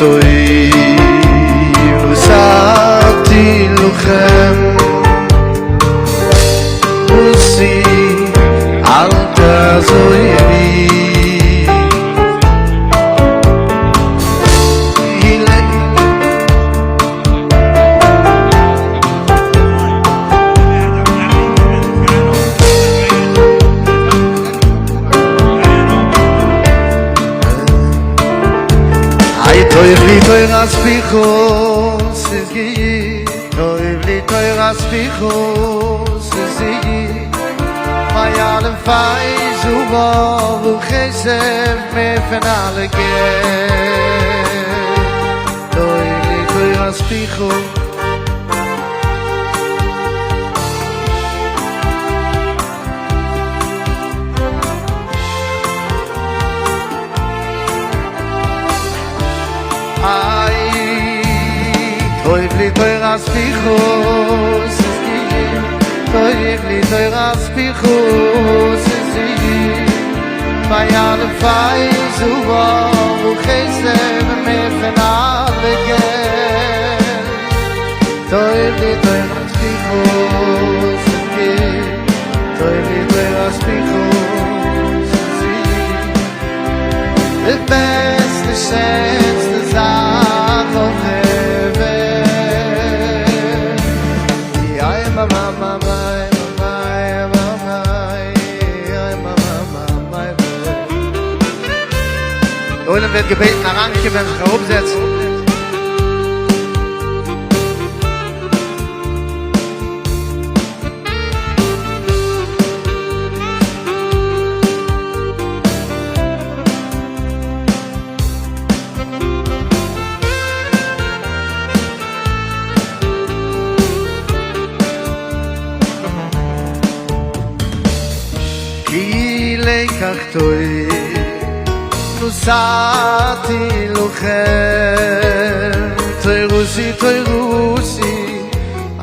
טוב נתתי לכם רוסי אל תעזובי איי טוב לי תורת פיך ס'איז גוט טוב לי תורת פיך ס'איז גוט ביי אלעם פייז ובא וכסף מער פון אלע געלט טוב לי תורת פיך. איי, טוב לי תורת פיך ס'איז גוט, טוב לי תורת פיך ס'איז גוט, ביי אלע פייז ובא וכסף מער פון אלע געלט, טוב לי תורת פיך ס'איז גוט, טוב לי תורת פיך ס'איז גוט, די בעסטע שענסטע זאך אויף דער וועלט. די עולם ווערט געבעטן אריינקומען זיך אראפזעצן. כי לקח טוב נתתי לכם תורתי תורתי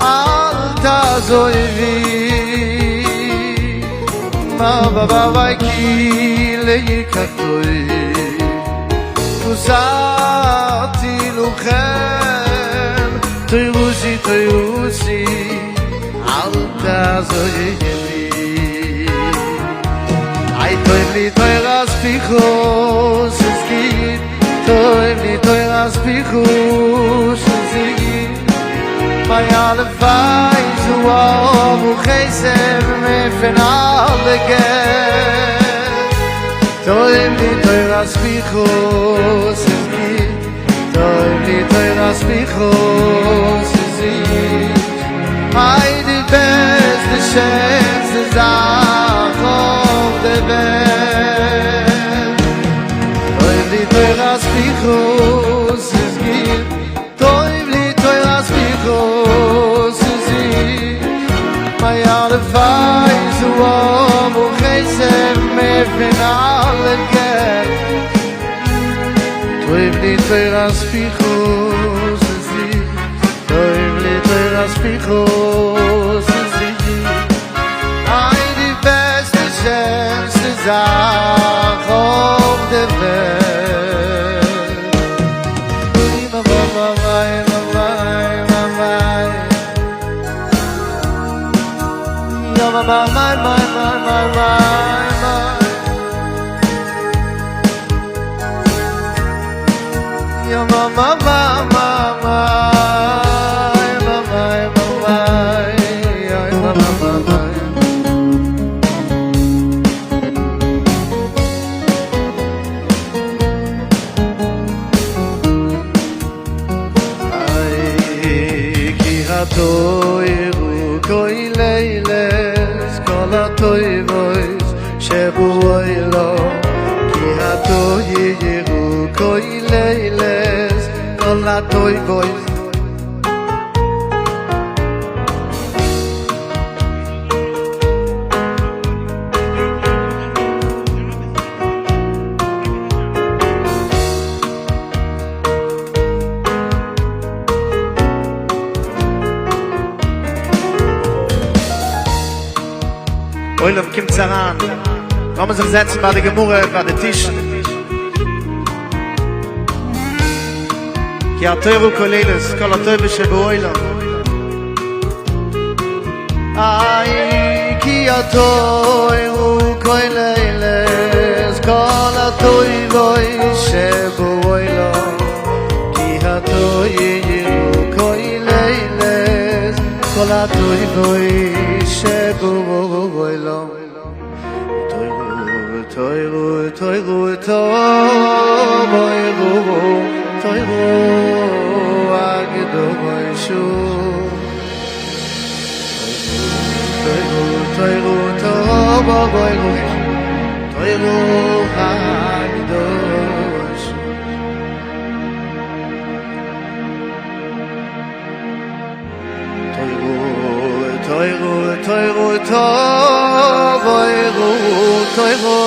אל תעזובי מה כי לקח טוב נתתי לכם תורתי תורתי אל תעזובי איי טוב לי תורת פיך ס'איז גוט טוב לי תורת פיך ס'איז גוט ביי אלע פייז ובא וכסף מער פון אלע געלט טוב לי תורת פיך ס'איז גוט טוב לי תורת פיך ס'איז גוט איי די בעסטע שענסטע זאך אויף דער וועלט טוב לי תורת פיך ס'איז גוט טוב לי תורת פיך ס'איז גוט ביי אלע פייז ובא וכסף מער פון אלע געלט טוב לי תורת פיך ס'איז גוט טוב לי תורת פיך ס'איז גוט איי די בעסטע שענסטע זאך אויף דער וועלט. כי התוירו כוילילס כל התויבויס שבועילו כי התוירו כוילילס כל התויבויס עולם קומטס אריין, לאמיר זיך זעצן ביי די גמרא ביי די טישן. כי התורה כוללת כל הטוב שבעולם. איי כי התורה כוללת כל הטוב שבעולם כי התורה כוללת כל הטוב שבעולם תוירו תוירו תוירו תוירו הקדושו תוירו תוירו תוירו תוירו הקדושו תוירו תוירו תוירו תוירו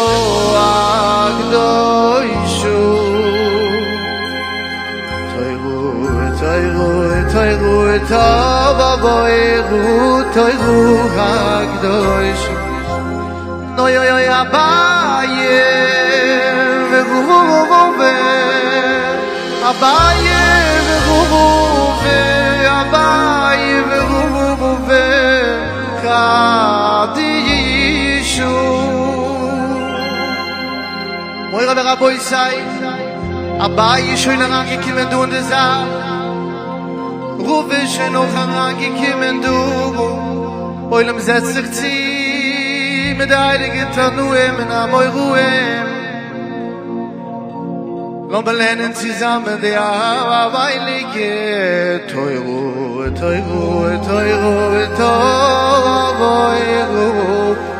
הקדושו תוירו תוירו תוירו תוירו תוירו הקדושו נוי אוי אוי אביי ורובה אביי ורובה אביי ורובה קדישו מורי ורבותי, אביי איז שוין אריינגעקומען דא אין די זאל, רבא איז שוין אויך אריינגעקומען דא, עולם זעצט זיך צו מיט די הייליגע תנאים און אמוראים, לאמיר לערנען צוזאמען די הייליגע תורה, תורה, תורה, תורה,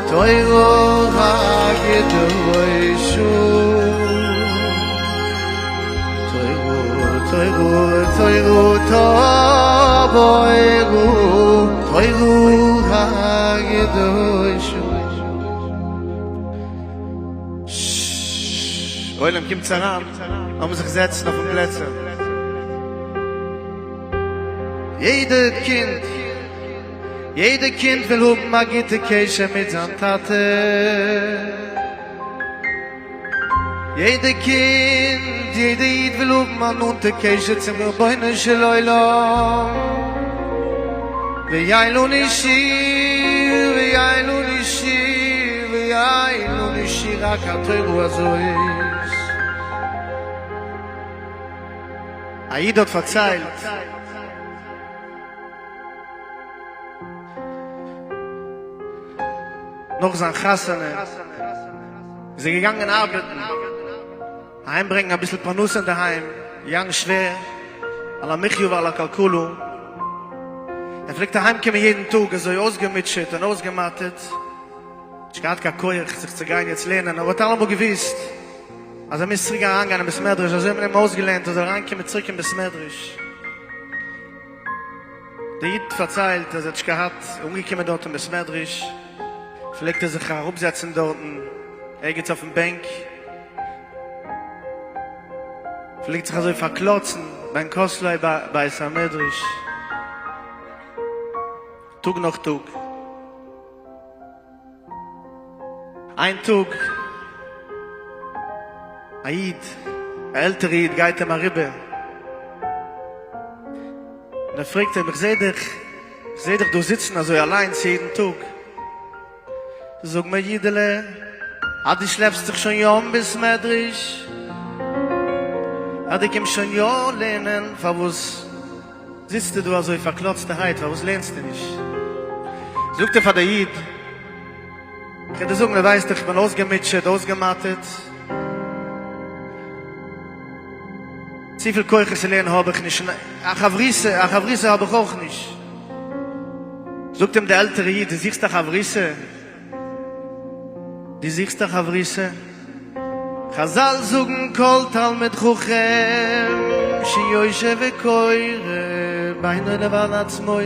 תורה הקדושה. תורה, תורה, תורה, תורה הקדושה. עולם קומטס אריין, לאמיר זיך זעצן אויפן פלעצער. יעדע קינד, יעדע קינד וויל האבן א גוטע קשר מיט זיין טאטע. יעדע קינד, יעדע איד וויל האבן א נאנטע קשר צום רבונו של עולם. והיה לנו שיר, והיה לנו שיר, והיה לנו שיר רק התורה הזאת. א איד האט פארציילט. נאך זיין חתונה איז ער געגאנגען ארבעטן, אהיים ברענגן אביסל פרנסה אינדערהיים, געגאנגען שווער, על המחיה ועל הכלכלה, ער פלעגט אהיים קומען יעדן טאג אזוי אויסגעמוטשעט און אויסגעמאטערט, נישט געהאט קיין כח זיך צו גיין יעצט לערנען, אבער האט אלעמאל געוואוסט אז ער מוז צוריק אריינגיין אין בית מדרש, אזוי האט מען אים אויסגעלערנט ער זאל אריינקומען צוריק אין בית מדרש. דער איד פארציילט אז ער האט נישט געהאט, אנגעקומען דארט אין בית מדרש פלעגט ער זיך אראפזעצן דארטן ערגעץ אויפן בענק, פלעגט זיך אזוי פארקלאצן בין כותלי בית המדרש טאג נאך טאג. איין טאג א איד, א עלטערע איד גייט אים אריבער און ער פרעגט אים, איך זעה דיך, איך זעה דיך דא זיצן אזוי אליינס יעדן טאג, זאג מיר אידעלע, אז דו שלעפסט זיך שוין יא אין בית מדרש, אז דו קומסט שוין יא לערנען, פארוואס זיצסטו דא אזוי פארקלאצטערהייט, פארוואס לערנסטו נישט? זאגט ער פאר דער איד, איך וועל דיר זאגן, דו ווייסט איך בין אויסגעמוטשעט, אויסגעמאטערט, צופיל כוחות צו לערנען האב איך נישט, א חברותא, א חברותא האב איך אויך נישט. זאגט אים דער עלטערער איד, דו זוכסט א חברותא? דו זוכסט א חברותא? חזל זאגן כל תלמיד חכם שיושב וקורא בינו לבין עצמו,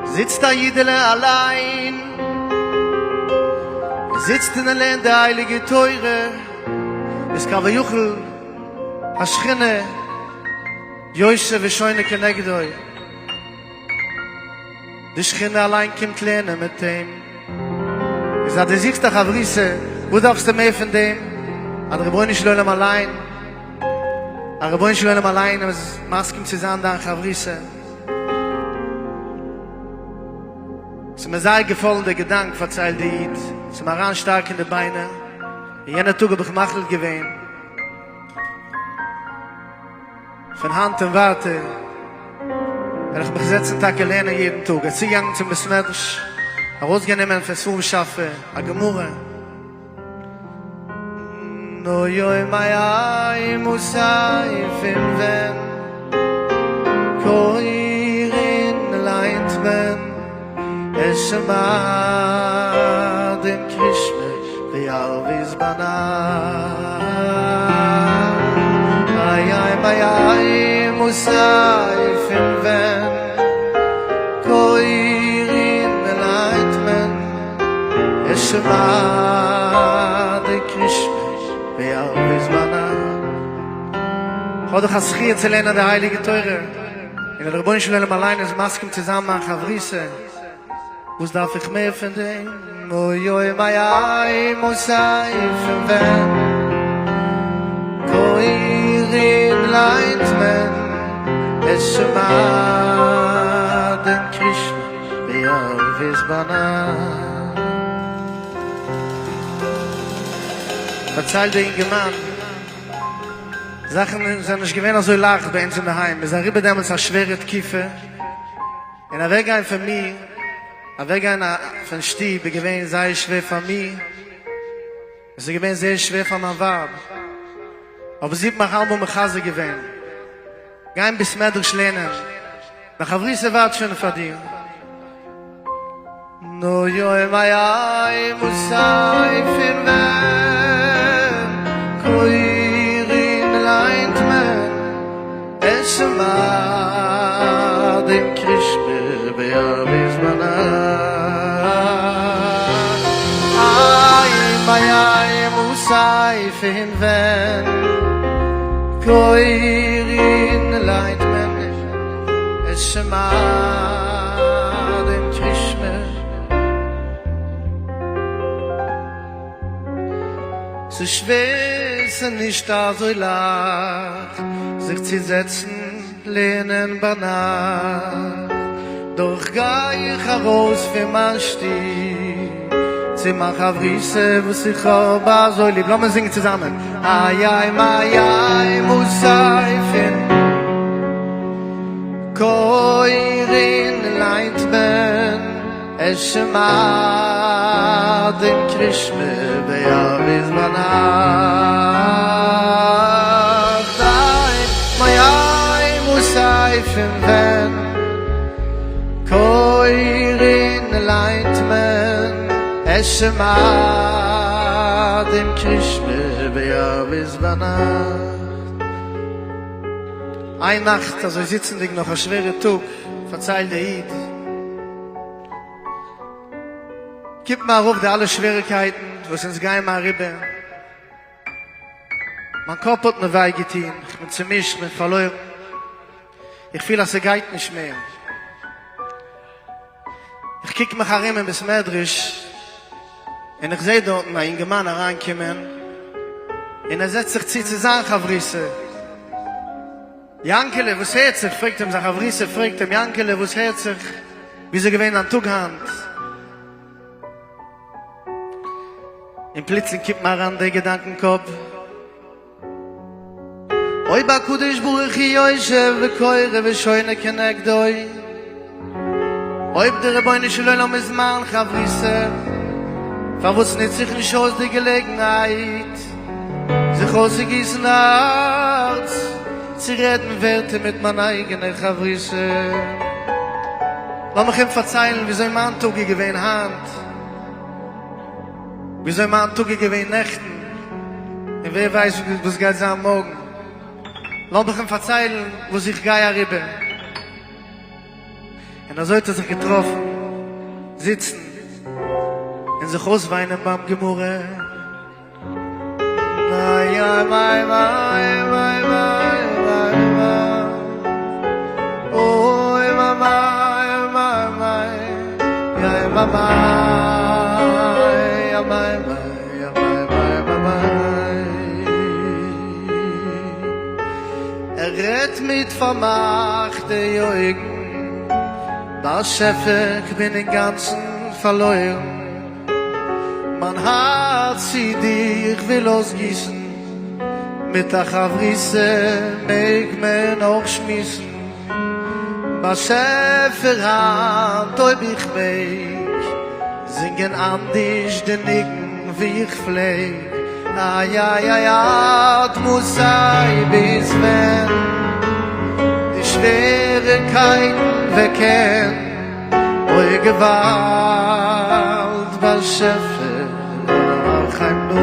זיצט א אידעלע אליין, ער זיצט און ער לערנט די הייליגע תורה, איז כביכול השכינה יושב ושונה כנגדו. די שכינה אליין קומט לערנען מיט אים. איז אז דו זוכסט א חברותא, וואס דארפסטו מער פון דעם? אז דער רבונו של עולם אליין, א רבונו של עולם אליין איז מסכים צו זיין דיין חברותא. ס'איז מיר זייער געפאלן דער געדאנק, פארציילט דער איד, ס'איז מיר אריין שטארק אין די ביינער, און יענער טאג האב איך מחליט געווען, פון היינט און ווייטער וועל איך מיך זעצן טאקע לערנען יעדן טאג. ער איז צוגעגאנגען צום בית מדרש, ארויסגענומען פון ספרים שאפע א גמרא, אוי אוי מיי איי מוסאי פון ווען קורין ליינט מען את שמע דעם קרישמע וערבית ביינאכט איי איי מיי איי מוסאי פון ווען קורין ליינט מען את שמע די קרישמע בערבית ביינאכט. כ'האב דאך א זכי' צו לערנען די הייליגע תורה, און דער רבונו של עולם אליין איז מסכים צו זיין מיין חברותא, וואס דארף איך מער פון דעם? אוי אוי מיי איי מוסאי פון ווען קורין ליינט מען את שמע דעם קרישמע בערבית ביינאכט. פארציילט דער אינגערמאן, זאכן זענען נישט געווען אזוי לייכט ביי אונז אינדערהיים, מ'איז אריבער דעמאלטס א שווערע תקופה, און אוועקגיין פון מיר, אוועקגיין פון שטוב איז געווען זייער שווער פאר מיר, עס איז געווען זייער שווער פאר מיין ווייב, אבער זי האט מיך אלעמאל מחזק געווען, גיי אין בית מדרש לערנען, דיין חברותא ווארט שוין פאר דיר. נו יוי מיי איי מוסאי פון ווען קורין ליינט מען את שמע דעם קרישמע בערבית ביינאכט איי מיי איי מוסאי פון ווען קורין ליינט מען את שמע דעם קרישמע. ס'איז שווער, ס'איז נישט אזוי לייכט זיך צו זעצן לערנען ביינאכט, דאך גיי איך ארויס פון מיין שטוב צו מיין חברותא וואס איך האב אזוי ליב. לאמיר זינגען צוזאמען, איי איי מיי איי מוסאי פון קורין ליינט מען את שמע דעם קרישמע בערבית ביינאכט איי מיי איי מוסאי פון ווען קורין ליינט מען את שמע דעם קרישמע בערבית ביינאכט. איין נאכט אזוי זיצנדיג נאך א שווערע טאג פארציילט דער איד, קומט מיר ארויף די אלע שוועריקייטן וואס אונז גייען מיר אריבער, מיין קאפ האט מיר וויי געטון, איך בין צומישט, איך בין פארלוירן, איך פיל אז ס'גייט נישט מער. איך קוק מיך ארום אין בית מדרש און איך זעה דארטן א אינגערמאן אריינקומען און ער זעצט זיך צו צו זיין חברותא. יאנקעלע וואס הערט זיך? פרעגט אים זיין חברותא פרעגט אים יאנקעלע וואס הערט זיך? וויאזוי געווען דיין טאג היינט? און פלוצלינג קומט מיר אריין דער געדאנק אין קאפ, אויב הקדוש ברוך הוא יושב וקורא ושונה כנגדו, אויב דער רבונו של עולם איז מיין חברותא, פארוואס נוץ איך נישט אויס די געלעגנהייט זיך אויסצוגיסן די הארץ, צו רעדן ווערטער מיט מיין אייגענער חברותא? לאמיך אים פארציילן וויאזוי מיין טאג איז געווען היינט. וויאזוי מיין טאג איז געווען נעכטן, און ווער ווייסט וואס גייט זיין מארגן. לאמיך אים פארציילן וואס איך גיי אריבער. און אזוי האט ער זיך געטראפן זיצן און זיך אויסוויינען ביים גמרא. רעדט מיט פארמאכטע אויגן, באשעפער כ'בין אינגאנצן פארלוירן, מיין הארץ צו דיר כ'וויל אויסגיסן, מיט א חברותא מעג מען אויך שמועסן, באשעפער היינט אויב איך מעג זינגען אנדערש די ניגון ווי איך פלעג, איי איי איי עד מתי ביז ווען די שוועריקייטן וועקן, אוי געוואלד באשעפער רחם נא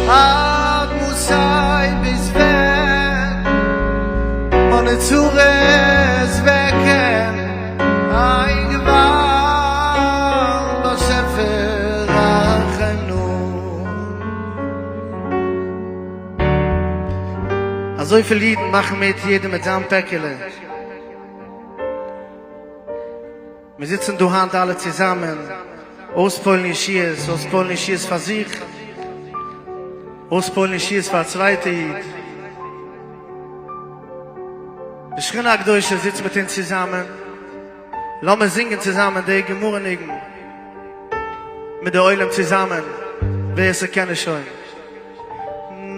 עד מתי ביז ווען מיינע צרות וועקן, איי געוואלד באשעפער רחם נא. אזויפיל אידן מאכן מיט יעדער מיט זיין פעקעלע. מיר זיצן דא היינט אלע צוזאמען אויספועלן ישועות, אויספועלן ישועות פאר זיך, אויספועלן ישועות פאר א צווייטע איד. די שכינה הקדושה זיצט מיט אונז צוזאמען, לאמיר זינגען צוזאמען די גמרא ניגון מיט די עולם צוזאמען, ווער ס'קען עס שוין.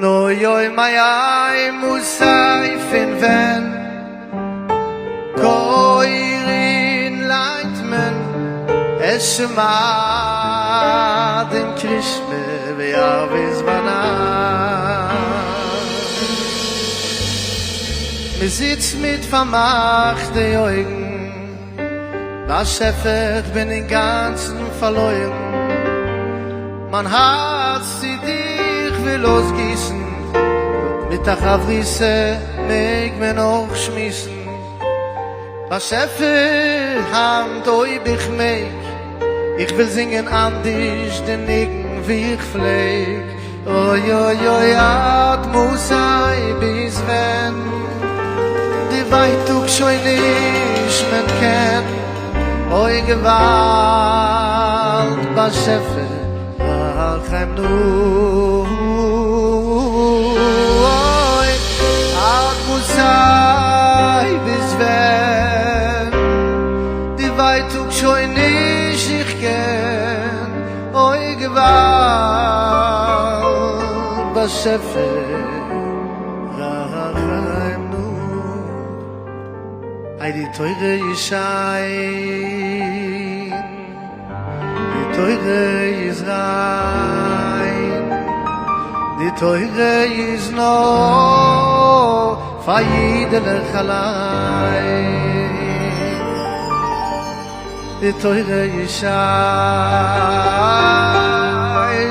נוי אוי מיי איי מתי פון ווען קורין ליינט מען את שמע דעם קרישמע וערבית ביינאכט מען זיצט מיט פארמאכטע אויגן באשעפער כ'בין אינגאנצן פארלוירן מיין הארץ צו דיך וויל אויסגיסן מיט א חברותא מעג מען אויך שמועסן באשעפער היינט אויב איך מעג איך וויל זינגען אנדערש די ניגון ווי איך פלעג אוי אוי אוי עד מתי ביז ווען די ווייטאג שוין נישט מען קען אוי געוואלד באשעפער רחם נא אוי עד מתי ביז ווען די ווייטאג שוין נישט איך קען אוי געוואלד באשעפער רחם נא. איי די תורה איז שיין, די תורה איז ריין, די תורה איז נאר פאר אידעלעך אליין. די תורה איז שיין,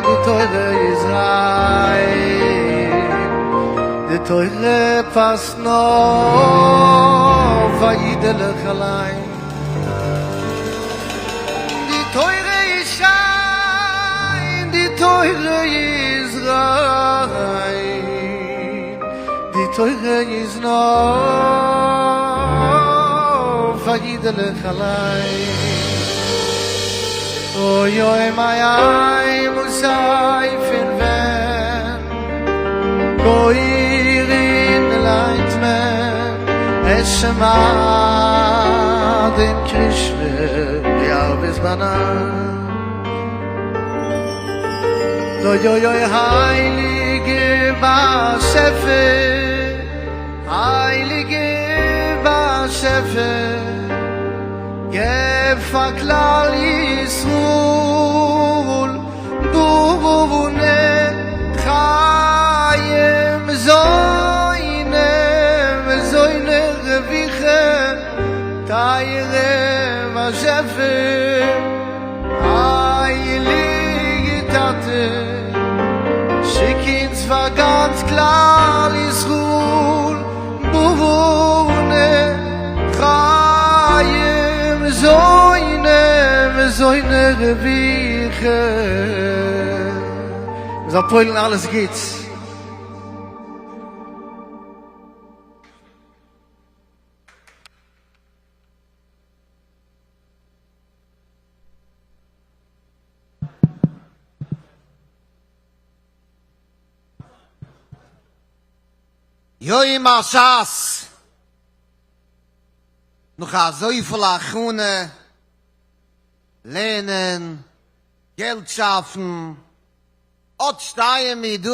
די תורה איז ריין, די תורה פאסט נאר פאר אידעלעך אליין. די תורה איז שיין, די תורה איז ריין, די תורה איז נאר פאר אידעלעך אליין. אוי אוי מיי איי מתי פון ווען קורין ליינט מען את שמע דעם קרישמע בערבית ביינאכט. אוי אוי אוי הייליגע באשעפער, הייליגע באשעפער, געב פאר כלל ישראל בני חיי מזוני מזוני רוויחי טייערע באשעפער. הייליגע טאטע, שיק אונז פאר גאנץ כלל ישראל בני חיי מזוני מזוני רוויחי, מ'זאל פועל'ן אלעס גוטס. יום השס, נאך אזויפיל הכנה, לערנען, געלט שאפן, אט שטייען מיר דא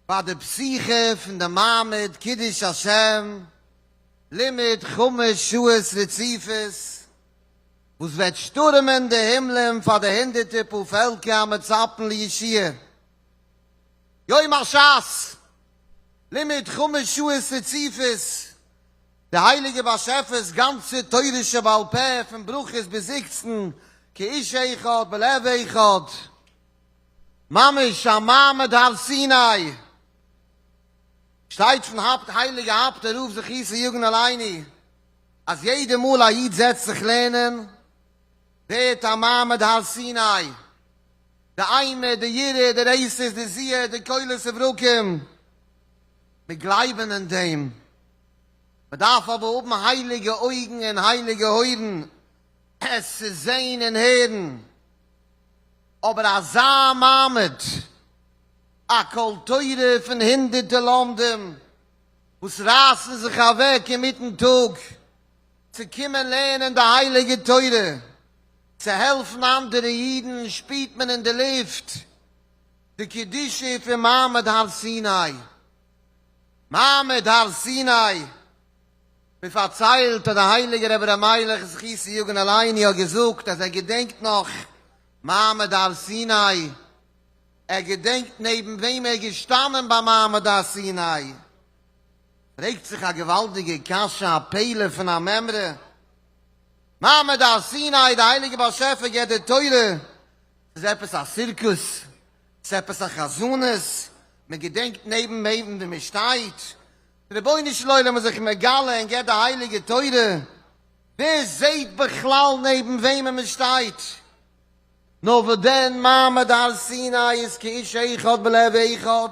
ביי די פתיחה פון די מעמד קידוש השם, לימוד חמש שעות רציפות, וואס וועט שטורעמען די הימלען פאר די הונדערטער פאר-פעלקער המצפים לישועה. יום השס, לימוד חמש שעות רציפות, די הייליגע באשעפער'ס גאנצע תורה שבעל פה פון ברכות ביז עוקצין, כאיש אחד בלב אחד, ממש א מעמד הר סיני, שטייט פון האפט הייליגע אפטער רב זכותו יגן עלינו אז יעדע מאל א איד זעצט זיך לערנען ווערט א מעמד הר סיני, די אימה, די יראה, די רתת, די זיעה, די קולות וברקים, מיר גלייבן אין דעם, מען דארף אבער האבן הייליגע אויגן און הייליגע אויערן עס צו זען און הערן, אבער אזא מעמד, א קול תורה פון הונדערטער לומדים וואס רייסן זיך אוועק אינמיטן טאג צו קומען לערנען די הייליגע תורה, צו העלפן אנדערע אידן, שפירט מען אין די לופט די קדושה פון מעמד הר סיני. מעמד הר סיני, מען פארציילט אז דער הייליגער רבי ר' מיילעך זכותו יגן עלינו האט געזאגט אז ער געדענקט נאך מעמד הר סיני, ער געדענקט נעבן וועם ער איז געשטאנען ביי מעמד הר סיני. פרעגט זיך א געוואלדיגע קשיא, א פלא פון א מימרא, מעמד הר סיני, די הייליגע באשעפער געבט די תורה, ס'איז עפעס א סירקוס? ס'איז עפעס א חזנות? מען געדענקט נעבן וועם ווי מען שטייט? די רבונו של עולם איז זיך מגלה און געבט די הייליגע תורה, ווער זעט בכלל נעבן וועמען מען שטייט? נאר וואס דען מעמד הר סיני איז כאיש אחד בלב אחד,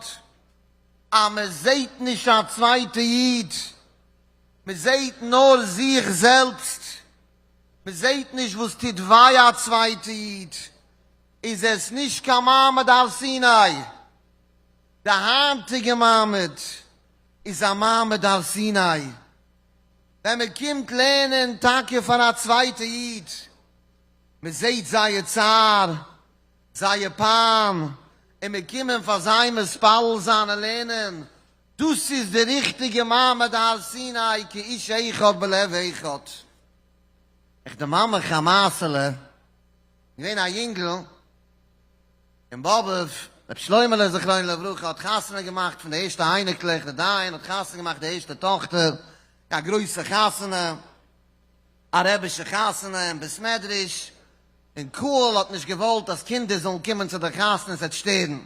אז מען זעט נישט א צווייטע איד, מען זעט נאר זיך זעלבסט, מען זעט נישט וואס טוט וויי א צווייטע איד, איז עס נישט קיין מעמד הר סיני. די היינטיגע מעמד איז א מעמד הר סיני, ווען מען קומט לערנען טאקע פאר א צווייטע איד, מען זעט זייער צער, זייער פיין, און מיר קומען פאר זיי מתפלל זיין און לערנען, דאס איז די ריכטיגע מעמד הר סיני כאיש אחד בלב אחד. איך דערמאן מיך א מעשה'לע, געווען א יונגל אין באבוב, רבי שלוימעלע זכרונו לברכה האט חתונה געמאכט פון די ערשטע אייניקלעך, די דיין האט חתונה געמאכט די ערשטע טאכטער, א גרויסע חתונה, א רבי'שע חתונה אין בית מדרש, און קהל האט נישט געוואלט אז קינדער זאלן קומען צו די חתונה עס וועט שטערן.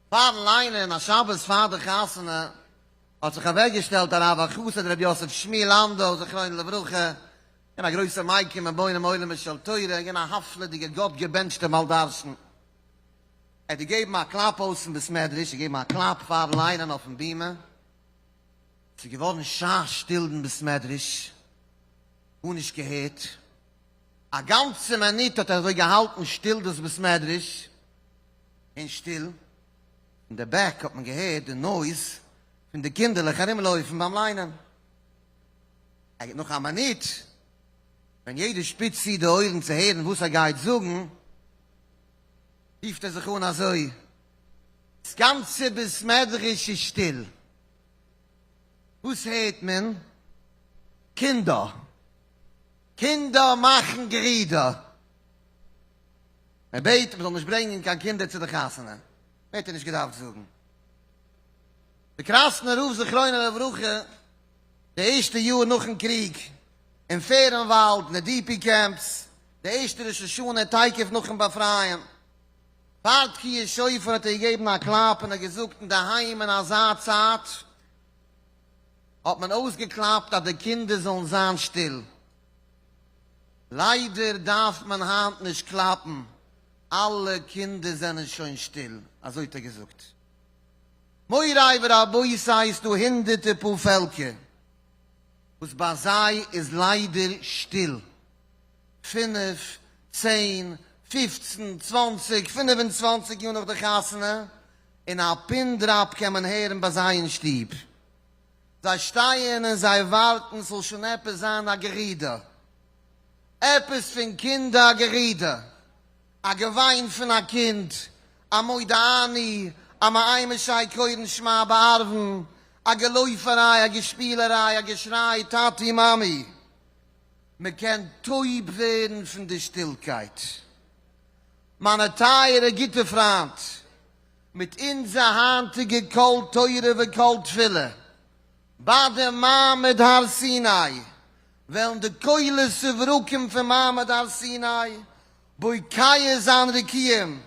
פארן ליינען א שבת פאר די חתונה האט זיך אוועקגעשטעלט הרב החסיד רבי יוסף שמואל לאנדא זכרונו לברכה, געווען א גרויסער מקים און בונה עולמות של תורה, געווען א הפלא'דיגער גאט געבענטשטער בעל דרשן. ער האט געגעבן א קלאפ אויסן בית מדרש, געגעבן א קלאפ פארן ליינען אויפן בימה, ס'איז געווארן שא שטיל אין בית מדרש, גארנישט געהערט, א גאנצע מינוט האט ער אזוי געהאלטן שטיל דאס בית מדרש, און שטיל, אין די back האט מען געהערט די noise פון די קינדערלעך ארום לויפן ביים ליינען. נאך א מינוט, ווען יעדער שפיצט צו די אויערן צו הערן וואס ער גייט זאגן, רופט ער זיך אן אזוי, ס'גאנצע בית מדרש איז שטיל, וואס הערט מען? קינדער! קינדער מאכן גערודער! מען בעט מען זאל נישט ברענגען קיין קינדער צו די חתונה, מער האט ער נישט געדארפט זאגן. די קראסנער רב זכרונו לברכה, די ערשטע יאר נאכן קריג, אין פערנוואלד, אין די DP camps, די ערשטע ראש השנה תיכף נאכן באפרייען, פאר תקיעת שופר האט ער געגעבן א קלאפ און האט געזאגט אינדערהיים אין אזא צייט האט מען אויסגעקלאפט אז די קינדער זאלן זיין שטיל. ליידער דארף מען היינט נישט קלאפן, אלע קינדער זענען שוין שטיל, אזוי האט ער געזאגט. מורי ורבותי ס'איז דא הונדערטער פאר פעלקער וואס ביי זיי איז ליידער שטיל, פינף, צען, פופצן, צוואנציג, פינף און צוואנציג יאר נאך די חתונה. און א פין דראפ קען מען הערן ביי זיי אין שטוב. זיי שטייען און זיי ווארטן ס'זאל שוין עפעס זיין א גערודער. עפעס פון קינדער א גערודער. א געוויין פון א קינד, א מודה אני, א מאימתי קורין שמע בערבין, א געלויפעריי, א געשפילעריי, א געשריי טאטי מאמי. מען קען טויב ווערן פון די שטילקייט. מיינע טייערע גוטע פריינט, מיט אונזער היינטיגע קול תורה וקול תפילה, ביי די מעמד הר סיני, וועלן די קולות וברקים פון מעמד הר סיני בוקע זיין רקיעים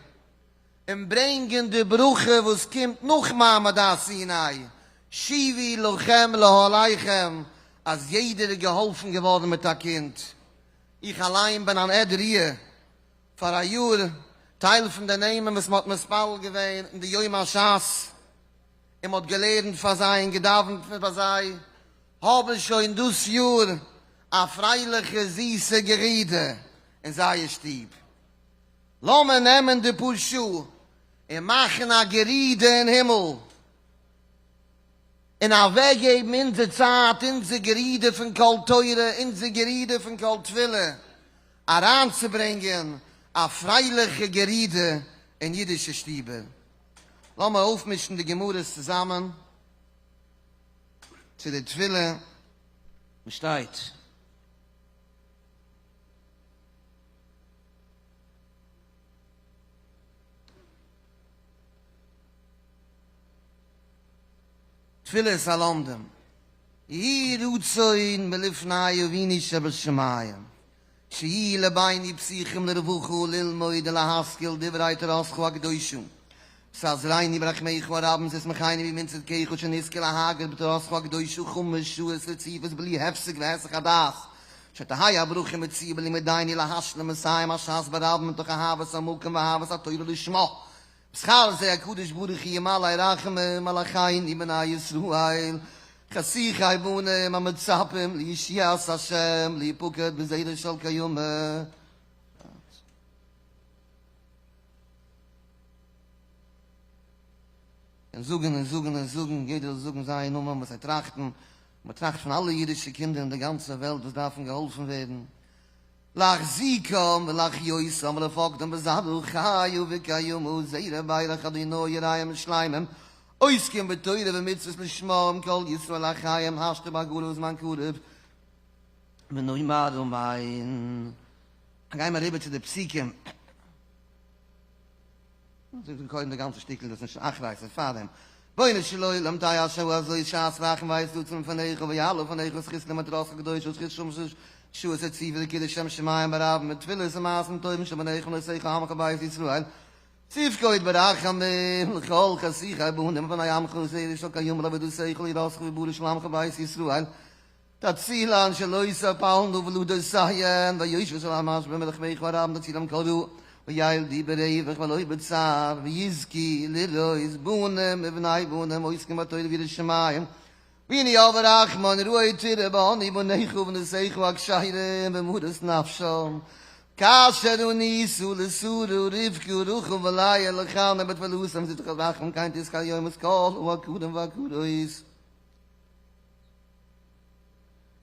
און ברענגען די ברכה וואס קומט נאך מעמד הר סיני, שובו לכם לאהליכם, אז יעדער איז געהאלפן געווארן מיט א קינד. איך אליין בין אן עד ראיה פאר א יאר, טייל פון די נעמען וואס מען האט מתפלל געווען אין די יום השס און מען האט געלערנט פאר זיי און געדאווענט ביי זיי, האבן שוין דאס יאר א פרייליכע זיסע גערודער אין זייער שטוב. לאמיר נעמען די פאר שעה און מאכן א גערודער אין הימל, און אוועקגעבן אונזער צייט, אונזער גערודער פון קול תורה, אונזער גערודער פון קול תפילה, אריינצוברענגען א פרייליכע גערודער אין אידישע שטיבער. לאמיר אויפמישן די גמרות צוזאמען צו די תפילה וואס שטייט. תפילת הלומדים, יהי רצון מלפני אבינו שבשמים, שיהיו לבינו פתוחים לרווחה ללמוד ולהשכיל דברי תורתך הקדושה, ותעזרנו ברחמיך הרבים ותסמכנו בימין צדקך שנזכה להגות בתורתך הקדושה חמש שעות רציפות בלי הפסק והיסח הדעת, שתהא הברכה מצויה בלימודינו להשלים ולסיים הש"ס ברבים מתוך אהבת המקום ואהבת התורה לשמה. בשכר זה הקדוש ברוך הוא ימלא רחמים על אחינו בני ישראל חשוכי בנים המצפים לישועת השם להיפקד בזרע של קיימא. און זאגן און זאגן און זאגן, יעדער זאל זאגן זייער נאמען וואס זיי טראכטן, מען טראכט פון אלע אידישע קינדער אין די גאנצע וועלט וואס דארפן געהאלפן ווערן, להחזיקם ולהחיותם ולפקדם בזרעא חיא וקיימא זרע ברך אדוני יראים ושלימים עוסקים בתורה ומצוות לשמה עם כל ישראל החיים השתא בעגלא ובזמן קריב ונאמר אמן. גיי מיר אריבער צו די פסוקים. זאג קודם די גאנצע שטיקל דאס איז נישט אחרי ס'איז פארדעם. רבונו של עולם תהא השעה הזאת שעת רחמים ועת רצון מלפניך ויעלה לפניך זכות לימוד תורתך הקדושה וזכות שומר שעות רציפות לקידוש שם שמים ברבים מיט תפילות ומעשים טובים של בניך ובנותיך עמך בית ישראל תפקוד ברחמים לכל חשוכי בנים ובני עמך זרע של קיימא לעבודתך וליראתך ועיבורה של עמך בית ישראל תצילן שלא תפלנה ולדותיהן ויושבות על המשבר מרחמך הרבים תצילם מכל רע וילדו ברווח ולא בצער ויזכו לראות בנים ובני בנים עוסקים בתורה ויראת שמים והנה אב הרחמן ראה תראה בנו בניך ובנותיך הכשרים במרות נפשם כאשר ענית לשרה רבקה רחל ולאה לחנה בתפלתם זכרך רחמים כן תזכה היום את כל העקרים והעקרות.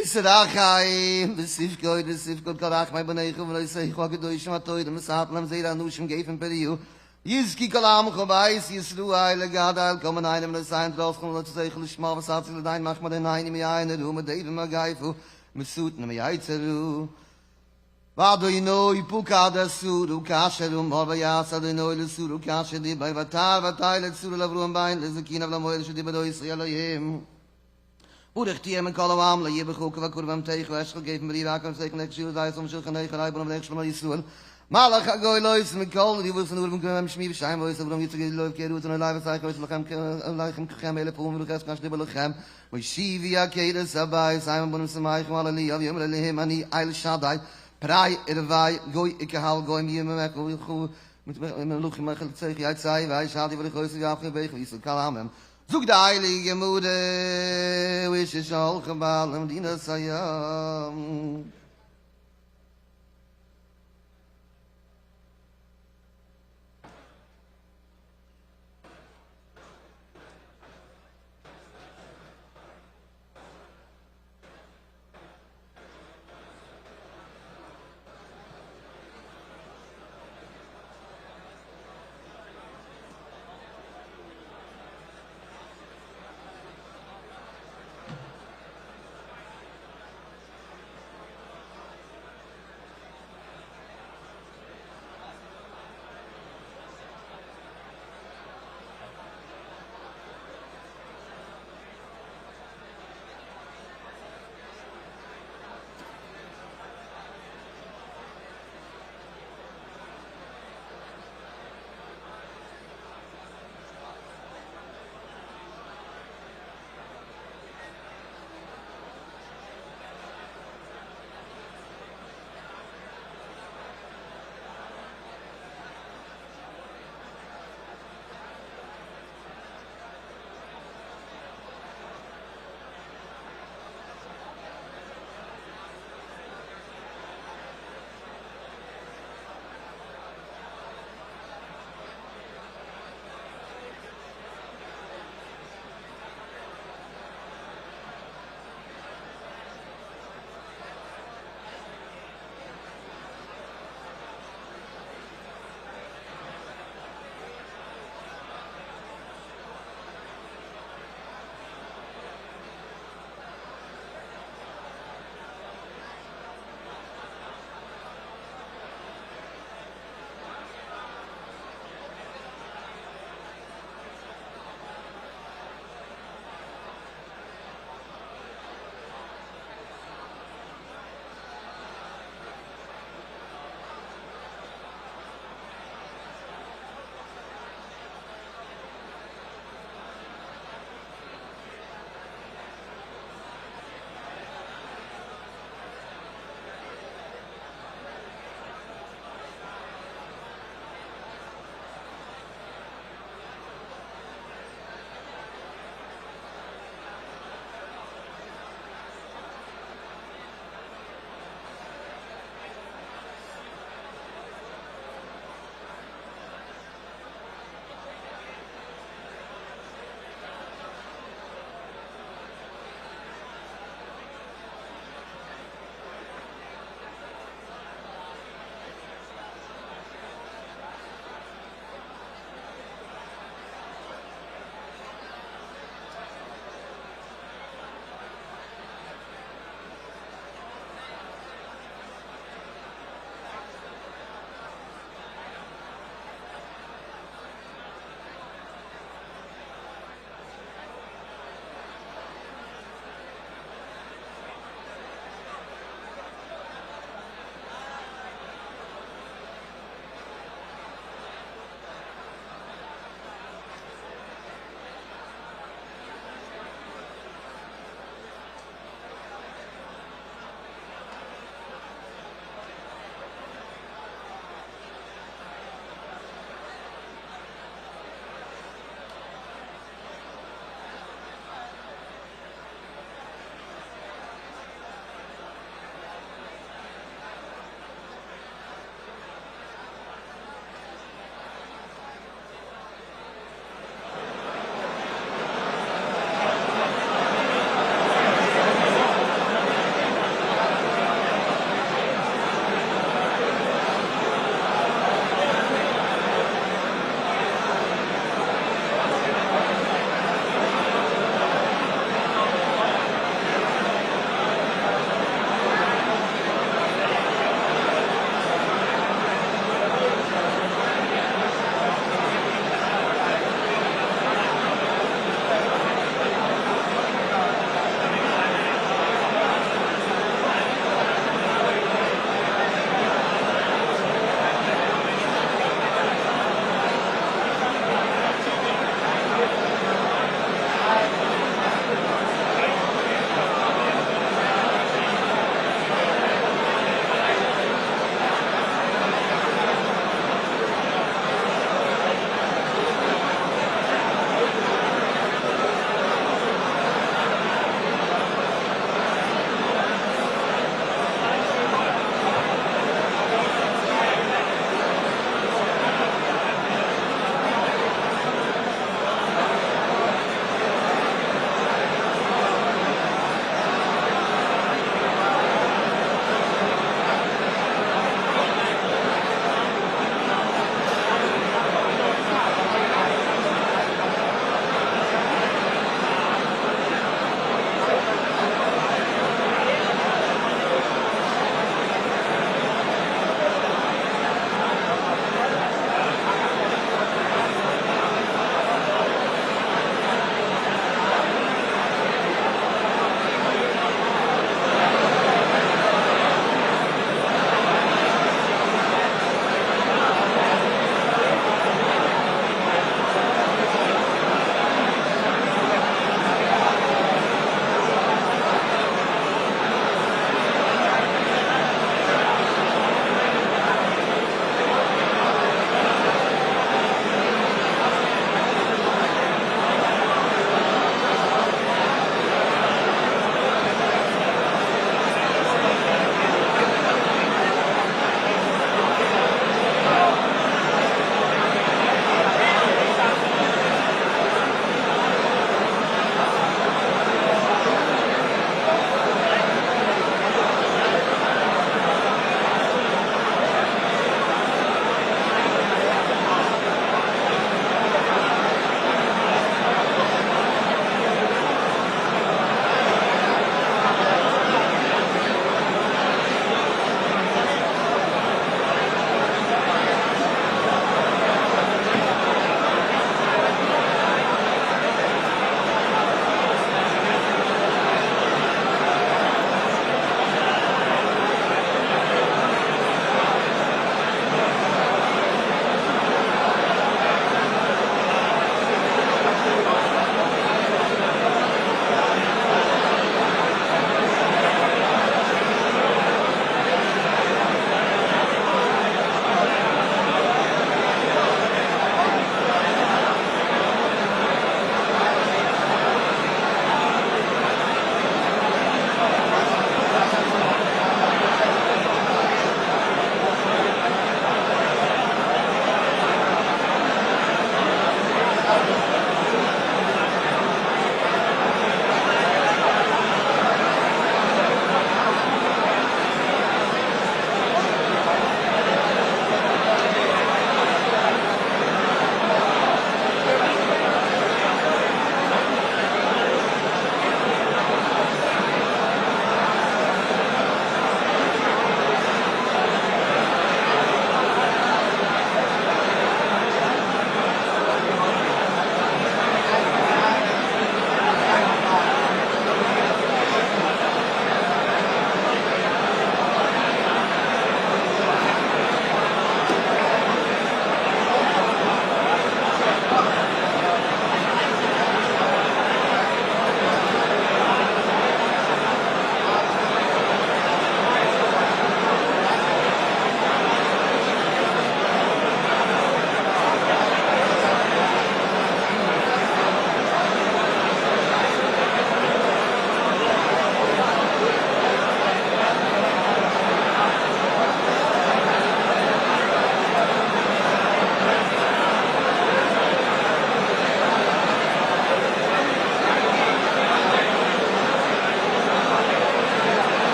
ותרחם ותפקוד ותפקוד כל רחמי בניך ובנותיך הקדושים הטהורים ותעט להם זרע אנשים גפן פוריה יזכו כל עמך בית ישראל לגדל כל בנינו ובנותינו בתורתך ובמצוותיך לשמה ותציל ילדינו מרחם אדונינו מיין הרע מדבר מגפה משטן ומיצר הרע ואדוני פקד את שרה כאשר אמר ויעש אדוני לשרה כאשר דיבר ותהר ותלד שרה לאברהם בן לזקוניו לאמור אשר דיבר אותו אלהים. ברוך תהיה מכל העם לא יהיה בך כבקר בהמתך ואשכל גפן פרי ועקב נפשך ונכס שירה זית ומשולחנך ראה בנים ונכס שלמה ישראל מלאך הגואל עושה מכל ריבות ונערים וקרבם שמי ושם ועושה אברהם יצחק יעקב כי רצון אלי ועשיך עושה לכם לכם ככם אלף פעמים ברוך אתכם אשר דיבר לכם מושיבי עקרת הבית אם בנים שמחו הללויה ויאמר אלהים אני אל שדי פרי ורבי גוי וקהל גוים יהיו ממך וילכו מלכים מחלציך יצא וישעתי ולכו יעקב בך וישאו כל עמים זאגט די הייליגע גמרא, האשה שהלכה בעלה למדינת הים.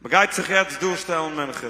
מ'גייט זיך יעצט דא שטעלן מנחה.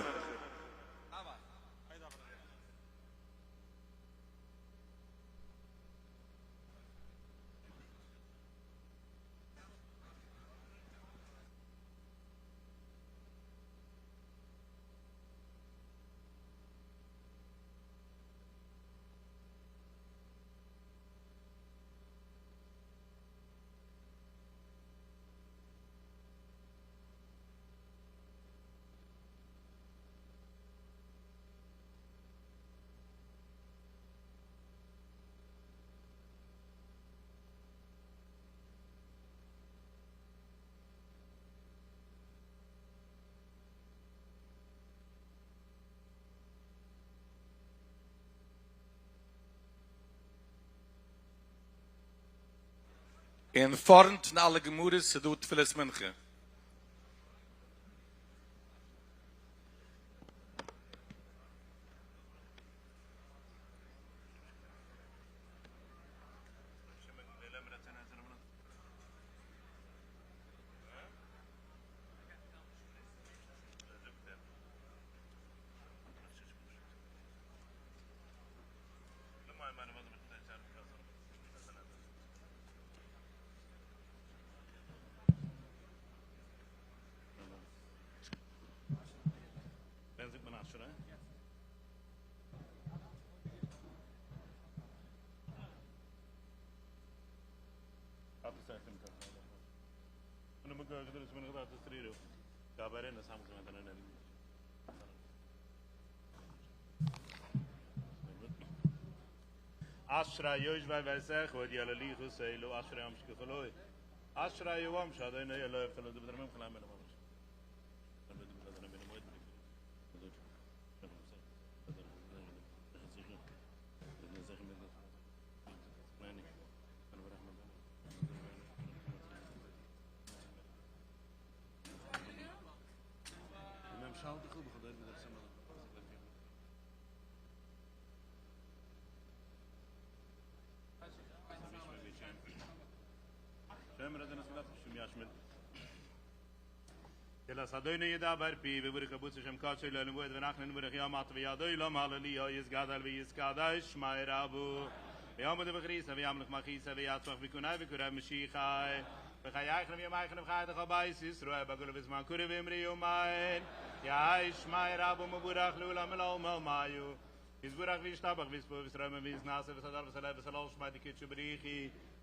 אין פארנט פון אלע גמרות איז דא תפילת מנחה. אשרי יושבי ביתך יהללוך סלה אשרי העם שככה לו אשרי העם שאדוני אלוהיו תהלת אדוני ידבר פי וברוך הבוצ שם קדשו לעולם ועד ונחנו נברך יה עתה ועד עולם הללויה יתגדל ויתקדש שמיה רבא ויעמוד באחריתא וימלוך מלכותא ויצמח בקנאי וקרב משיחיה בחייכון וביומיכון ובחיי כל בית ישראל בגולה ובזמן קריב ואמרו אמן יהא שמיה רבא מבורך לעלם ולעלמי עלמיא יתברך וישתבח ויתפאר ויתרומם ויתנשא ויתהדר ויתהלל ויתהלל שמיה דקודשא בריך הוא.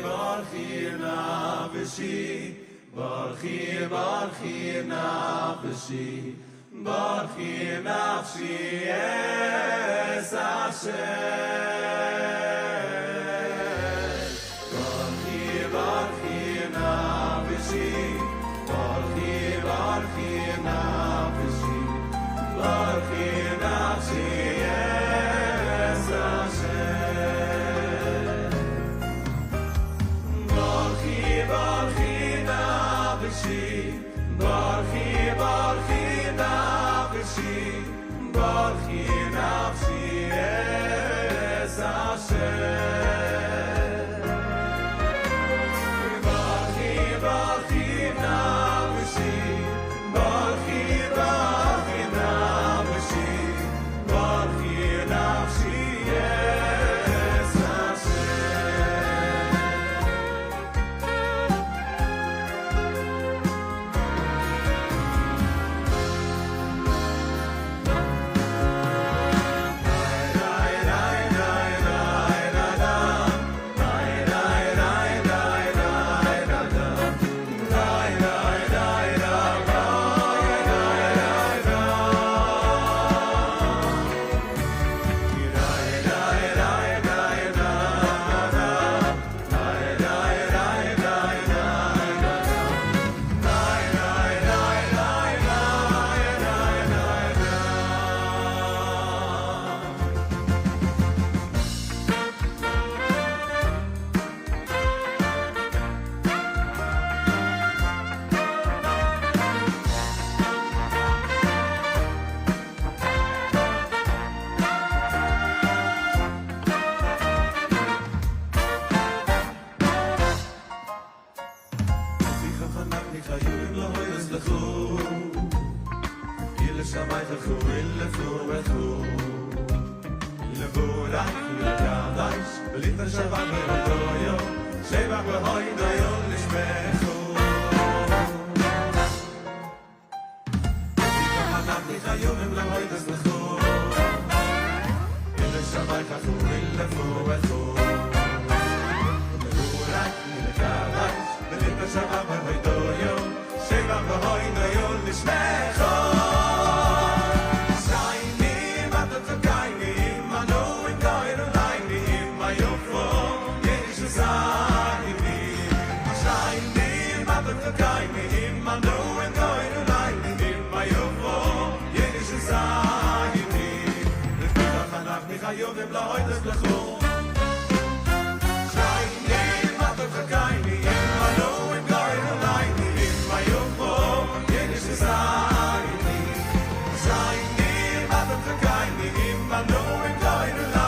ברכי נפשי, ברכי ברכי נפשי, ברכי נפשי es Hashem. ברכי ברכי נפשי, ברכי ברכי נפשי, ברכי נפשי es Hashem. ברכי ברכי נפשי, ברכי ברכי נפשי, ברכי נפשי es Hashem. ברכי ברכי נפשי, ברכי ברכי נפשי, ברכי נפשי es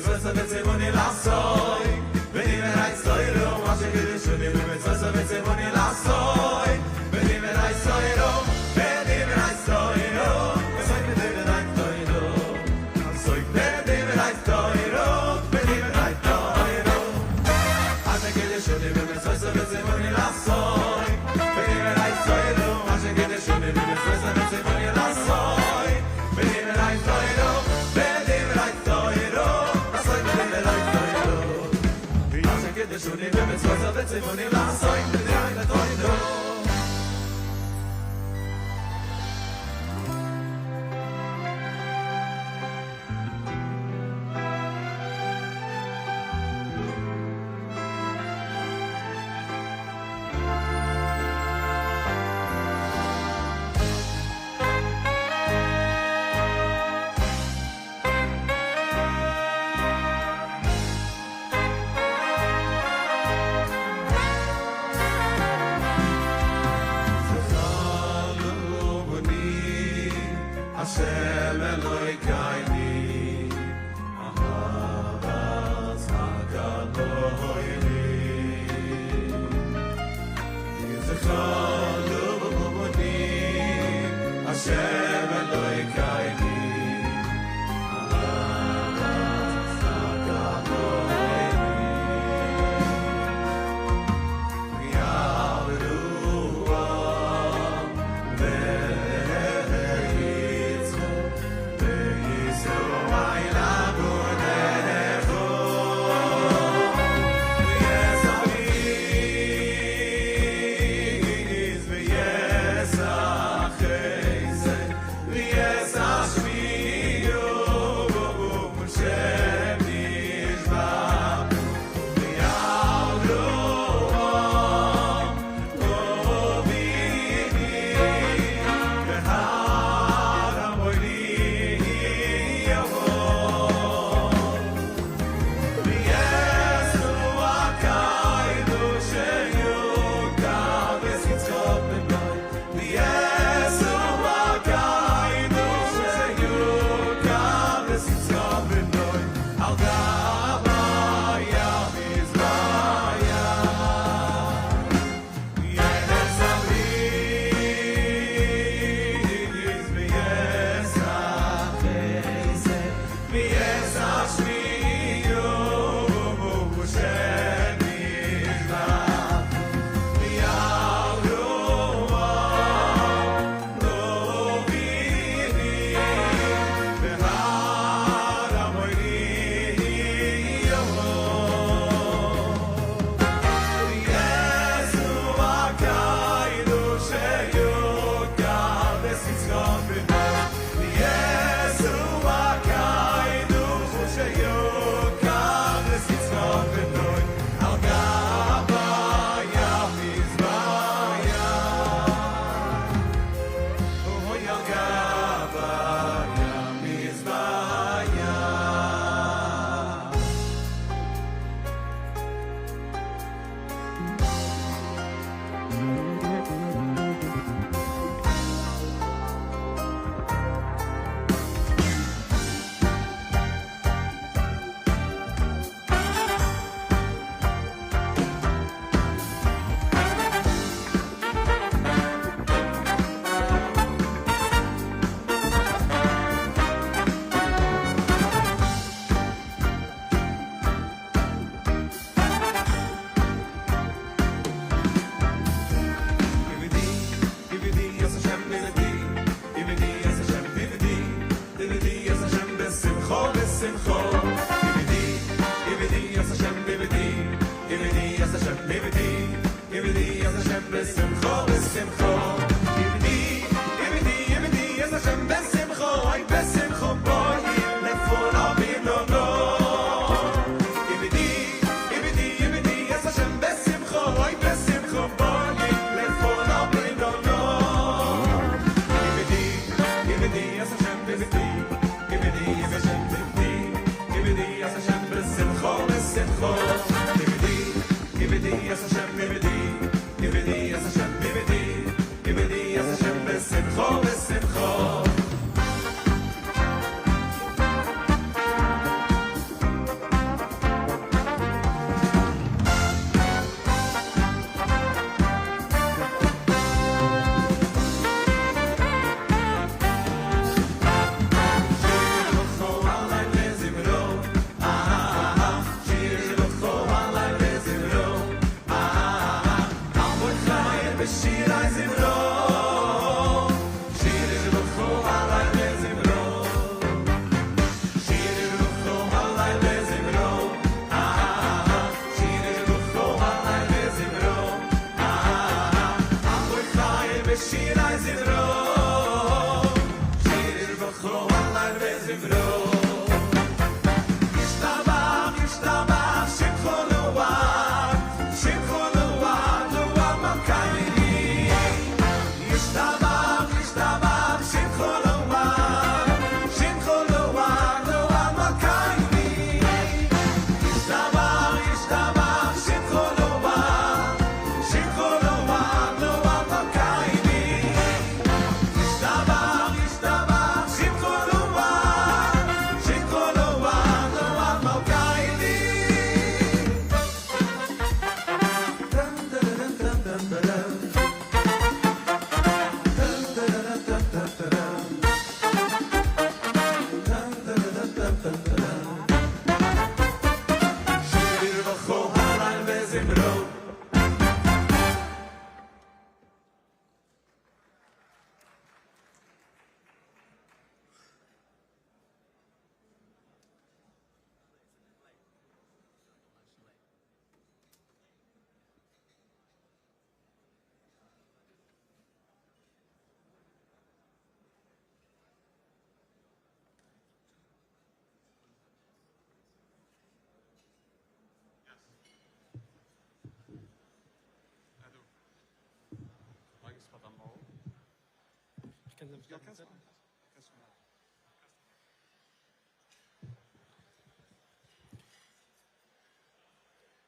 Hashem. השם אלוקינו, אהבת הקדומים. יזכור לבני, השם אלוקינו, אהבת הקדומים. ויעברו ויצחו וישראל עבודךו. ויס אביס ויס אחייסה.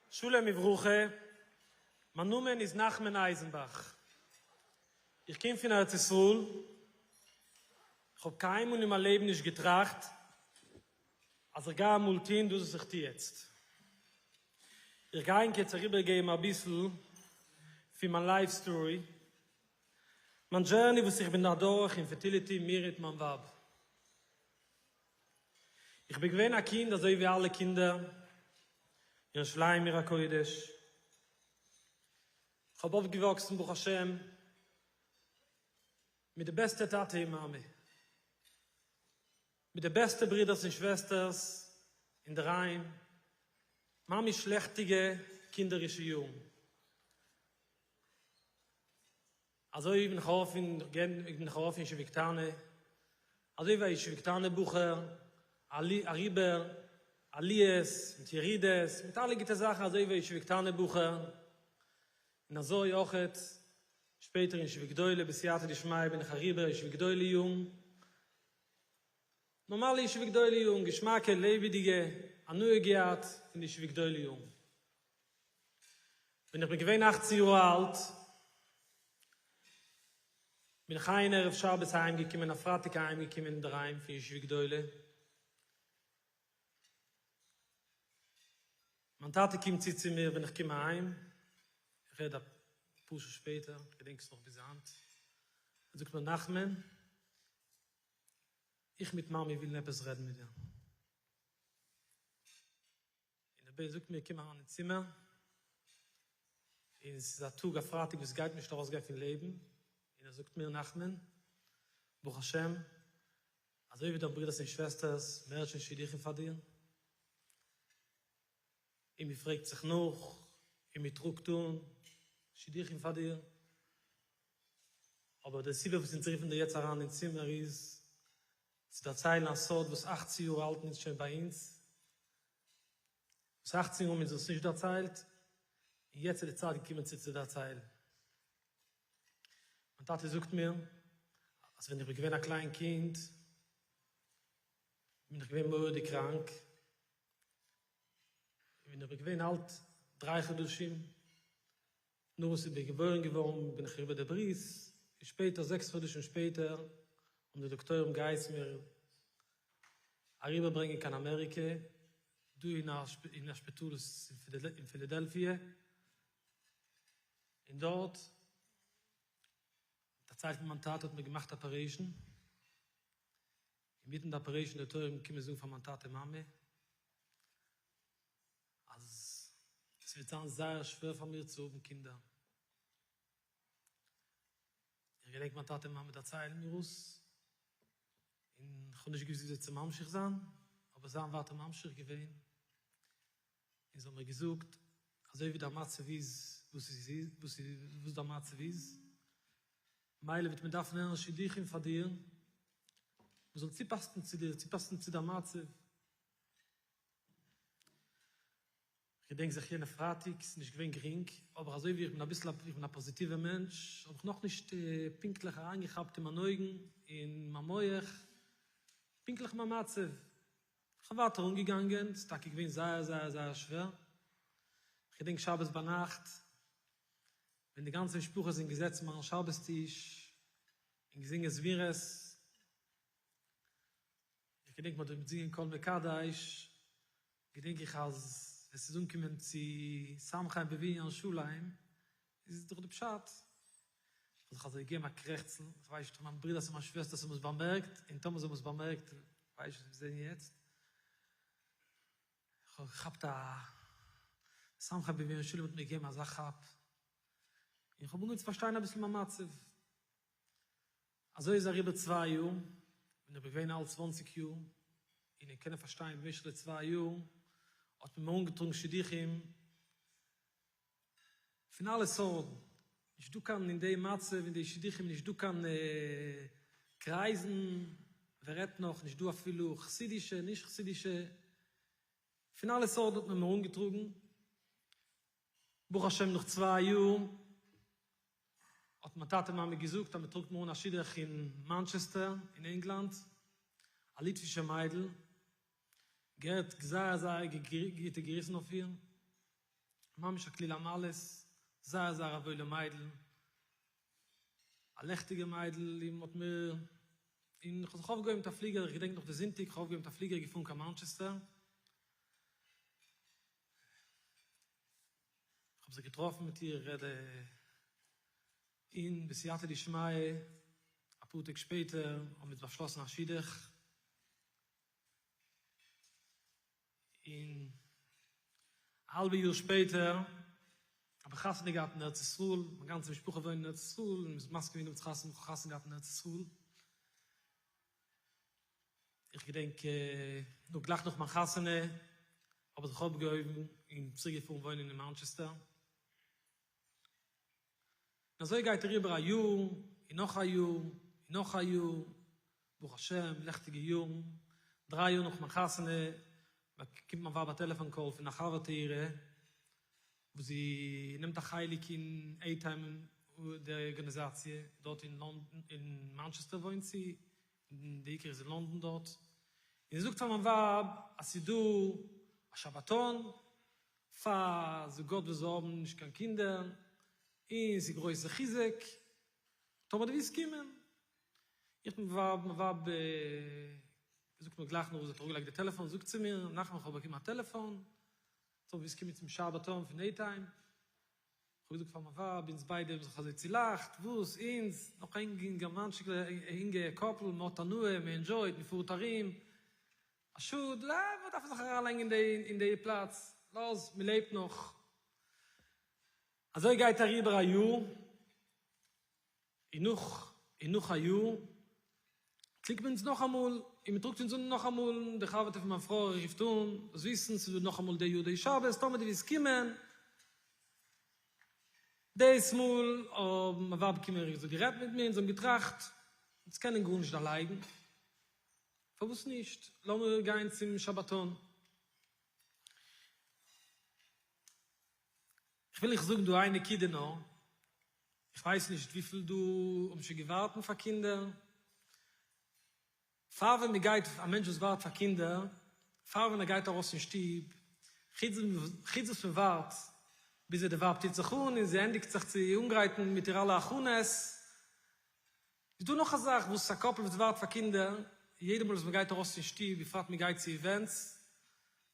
שלום וברכה, מיין נאמען איז נחמן אייזנבאך, איך קום פון ארץ ישראל, איך האב קיינמאל אין מיין לעבן נישט געטראכט אז איך גיי אמאל טון דאס וואס איך טו יעצט. איך גיי ענק יעצט אריבערגעבן אביסל פון מיין life story, מיין journey וואס איך בין אדורך אין fertility מיר מיט מיין ווייב. איך בין געווען א קינד אזוי ווי אלע קינדער אין ירושלים עיר הקודש, איך האב אויפגעוואקסן ברוך השם מיט די בעסטע טאטע און מאמע, מיט די בעסטע ברודערס און שוועסטערס אינדערהיים, ממש לעכטיגע קינדערישע יארן. אזוי בין איך ארויף אין בין איך ארויף אין ישיבה קטנה, אזוי ווי א ישיבה קטנה בחור, אריבער עליות מיט ירידות, מיט אלע גוטע זאכן אזוי ווי א ישיבה קטנה בחור, און אזוי אויכעט שפעטער אין ישיבה גדולה בסייעתא דשמיא בין איך אריבער ישיבה גדולה יארן, נארמאלע ישיבה גדולה יארן, געשמאקע לעבעדיגע, הנאה געהאט פון די ישיבה גדולה יארן. ווען איך בין געווען אכצן יאר אלט, בין איך איין ערב שבת אהיים געקומען, א פרייטאג אהיים געקומען אינדערהיים פון ישיבה גדולה, מיין טאטע קומט צו צו מיר ווען איך קום אהיים, איך רעד אפאר שעה שפעטער, איך געדענק עס נאך ביז היינט, ער זאגט מיר נחמן, איך מיט מאמי ווילן עפעס רעדן מיט דיר. און דער בע זאגט מיר קום אריין אין צימער, און עס איז א טאג א פרייטאג וואס גייט נישט ארויסגיין פון לעבן, און ער זאגט מיר נחמן, ברוך השם, אזוי ווי דיין ברודערס און שוועסטערס מערטשן שידוכים פאר דיר, און מען פרעגט זיך נאך, און מען טראגט אן שידוכים פאר דיר, אבער די סיבה וואס אונז רופן דיר יעצט אריין אין צימער איז צו דערציילן א סוד וואס אכצן יאר האלטן אונז שוין ביי אונז, וואס אכצן יאר האבן אונז דאס נישט דערציילט, און יעצט איז די צייט געקומען צו צו דערציילן. מיין טאטע זאגט מיר אז ווען איך בין געווען א קליין קינד בין איך געווען מורא'דיג קראנק, און ווען איך בין געווען אלט דריי חדשים נאך וואס איך בין געבוירן געווארן בין איך אריבער די ברית, און שפעטער זעקס חדשים שפעטער האבן די דאקטוירים געהייסן מיר אריבערברענגען קיין אמעריקע, דא אין א שפיטאל אין פילידעלפיע, און דארט דערציילט מיר מיין טאטע האט מען געמאכט operation, אינמיטן די operation די דאקטוירים געקומען זאגן פאר מיין טאטע מאמע אז עס וועט זיין זייער שווער פאר מיר צו האבן קינדער. איך געדענק מיין טאטע און מאמע דערציילן מיר עס, און איך האב נישט געוואוסט וויאזוי צו ממשיך זיין, אבער זיי האבן ווייטער ממשיך געווען, און זיי האבן מיר געזאגט, אזוי ווי דיין מצב איז וואס עס איז, וואס דיין מצב איז, מילא וועט מען דארפן הערן שידוכים פאר דיר, וואס זאל צופאסן צו דיר, צופאסן צו דיין מצב. כ'געדענק זיך יענע פרייטאג, ס'איז נישט געווען גרינג, אבער אזוי ווי איך בין אביסל איך בין א פאזיטיווער מענטש, האב איך נאכנישט פונקטליך אריינגעכאפט אין מיין אויגן און מיין מח פונקטליך מיין מצב. כ'האב ווייטער אנגעגאנגען, ס'איז טאקע געווען זייער זייער זייער שווער. כ'געדענק שבת ביינאכט, ווען די גאנצע משפחה זענען געזעצן ביים שבת טיש און געזינגען זמירות, איך געדענק מ'האט דארט געזינגען כל מקדש, געדענק איך אז ווען ס'איז אנגעקומען צו שמחי בבניין ירושלים, איז דאך די פשט, איך האב זיך אזוי געגעבן א קרעכצל, איך ווייס נישט אויב מיין ברודערס און מיין שוועסטערס האבן עס באמערקט, און טאמער זיי האבן עס באמערקט, ווייס איך נישט ווי זיי זענען יעצט, איך האב געכאפט א שמחי בבניין ירושלים האט מיר געגעבן אזא כאפ, און איך האב אנגעהויבן צו פארשטיין אביסל מיין מצב. אזוי איז אריבער צוויי יאר, ווען איך בין געווען אלט צוואנציג יאר, און איך קען פארשטיין במשך די צוויי יאר האט מען מיר אנגעטראגן שידוכים פון אלע סארטן, נישט דא קיין אין די מצב אין די שידוכים נישט דא קיין קרייזן, ווער רעדט נאך נישט דא אפילו חסידישע נישט חסידישע, פון אלע סארטן האט מען מיר אנגעטראגן, ברוך השם נאך צוויי יאר. האט מיין טאטע מאמע געזאגט אז מען טראגט מיר אן א שידוך אין מאנטשעסטער אין ענגלאנד, א ליטווישע מיידל, געהערט זייער זייער גוטע גריסן אויף איר, ממש א כליל המעלות, זייער זייער א וואוילע מיידל, א לעכטיגע מיידל, און מ'האט מיר, און כ'האב זיך אויפגעהויבן מיט א פליגער, איך געדענק נאך די זונטאג, כ'האב אויפגעהויבן מיט א פליגער געפארן קיין מאנטשעסטער, כ'האב זיך געטראפן מיט איר און בסייעתא דשמיא אפאר טעג שפעטער האבן מיר באשלאסן א שידוך, און א האלבע יאר שפעטער האב איך חתונה געהאט אין ארץ ישראל, מיין גאנצע משפחה וואוינט אין ארץ ישראל, און מ'איז מסכים געווען צו חתונה, כ'האב חתונה געהאט אין ארץ ישראל. איך געדענק נאך גלייך נאך מיין חתונה האב איך זיך אויפגעהויבן און צוריק געפארן וואוינען אין מאנטשעסטער. און אזוי גייט אריבער א יאר און נאך א יאר און נאך א יאר, ברוך השם לעכטיגע יארן, דריי יאר נאך מיין חתונה באקומט מיין ווייב א טעלעפאן קאל פון א חבר'טע אירע וואס זי נעמט א חלק אין עי-טיים די ארגאניזאציע דארט אין לאנדאן, אין מאנטשעסטער וואוינט זי, און די עיקר איז אין לאנדאן דארט, און זי זאגט פאר מיין ווייב אז ס'איז דא א שבתון פאר זוגות וואס האבן נישט קיין קינדער, און ס'איז גרויסע חיזוק, טאמער דו ווילסט קומען. איך מיין ווייב, מיין ווייב זאגט מיר גלייך נאך וואס זי האט אראפגעלייגט די טעלעפאן, זאגט זי מיר, נחמן איך האב באקומען א טעלעפאן, טאמער ווילסט קומען צום שבתון פון עי-טיים. כ'האב געזאגט פאר מיין ווייב, אונז ביידע האבן זיך אזוי צולאכט, וואס, אונז, נאך א אינגערמאנטשיקל, א אינגע קאפל, מ'האט הנאה, מ'ענדזשויט, מ'פארט ארום, א שאד, וואס דארף מען זיך אריינלייגן אין די פלאץ, לאז, מ'לעבט נאך. אזוי גייט אריבער א יאר, און נאך און נאך א יאר קלינגט מען אונז נאכאמאל און מען טראגט אונז אן נאכאמאל, די חבר'טע פון מיין פרוי רופט אן, זאלסט וויסן ס'איז דא נאכאמאל די יאר די שבת, טאמער דו ווילסט קומען. דאס מאל האט מיין ווייב באקומען איר זאל גערעדט מיט מיר און זיי האבן געטראכט, אונז קענען גארנישט דערלייגן, פארוואס נישט, לאמיר גיין צום שבתון. כ'וויל אייך זאגן דא איין נקודה נאר, איך ווייס נישט וויפיל דא האבן שוין געווארטן פאר קינדער, פאר ווען מען גייט, א מענטש וואס ווארט פאר קינדער, פאר ווען ער גייט ארויס פון שטוב, חוץ וואס מען ווארט ביז די ווייב טוט זיך אן און זי ענדיגט זיך צו אנגרייטן מיט איר אלע הכנות, איז דא נאך א זאך וואס א קאפל וואס ווארט פאר קינדער, יעדע מאל וואס מען גייט ארויס פון שטוב, בפרט מען גייט צו events,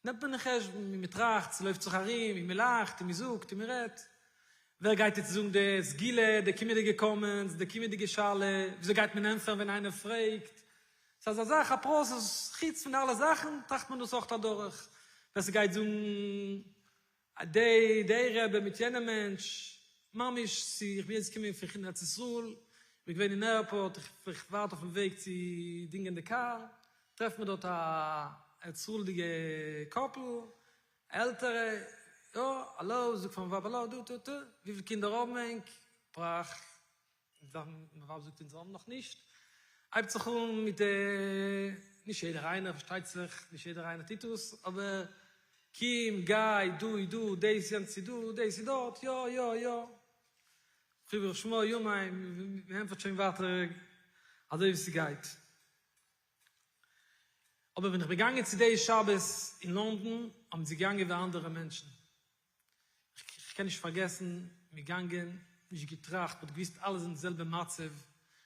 נעמט מען אין חשבון, און מען טראכט, ס'לויפט זיך ארום, און מען לאכט, און מען זאגט, און מען רעדט. ווער גייט יעצט זאגן די סגולה, די קומענדיגע comments, די קומענדיגע שאלה, וויאזוי גייט מען ענטפערן ווען איינער פרעגט? ס'איז אזא זאך, א process, חוץ פון אלע זאכן טראכט מען דאס אויך אדורך, ווער ס'גייט זאגן די די רבי מיט יענע מענטש, ממש צו איך בין יעצט געקומען פון ארץ ישראל, איך בין געווען אין airport, איך ווארט אויפן וועג צו דינגען די קאר, טרעפט מיר דארט א ארץ ישראל'דיגע couple, עלטערע, יא, האלא, זאג פאר מיין ווייב האלא, דא טא טא, וויפיל קינדער האבן ענק? פראך, מיין ווייב זאגט אונז האבן נאך נישט, הייבט זיך אן מיט די, נישט יעדער איינער פארשטייט זיך, נישט יעדער איינער טוט דאס, אבער קום, גיי, דא איז דא, דאס יענץ איז דא, דאס איז דארט, יא יא יא, חיבור שמו ימים, מען ענטפערט שוין ווייטער אזוי ווי ס'גייט. אבער ווען איך בין געגאנגען צו די שבת אין לונדון האבן זיי געגאנגען ווי אנדערע מענטשן. איך קען נישט פארגעסן, מיר גאנגען, נישט געטראכט, מ'האט געוויסט אלע זענען די זעלבע מצב,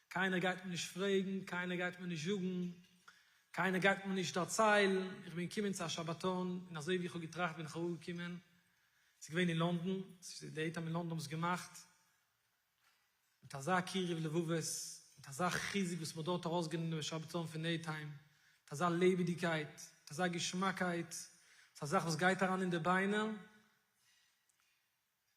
קיינער גייט מיר נישט פרעגן, קיינער גייט מיר נישט זאגן, קיינער גייט מיר נישט דערציילן, איך בין געקומען צו א שבתון, און אזוי ווי איך האב געטראכט בין איך אראפגעקומען, ס'איז געווען אין לונדון, די עיטם אין לונדון האבן עס געמאכט, מיט אזא קירוב לבבות, מיט אזא חיזוק וואס מ'האט דארט ארויסגענומען דעם שבתון פון עיטיים, מיט אזא לעבעדיגקייט, מיט אזא געשמאקייט, ס'איז א זאך וואס גייט אריין אין די ביינער,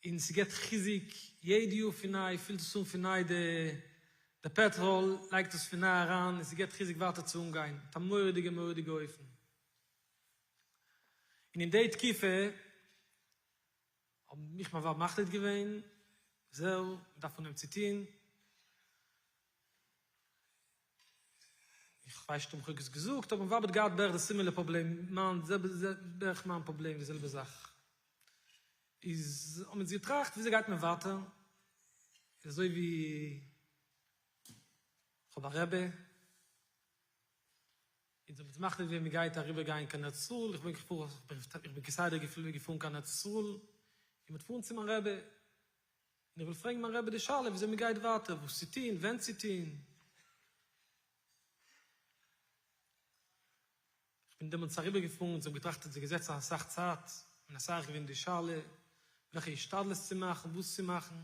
און ס'געבט חיזוק יעדע יאר פון ניי, פילט עס אן פון ניי די פעטראל, לייגט עס פון ניי אריין, און ס'געבט חיזוק ווייטער צו אנגיין, מיט א מורא'דיגע מורא'דיגע אופן. און אין די תקופה האבן מיך מיין ווייב מחליט געווען, זהו, מ'דארף אנהייבן צו טון. איך ווייס נישט אויב כ'האב עס געזאגט, אבער מיין ווייב האט געהאט בערך די similar פראבלעם, מיין זעלבע, בערך מיין פראבלעם, די זעלבע זאך. איז האבן אונז געטראכט וויאזוי גייט מען ווייטער? איז אזוי ווי כ'האב א רבי, אונז האבן מחליט געווען מ'גייט אריבער גיין קיין ארץ ישראל, איך בין געפארן, איך בין כסדר געפארן קיין ארץ ישראל, און מ'וועט פארן צו מיין רבי, און איך וויל פרעגן מיין רבי די שאלה וויאזוי מ'גייט ווייטער, וואס צו טון, ווען צו טון. איך בין דעמאלטס אריבער געפארן, אונז האבן געטראכט און זיך געזעצן אסאך צייט, און אסאך געווען די שאלה וועלכע השתדלות צו מאכן, וואס צו מאכן,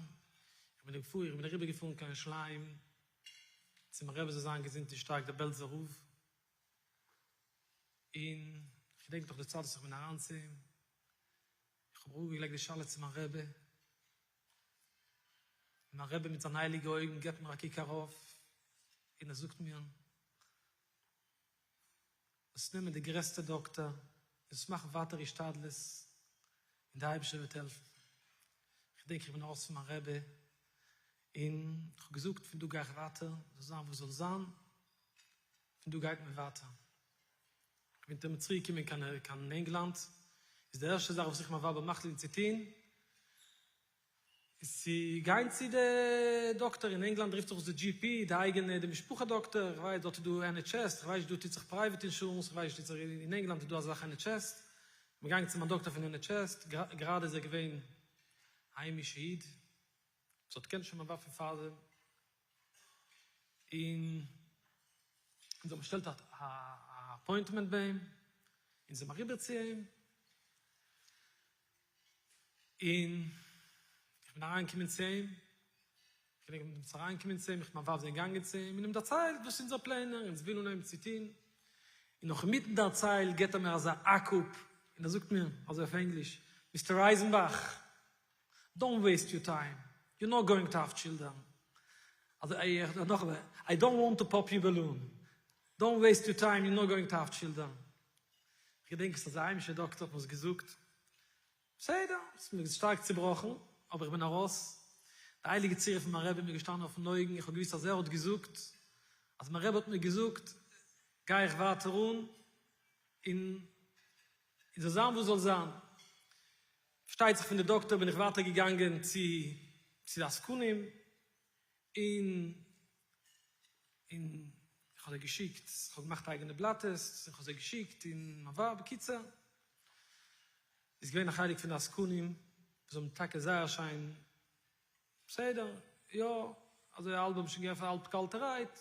איך בין געפארן, איך בין אריבער געפארן קיין ירושלים צום רבי זאל זיין געזונט און שטארק דער בעלזער רב, און איך געדענק נאך די צייט וואס איך בין אריין צו אים, איך האב אראפגעלייגט די שאלה צו מיין רבי, און מיין רבי מיט זיינע הייליגע אויגן געבט מיר א קוק ארויף, און ער זאגט מיר, זאלסט נעמען די גרעסטע דאקטער און זאלסט מאכן ווייטער השתדלות און די אייבערשטער וועט העלפן. איך געדענק איך בין ארויס פון מיין רבי און איך האב געזאגט פון דא גיי איך ווייטער, זאל זיין וואס זאל זיין, פון דא גייט מען ווייטער. איך בין תמיד צוריק געקומען קיין קיין ענגלאנד, איז די ערשטע זאך וואס איך מיין ווייב האבן מחליט געווען צו טון, איז צו גיין צו די דאקטער, אין ענגלאנד רופט זיך עס די GP, די אייגענע די משפחה דאקטער, איך ווייס דארט איז דא NHS, איך ווייס נישט דא טוט זיך private insurance, איך ווייס נישט טוט זיך אין ענגלאנד איז דא אזא זאך NHS, איך בין געגאנגען צו מיין דאקטער פון NHS, גראדע איז ער געווען א היימישע איד, וואס האט געקענט שוין מיין ווייב פון פארדעם, און אונז האבן באשטעלט א appointment ביי אים, אונז זעמער אריבער צו אים, און איך בין אריינגעקומען צו אים, איך געדענק ווען מ'איז אריינגעקומען צו אים, איך מיין ווייב זענען געגאנגען צו אים, און אים דערציילט וואס אונזער פלענער, אונז ווילן אנהויבן צו טון, און נאך אינמיטן דערצייל געבט ער מיר אזא האק אפ, און ער זאגט מיר, אזוי אויף ענגליש, Mister Eisenbach, don't waste your time, you're not going to have children. אזוי נאכאמאל, I don't want to pop your balloon, don't waste your time, you're not going to have children. כ'געדענק עס אז א היימישע דאקטער האט מיר עס געזאגט, בסדר, ס'איז מיר שטארק צובראכן, אבער איך בין ארויס, די הייליגע צורה פון מיין רבי איז מיר געשטאנען אויפן אויגן, איך האב געוואוסט אז ער האט געזאגט, אז מיין רבי האט מיר געזאגט, גיי איך ווייטער אן, און און זאל זיין וואס זאל זיין. פארשטייט זיך פון די דאקטער בין איך ווייטער געגאנגען צו צו די עסקנים, און און איך האב זיי געשיקט, איך האב געמאכט אייגענע blood test, איך האב זיי געשיקט, און מיין ווייב, בקיצור, איז געווען א חלק פון די עסקנים וואס האבן טאקע זייער שיין, בסדר, יא, אזוי האלב האבן שוין געענטפערט האלב קאלטערהייט,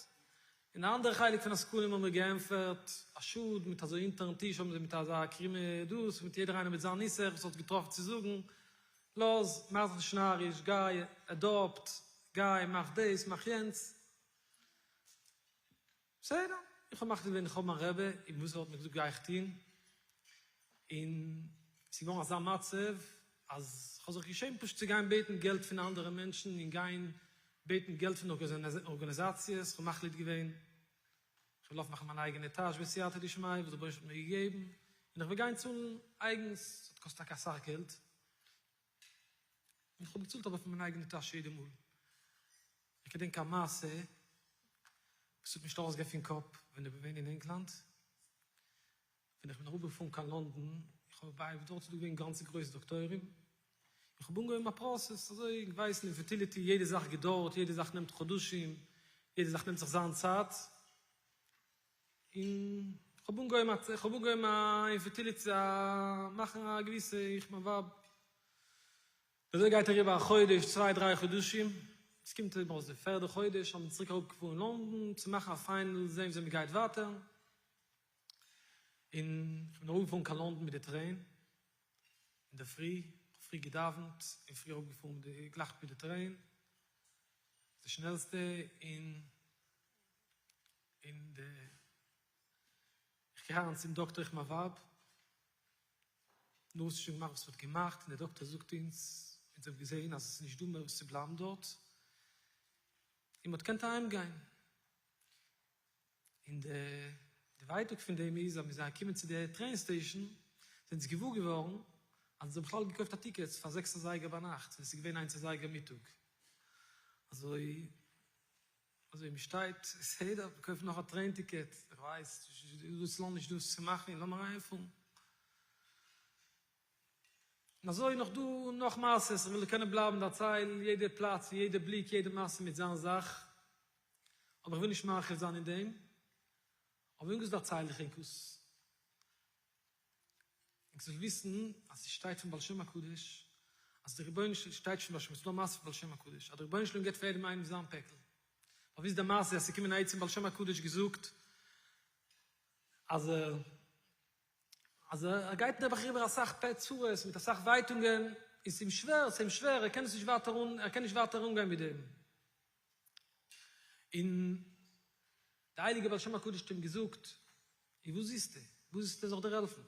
און די אנדערע חלק פון עסקנים האבן מיר געענטפערט, א שאד, מיט אזוי אונטערן טיש האבן זיי מיט אזא קרומע דאס, מיט יעדער איינער מיט זיין נוסח וואס האט געטראפן צו זאגן, לאז, מאך זיך נישט נאריש, גיי adopt, גיי מאך דאס, מאך יענץ. בסדר, איך האב מחליט געווען איך האב מיין רבי, און וואס ער האט מיר געזאגט גיי איך טון, און ס'איז געווארן אזא מצב אז כ'האב זיך געשעמט פשוט צו גיין בעטן געלט פון אנדערע מענטשן און גיין בעטן געלט פון ארגאניזאציעס, כ'האב מחליט געווען כ'וויל אויפמאכן מיין אייגענע טאש בסייעתא דשמיא וואס דער רבונו של עולם האט מיר געגעבן, און איך וועל גיין צאלן אייגנס, ס'האט געקאסט טאקע אסאך געלט, און כ'האב געצאלט אבער פון מיין אייגענע טאש יעדע מאל. איך געדענק א מעשה וואס האט נישט ארויסגעגיין פון קאפ ווען איך בין געווען אין ענגלאנד, ווען איך בין אראפגעפארן קיין לאנדאן, איך האב ביי דארט איז דא געווען גאנצע גרויסע דאקטוירים, איך האב אנגעהויבן א process, אזוי איך ווייס אין infertility יעדע זאך געדויערט, יעדע זאך נעמט חדשים, יעדע זאך נעמט זיך זיין צייט, און איך האב אנגעהויבן א איך האב אנגעהויבן א infertility א מאכן א געוויסע איך מיין ווייב, אזוי גייט אריבער א חודש צוויי דריי חדשים, עס קומט אויס די פערדע חודש האבן צוריק אראפגעפארן אין לאנדאן צו מאכן א final זען וויאזוי מען גייט ווייטער, און איך בין אראפגעפארן קיין לאנדאן מיט די train אינדערפרי, איך האב פרי געדאווענט און פרי אראפגעפארן מיט די גלייך מיט די train, די שנעלסטע, און און די איך גיי אריין צום דאקטער איך מיין ווייב, נו האסט שוין געמאכט וואס מ'האט געמאכט, און דער דאקטער זאגט אונז, אונז האבן געזען אז עס איז נישט דא מער וואס צו בלייבן דארט, און מ'האט געקענט אהיים גיין. און די די ווייטאג פון דעם איז אז מיר זענען געקומען צו די train station זענען אונז געוואר געווארן אז אונז האבן בכלל געקויפט א ticket פאר זעקס אזייגער ביינאכט ווען עס איז געווען איינס אזייגער מיטאג. אזוי אזוי מען שטייט בסדר מען קויפט נאך א train ticket איך ווייס דא איז לאנג נישט דא וואס צו מאכן לאמיר אהיימפארן. און אזוי נאך דא נאך מעשות, איך וויל קענען בלייבן דערציילן יעדע פלאץ און יעדע בליק יעדע מעשה מיט זיין זאך, אבער איך וויל נישט מרחיב זיין אין דעם, אבער וואס דערצייל איך ענק עס? ענק זאל וויסן אז ס'שטייט פון בעל שם הקדוש אז דער רבונו של שטייט שוין בעל שם, ס'איז דא א מעשה פון בעל שם הקדוש אז דער רבונו של עולם געבט פאר יעדעם איינעם זיין פעקל, באוויסט די מעשה אז ס'איז געקומען א איד צום בעל שם הקדוש געזאגט אז ער אז ער גייט נעבעך אריבער אסאך צרות מיט אסאך ווייטונגען און ס'איז אים שווער, ס'איז אים שווער, ער קען עס נישט ווייטער אן, ער קען נישט ווייטער אנגיין מיט דעם. און דער הייליגער בעל שם הקדוש האט אים געזאגט, און וואס זוכסטו? וואס זוכסטו זאל איך דיר העלפן?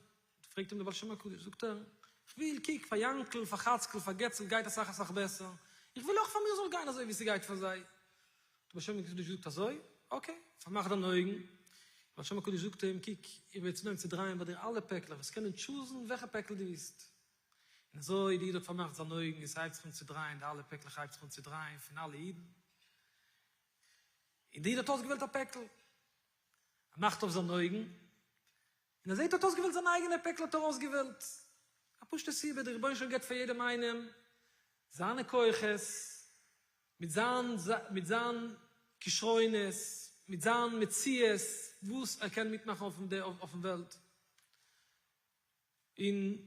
פרעגט אים דער בעל שם הקדוש, זאגט ער, איך וויל, קוק, פאר יאנקל, פאר חאצקל, פאר געצל גייט אסאך אסאך בעסער, איך וויל אויך פאר מיר זאל גיין אזוי ווי ס'גייט פאר זיי. האט דער בעל שם הקדוש געזאגט, אזוי? okay, פארמאך דיינע אויגן. דער בעל שם הקדוש זאגט אים, קוק, איך וועל יעצט אנהייבן צו דרייען ביי דיר אלע פעקלעך, וועסט קענען choose ן וועלכע פעקל דו ווילסט. און אזוי די איד האט פארמאכט זיינע אויגן און ס'הייבט זיך אן צו דרייען, די אלע פעקלעך הייבט זיך אן צו דרייען פון אלע אידן, און די איד האט אויסגעוועלט א פעקל, ער מאכט אויף זיינע אויגן, און ער זעט ער האט אויסגעוועלט זיין אייגענע פעקל האט ער אויסגעוועלט, א פשוטע סיבה, דער רבונו של עולם געבט פאר יעדעם איינעם זיינע כוחות, מיט זיין מיט זיין כשרונות, מיט זיין מציאות וואס ער קען מיטמאכן אויפן וועלט. און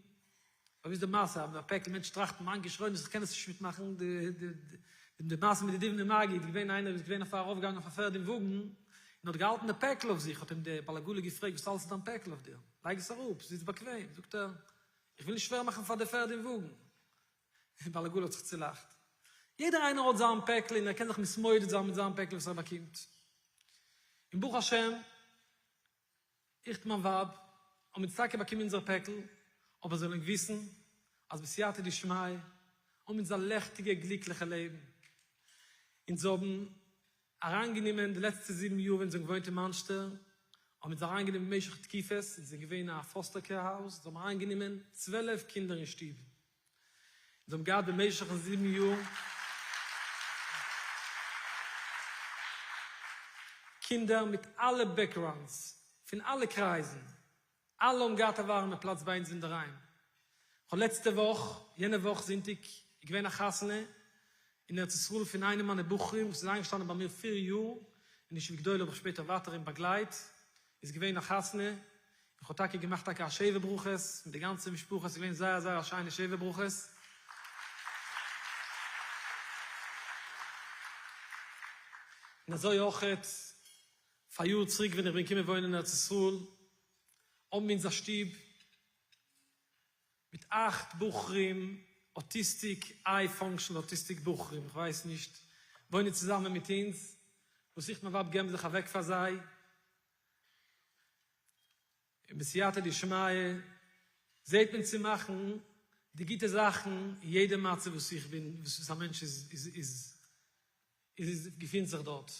אויב איז די מעשה אז א פעקל מענטשן טראכטן מיין כשרונות איך קען עס נישט מיטמאכן, די די מעשה מיט די דובנער מגיד איז געווען איינער איז געווען אויף א ארויפגעגאנגען אויף א פערד און וואגן און האט געהאלטן די פעקל אויף זיך האט אים די בעל עגלה געפרעגט וואס האלטסטו דיין פעקל אויף דיר לייג עס אראפ זיץ באקוועם זאגט ער איך וויל נישט שווער מאכן פאר די פערד און וואגן די בעל עגלה האט זיך צולאכט יעדער איינער האט זיין פעקל און ער קען זיך מתמודד זיין מיט זיין פעקל וואס ער באקומט און ברוך השם איך מיט מיין ווייב האבן אונז טאקע באקומען אונזער פעקל, אבער זאל ענק וויסן אז בסייעתא דשמיא האבן אונז א לעכטיגע גליקליכע לעבן. אונז האבן אריינגענומען די לעצטע זיבן יאר ווען אונז האבן געוואוינט אין מאנשטער, האבן אונז אריינגענומען במשך תקופות, אונז זענען געווען א foster care house, אונז האבן אריינגענומען 12 קינדער אין שטוב. אונז האבן געהאט במשך'ן זיבן יאר קינדער מיט אלע backgrounds, פון אלע קרייזן, אלע האבן געהאט א ווארעמע פלאץ ביי אונז אינדערהיים. כ'האב לעצטע וואך, יענע וואך זונטאג, איז געווען א חתונה אין ארץ ישראל פון איינע מיינע בחורים וואס איז איינגעשטאנען ביי מיר פיר יאר, אין ישיבה גדולה האב איך שפעטער ווייטער אים באגלייט, איז געווען א חתונה, איך האב טאקע געמאכט טאקע א שבע ברכות מיט די גאנצע משפחה, ס'איז געווען זייער זייער א שיינע שבע ברכות. און אזוי אויכעט פאר יאר צוריק ווען איך בין געקומען וואוינען אין ארץ ישראל, האבן אונז א שטוב מיט אכט בחורים, autistic, high functional autistic בחורים, איך ווייס נישט, וואוינען צוזאמען מיט אונז, וואס איך מיין ווייב געבן זיך אוועק פאר זיי, און בסייעתא דשמיא זעט מען צו מאכן די גוטע זאכן אין יעדע מצב וואס איך בין, וואס א מענטש איז איז איז געפינט זיך דארט.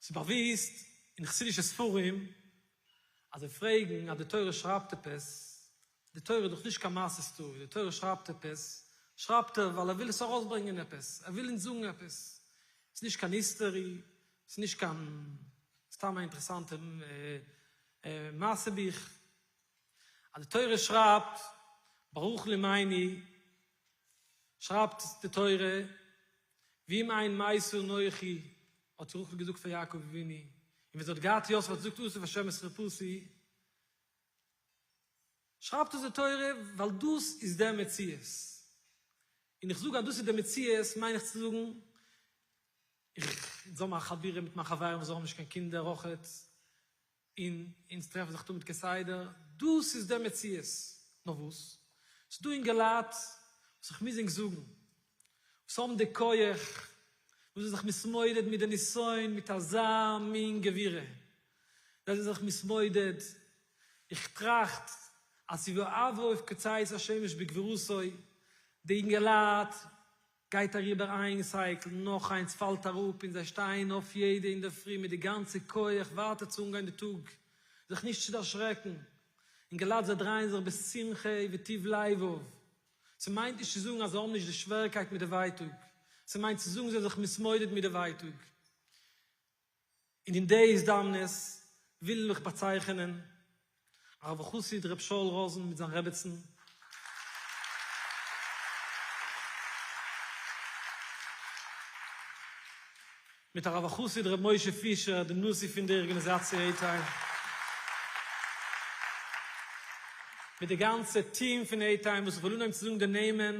ס'איז באוויסט אין חסידישע ספרים אז זיי פרעגן אז די תורה שרייבט עפעס, די תורה איז דאך נישט קיין מעשה story, די תורה שרייבט עפעס, שרייבט ער ווייל ער וויל עס ארויסברענגען עפעס, ער וויל אונז זאגן עפעס, ס'איז נישט קיין history, ס'איז נישט קיין סתם א אינטערעסאנטע מעשה בוך, אז די תורה שרייבט ברוך לימני שרייבט די תורה ואם אין מתה אנכי האט רחל געזאגט פאר יעקב אבינו, און ווען זי האט געהאט יוסף האט זי געזאגט אסף השם את חרפתי, שרייבט עס די תורה ווייל דאס איז דער מציאות, און איך זאג אז דאס איז דער מציאות מיין איך צו זאגן, איך אונז האבן א חבירה מיט מיין חברים וואס האבן נישט קיין קינדער אויכעט, און אונז טרעפן זיך תמיד כסדר, דאס איז דער מציאות, נאר וואס? ס'איז דא אינגעלייט וואס איך מוז ענק זאגן, וואס האבן די כח, וואס זענען זיך מתמודד מיט די נסיון מיט אזא מין גבורה, זיי זענען זיך מתמודד, איך טראכט אז ס'איז ואהבו כצאת השמש בגבורתו, די אינגעלייט גייט אריבער איין cycle נאך איינס פאלט אראפ און זיי שטייען אויף יעדע אינדערפרי מיט די גאנצע כח ווייטער צו אנגיין די טאג, זיך נישט צו דערשרעקן, אינגעלייט זיי דרייען זיך בשמחה ובטוב לבב, ס'מיינט נישט צו זאגן אז זיי האבן נישט די שווערקייט מיט די ווייטאג, ס'מיינט צו זאגן זיי זענען זיך מתמודד מיט די ווייטאג. און אין די הזדמנות וויל איך באצייכענען. הרב החסיד ר' שאול ראזן מיט זיין רעבעצן. מיט הרב החסיד ר' משה פישער דעם נשיא פון די ארגאניזאציע עי-טיים. מיט די גאנצע טיעם פון עי-טיים וואס איך וועל אנהויבן צו זאגן די נעמען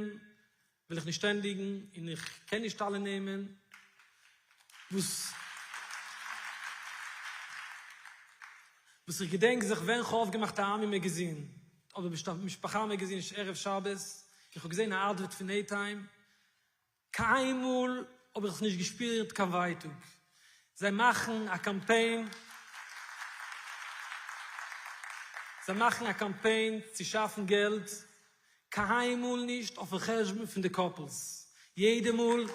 וועל איך נישט ענדיגן און איך קען נישט אלע נעמען וואס וואס איך געדענק זיך ווען כ'האב אויפגעמאכט א עמי מעגעזין אדער משפחה מעגעזין ערב שבת און כ'האב געזען א אדווערט פון עי-טיים קיינמאל האב איך נישט געשפירט קיין ווייטאג. זיי מאכן א קאמפיין, זיי מאכן א קאמפיין צו שאפן געלט, קיינמאל נישט אויפן חשבון פון די couples, יעדע מאל,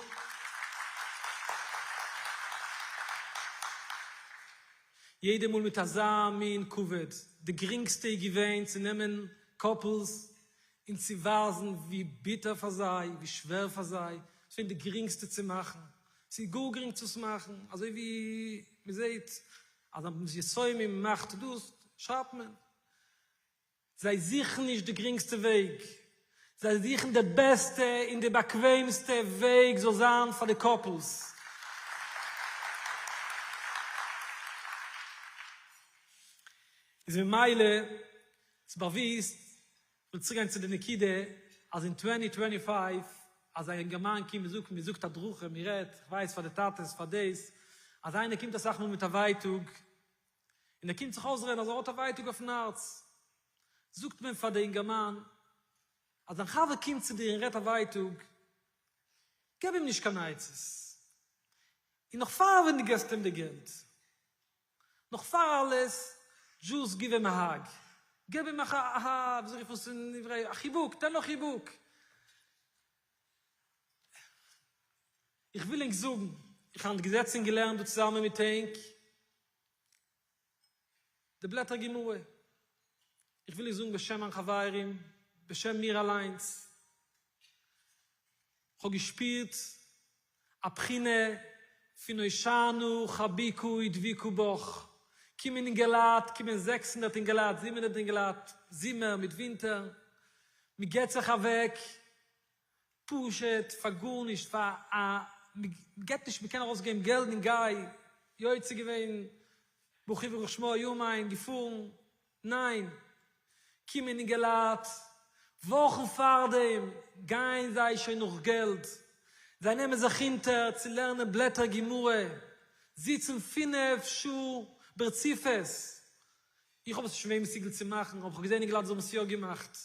יעדע מאל מיט אזא מין כבוד, די גרינגסטע איז געווען צו נעמען couples און צו ווייזן ווי ביטער פאר זיי, ווי שווער פאר זיי, ס'איז געווען די גרינגסטע צו מאכן, ס'איז גאר גרינג צו עס מאכן, אזוי ווי מ'זעט אז א יתומים מאכט דאס, שרייבט מען. זיי זוכן נישט די גרינגסטע וועג, זיי זוכן די בעסטע און די באקוועמסטע וועג זאל זיין פאר די couples. איז ממילא ס'איז באוויסט, כ'וויל צוריק גיין צו די נקודה, אז אין twenty twenty five אז א יונגערמאן קומט און זאגט, מען זאגט הדרכה, מען רעדט, כ'ווייס פאר די טאטעס, פאר דאס, אז איינער קומט אסאך מאל מיט א ווייטאג, און ער קומט זיך אויסרעדן אז ער האט א ווייטאג אויפן הארץ, זאגט מען פאר די אינגערמאן, אז דיין חבר קומט צו דיר און רעדט א ווייטאג, געב אים נישט קיין עצות, און נאך פאר ווען דו געבסט אים די געלט, נאך פאר אלעס, just give him a hug, געב אים א א וויאזוי רופט מען עס אין עברי, א חיבוק, תן לו חיבוק. איך וויל ענק זאגן, איך האב געזעצן און געלערנט דא צוזאמען מיט ענק די בלעטער גמרא, איך וויל ענק זאגן בשם מיין חברים, בשם מיר אליינס, כ'האב געשפירט א בחינה פון הושענא חבוקה ודבוקה בך, קומען אינגעלייט, קומען 600 אינגעלייט, 700 אינגעלייט, זומער מיט ווינטער, מ'געט זיך אוועק פשוט פאר גארנישט, פאר א, מ'געט נישט, מ'קען ארויסגעבן געלט און גיי, יוצא געווען ברוך הוא וברוך שמו יומיים, געפארן, ניין, קומען אינגעלייט וואכן פארדעם גייען זיי שוין נאך געלט, זיי נעמען זיך אונטער צו לערנען בלעטער גמרא, זיצן פינף שעה ברציפות, איך האב עס נישט געווען מסוגל צו מאכן, אבער כ'האב געזען אינגעלייט וואס האבן עס יא געמאכט,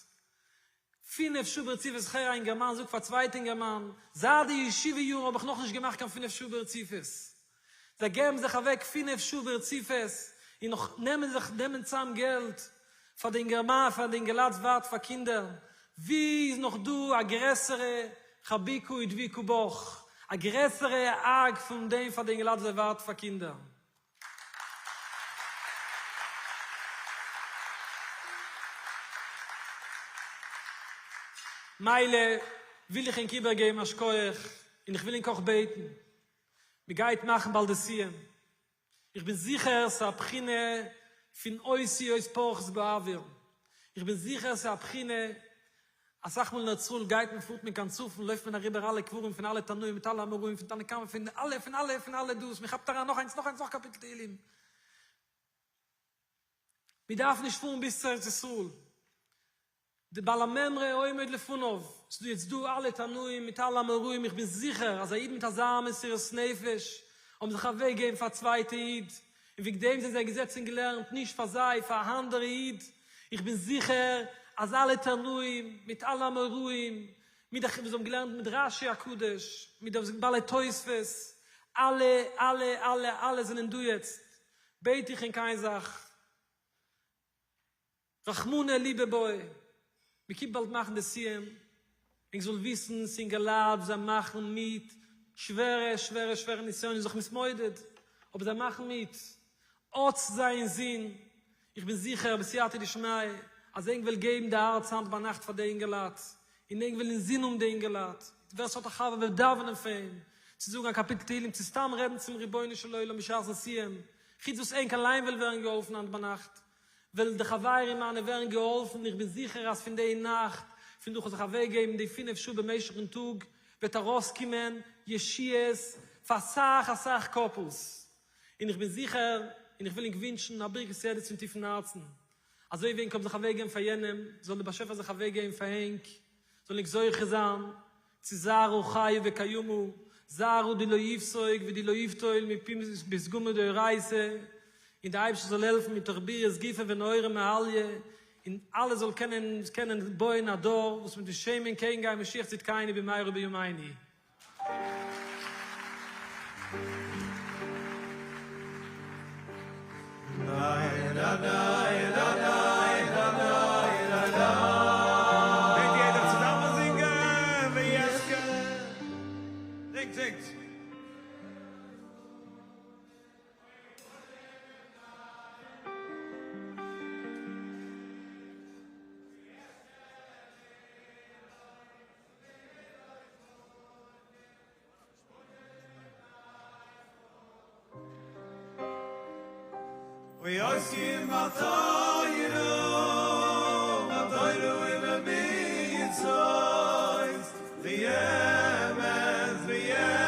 פינף שעה ברציפות, כ'הער א אינגערמאן זאגט פאר א צווייטע אינגערמאן, זייט די ישיבה יארן האב איך נאכנישט געמאכט קיין פינף שעה ברציפות. זיי געבן זיך אוועק פינף שעה ברציפות, און נאך נעמען זיך נעמען צאם געלט פאר די אינגערמאן, פאר די אינגעלייט ווארט פאר קינדער. ווי איז נאך דא א גרעסערע חבוקה ודבוקה בך, א גרעסערע hug פון דעם פאר די אינגעלייט וואס ווארט פאר קינדער? מילא וויל איך ענק איבערגעבן א שכוח, און איך וויל ענק אויך בעטן, מ'גייט מאכן באלד די סיום, איך בין זיכער ס'איז א בחינה פון אותיות פורחות באוויר, איך בין זיכער ס'איז א בחינה אסאך מאל אין ארץ ישראל גייט מען פארט מען קיין צפון לויפט מען אריבער אלע קברים פון אלע תנאים מיט אלע אמוראים פון תנא קמא פון אלע פון אלע פון אלע דאס מען כאפט אריין נאך איינס נאך איינס נאך קאפיטל תהילים מען דארף נישט פארן ביז צו ארץ ישראל די בעל המימרא עומד לפניו ס'איז דא יעצט דא אלע תנאים מיט אלע אמוראים איך בין זיכער אז א איד מיט אזא מסירות נפש האבן זיך אוועק געגעבן פאר א צווייטע איד און וועגן דעם זענען זיי געזעצן און געלערנט נישט פאר זיי, פאר א אנדערע איד, איך בין זיכער אז אלע תנאים מיט אלע אמוראים, מיט די וואס האבן געלערנט מיט רשי הקדוש, מיט די בעלי תוספות, אלע אלע אלע אלע זענען דא יעצט, בעט איך ענק איין זאך, רחמנא ליבא בעי, מען קומט באלד מאכן די סיום, ענק זאלן וויסן ס'אינגעלייט זיי מאכן מיט שווערע שווערע שווערע נסיונות זיך מתמודד, אבער זיי מאכן מיט, האטס זיי אינזין, איך בין זיכער בסייעתא דשמיא אז ענק וועל געבן די הארץ היינט ביינאכט פאר די אינגעלייט, און ענק וועל אינזין האבן די אינגעלייט, ווער ס'האט א חבר וועט דאווענען פאר אים, צו זאגן א קאפיטל תהילים צו סתם רעדן צום רבונו של עולם בשעת'ן סיום, חוץ וואס ענק אליין וועל ווערן געהאלפן היינט ביינאכט. וועלן די חברים מיינע ווערן געהאלפן, איך בין זיכער אז פון די נאכט, פון דורכן זיך אוועקגעבן די פינף שעה במשך'ן טאג, וועט ארויסקומען ישועות פאר אסאך אסאך couples, און איך בין זיכער, און איך וויל ענק ווינטשן א ברכת ידיד פון טיפן הארצן, אזוי ווי ענק האבן זיך אוועקגעגעבן פאר יענעם, זאל דער באשעפער זיך אוועקגעבן פאר ענק, זאל ענק זוכה זיין צו זרעא חייא וקיימא, זרעא דלא יפסוק ודלא יבטול מפום פתגמא דאורייתא, און דער אייבערשטער זאל העלפן מתוך בריות גופא ונהורא מעליא, און אלע זאל קענען קענען בויען א דור וואס מ'וועט נישט שעמען קעגן גיין משיח צדקינו במהרה בימינו. מעג יעדער צוזאמען זינגען ויזכה? זינגט זינגט! ועוסקים בתורה, בתורה ובמצוות, באמת, באמת,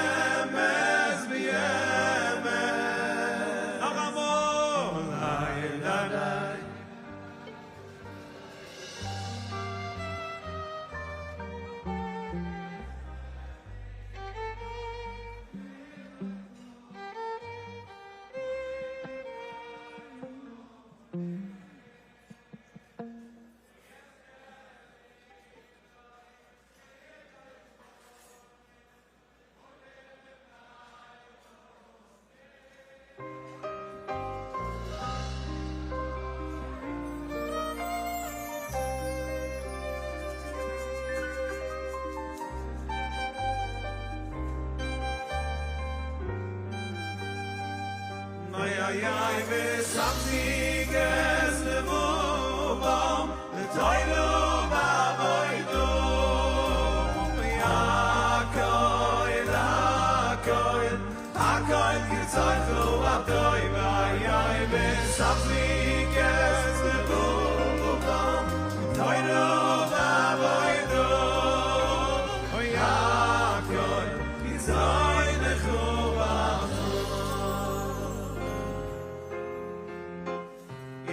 באמת. נאכאמאל, איי, איי, איי. איי איי איי ושמתי את לבבם לתורה ועבודה והכל הכל הכל כרצונך הטוב איי איי ושמתי את לבבם לתורה ועבודה והכל כרצונך הטוב.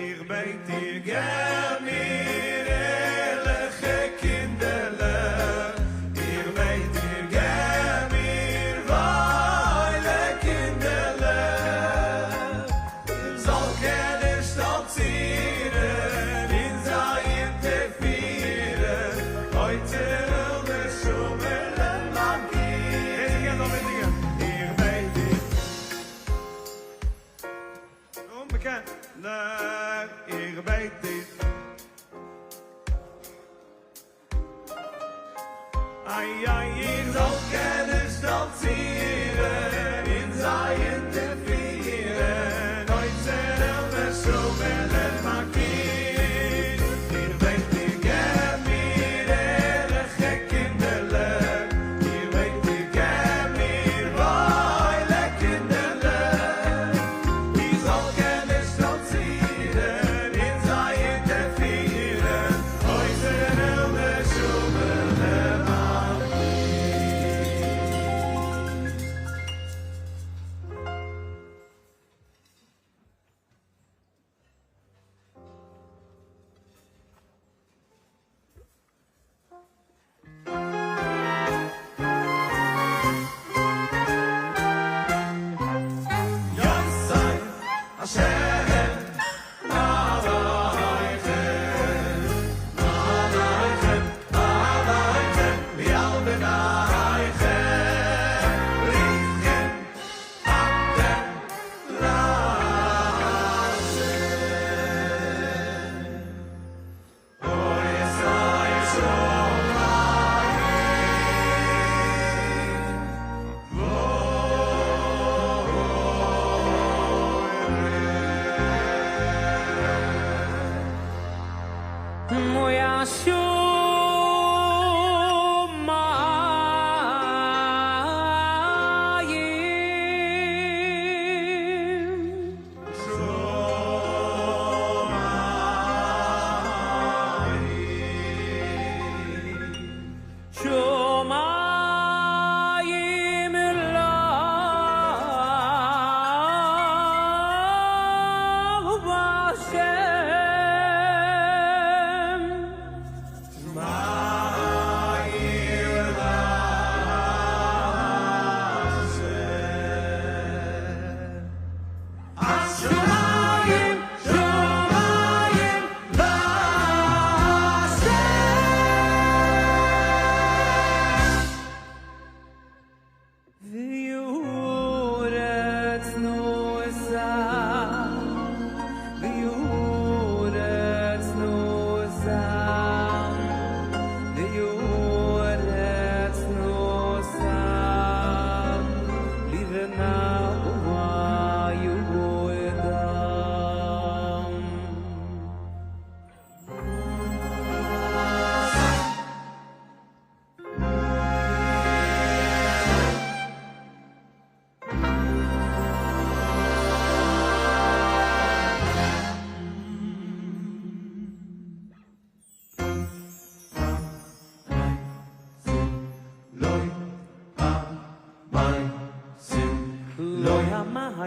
Ich bete dir, geb mir ehrliche Kinderle. Ich bete dir, geb mir weile Kinderle. Ich soll keine stolzieren, in sein Tefieren. Heute will der Schummel markieren. Ich bete dir. Unbekannt. Ich bete dir. Ai, ai, ich soll keine stolzieren, in sein Tefieren. Heute will der Schummel markieren. Ich bete dir, geb mir ehrliche Kinderle. Ich bete dir, geb mir weile Kinderle. Ich soll keine stolzieren, in sein Tefieren. Heute will der Schummel markieren.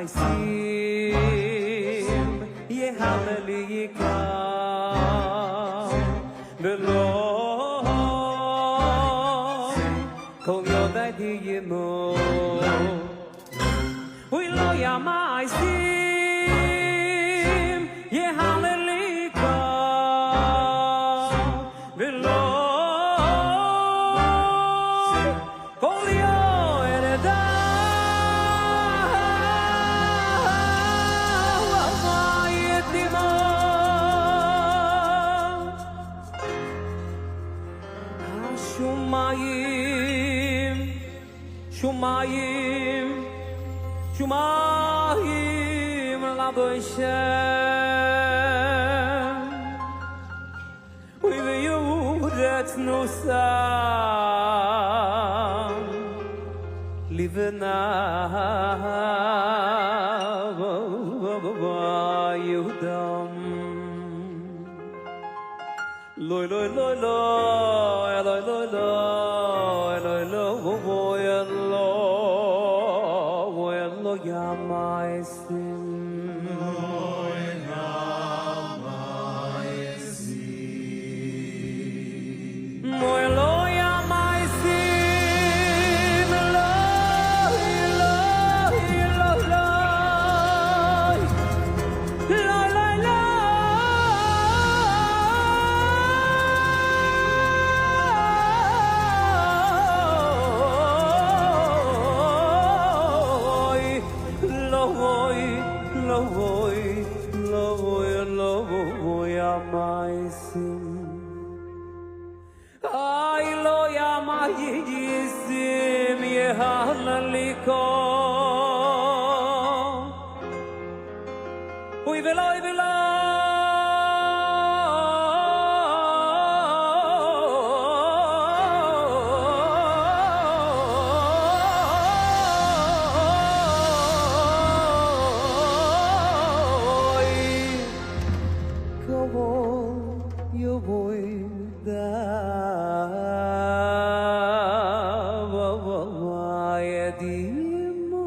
המעשים יהלליקה ולא כל יודעי דימו אוי לא המעשים יהלליקה ולא כל יודעי השומיים, שומיים, שומיים לבוישם אוי ויורץ נוסם לבנה יהודם Loy loy loy loy loy loy loy loy loy voy lo voy lo ya maisim Loy ya maisim Loy lo ya maisim loy loy loy loy loy loy loy Loy loy loy ya maisim Ay lo ya maisim yehalaliko Uy veloy veloy Kol yovoy da va va va yedimu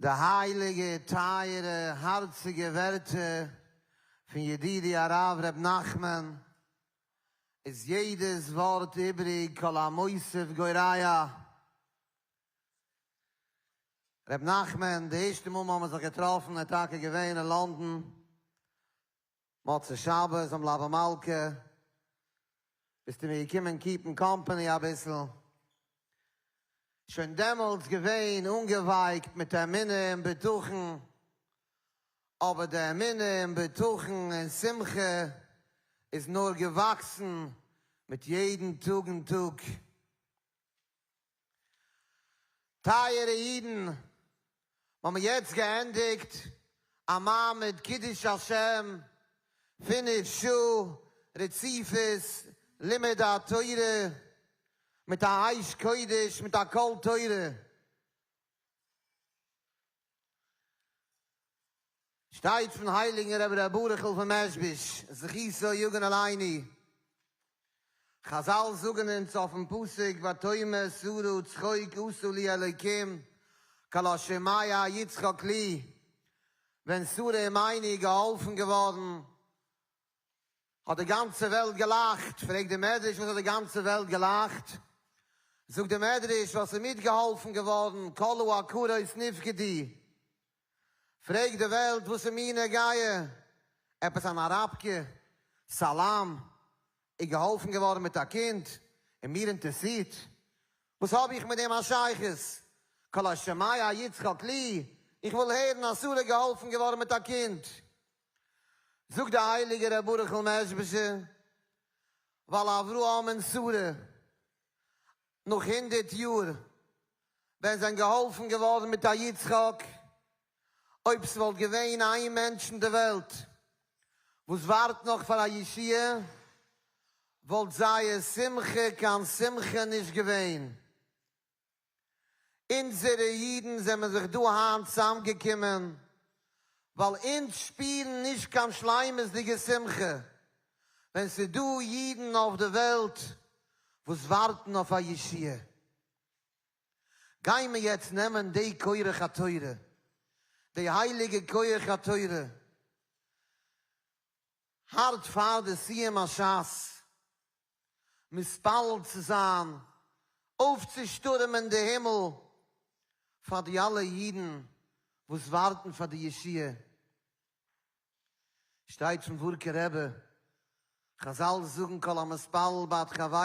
די הייליגע טייערע הארציגע ווערטער פון ידידי הרב ר' נחמן איז יעדעס ווארט איבריג כל המוסיף גורע. ר' נחמן, די ערשטע מאל מ'האמיר זיך געטראפן איז טאקע געווען אין לאנדאן מוצאי שבת א מלוה מלכה, ביסטו מיר געקומען קיפן קאמפאני אביסל. שוין דעמאלטס געווען אנגעווייקט מיט אמונה און בטחון, אבער די אמונה און בטחון און שמחה איז נאר געוואקסן מיט יעדן טאג און טאג. טייערע אידן, מ'האמיר יעצט געענדיגט א מעמד קידוש השם, פינף שעה רציפות לימוד התורה, מיט א אש קודש, מיט א קול תורה. שטייט פון הייליגן רבי ר' ברוכ'ל פון מעזשביזש זכותו יגן עלינו, חזל זאגן אונז אויפן פסוק ותאמר שרה צחוק עשה לי אלוקים כל השומע יצחק לי, ווען שרה אמנו איז געהאלפן געווארן האט די גאנצע וועלט געלאכט, פרעגט די מדרש וואס האט די גאנצע וועלט געלאכט? זאגט די מדרש ווייל ס'איז מיטגעהאלפן געווארן כל העקרות נפקדו, פרעגט די וועלט וואס איז מיר נוגע עפעס אן אראבקע, סאלאם, איז געהאלפן געווארן מיט א קינד, און מיר אינטערסירט? וואס האב איך מיט דעם א שייכות? כל השומע יצחק לי, איך וויל הערן אז שרה געהאלפן געווארן מיט א קינד. זאגט די הייליגע ר' ברוכ'ל מעזשביזשער, ווייל אברהם און שרה נאך הונדערט יאר ווען זענען געהאלפן געווארן מיט א יצחק, אויב ס'וואלט געווען איין מענטש אין די וועלט וואס ווארט נאך פאר א ישועה, וואלט זייער שמחה קיין שמחה נישט געווען. אונזערע אידן זעמער זיך דא היינט צוזאמגעקומען ווייל אונז שפירן נישט קיין שלימות'דיגע שמחה ווען ס'איז דא אידן אויף די וועלט וואס ווארטן אויף א ישועה. גיימער יעצט נעמען די כח התורה, די הייליגע כח התורה, הארט פאר די סיום הש"ס, מתפלל צו זיין, אויפצושטורעמען די הימל פאר די אלע אידן וואס ווארטן פאר די ישועה. שטייט פון ווארקער רבי, חזל זאגן כל המתפלל בעד חברו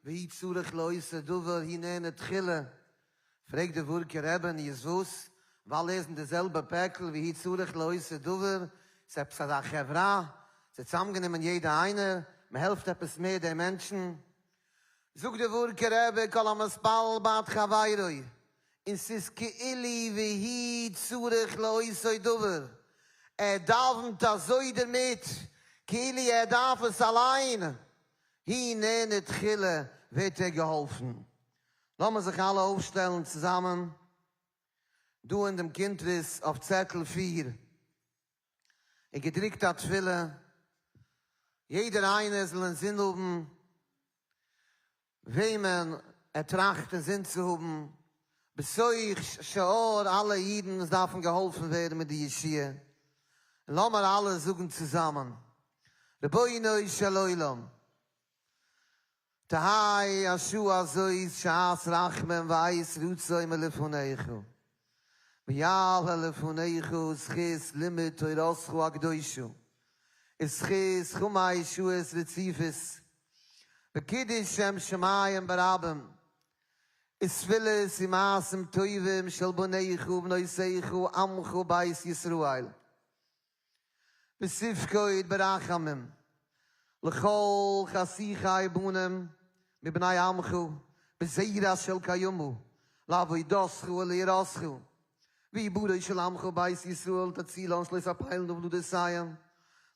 והוא צריך לאותו דבר הוא נענה תחילה, פרעגט די ווארקער רבי נו איז וואס, ווייל ער איז אין די זעלבע פעקל והוא צריך לאותו דבר, ס'איז עפעס אזא חברה, ס'איז צוזאמגענומען יעדע איינער, מ'העלפט עפעס מער די מענטשן, זאגט די ווארקער רבי כל המתפלל בעד חברו, און ס'איז כאילו והוא צריך לאותו דבר, ער דאווענט אזוי דערמיט כאילו ער דארף עס אליין, הוא נענה תחילה ווערט ער געהאלפן. לאמיר זיך אלע אויפשטעלן צוזאמען דא אין דעם קונטרס אויף צעטל פיר איז געדרוקט א תפילה, יעדער איינער זאל אינזין האבן וועמען ער טראכט אינזין צו האבן, בתוך שאר אלע אידן וואס דארפן געהאלפן ווערן מיט די ישועה, און לאמיר אלע זאגן צוזאמען, רבונו של עולם, תהא השעה הזאת שעת רחמים ועת רצון מלפניך, ויעלה לפניך זכות לימוד תורתך הקדושה, וזכות חמש שעות רציפות, וקידוש שם שמים ברבים, ותפילות ומעשים טובים של בניך ובנותיך עמך בית ישראל. ותפקוד ברחמים לכל חשוכי בנים מבני עמך בזרע של קיימא לעבודתך וליראתך ועוברו של עמך בית ישראל תצילם שלא תפילנה ולדותיהם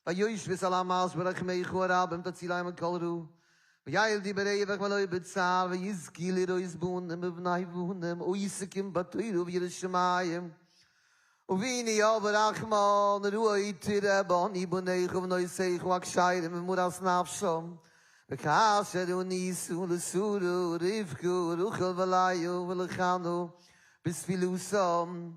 ויושבות על המשבר רחמיך הרבים תצילם מכל רע וילדו ברווח ולא בצער ויזכו לראות בנים ובני בנים עוסקים בתורה וביראת שמים אבינו אב הרחמן ראה תראה בנו בניך ובנותיך הכשרים במרת נפשם וכאשר ענית לשרה רבקה רחל ולאה ולחנה בתפילתם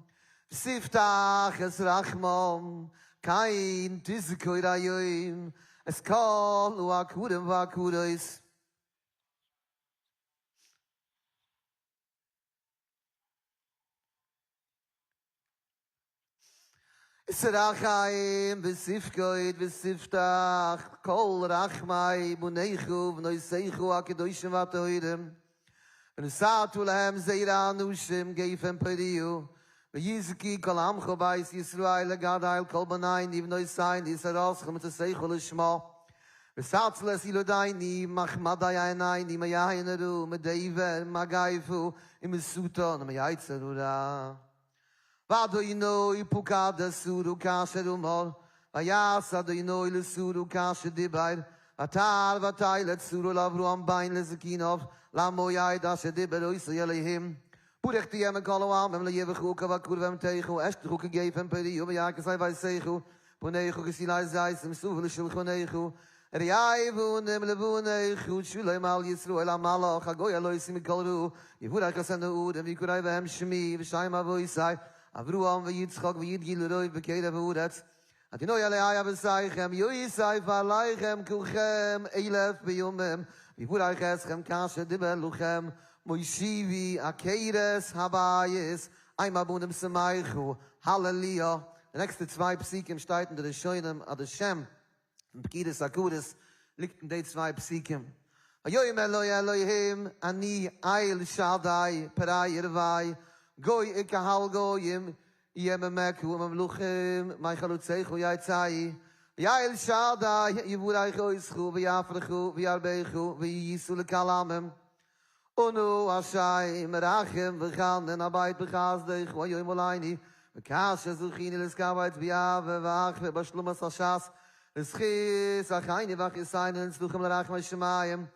ותפתח את רחמם כן תזכור היום את כל העקרים והעקרות. ותרחם ותפקוד ותפתח כל רחמי בניך ובנותיך הקדושים והטהורים, ונתתה להם זרע אנשים גפן פוריה, ויזכו כל עמך בית ישראל לגדל כל בנינו ובנותינו את תורתך ומצוותיך לשמה. ותציל את ילדינו ממחמדי עינינו מיין הרע מדבר מגפה ומשטן ומיצר הרע. ואדוני פקד את שרה כאשר אמר, ויעש אדוני לשרה כאשר דיבר, ותהר ותלד שרה לאברהם בן לזקניו, למועד אשר דיבר אותו אלהים. ברוך תהיה מכל העמים לא יבך עקב עקרה בהמתך אשתך כגפן פוריה ביער כסי ביתך בניך כסילי זיתים סביב לשולחנך ראה בנים לבניך שלום על ישראל המלאך הגואל אותי מכל רע יברך את הנערים ויקרא בהם שמי ושם אבותי אברהם ויצחק וידגו לרוב בקרב הארץ אדוני אלהי אבותיכם יוסף עליכם ככם אלף פעמים ויברך אתכם כאשר דיבר לכם מושיבי עקרת הבית אם הבנים שמחה הללויה. די נעקסטע צוויי פסוקים שטייט אין די ראשונים אז די שם פון פקידת עקרות ליגט אין די צוויי פסוקים. ויאמר לו אלהים אני אל שדי פרה ורבה גוי וקהל גוים יהיה ממך וממלכים מחלציך יצאו ואל שדי יברך אותך ויפרך וירבך והיית לקהל עמים אנא השם רחום וחנון הבט בחסדך היום עלינו וכאשר זכינו להתקבץ באהבה ואחווה בהשלמת הש"ס לזכות אחינו ואחיותינו הנצרכים לרחמי שמים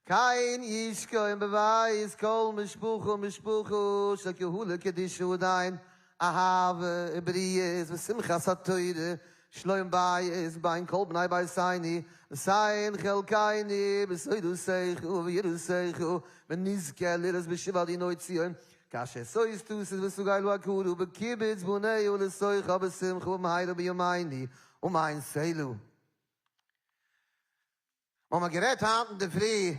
כן ישכון בבית כל משפחה ומשפחה של קהלא קדישא הדין אהבה ובריאות ושמחת התורה שלום בית בין כל בני ביתנו ותן חלקנו בתורתך וביראתך ונזכה לראות בשוב אדני ציון כאשר שוש תשיש ותגל העקרה בקבץ בניה לתוכה בשמחה במהרה בימינו אמן סלה. מ'האמער גערעדט היינט אינדערפרי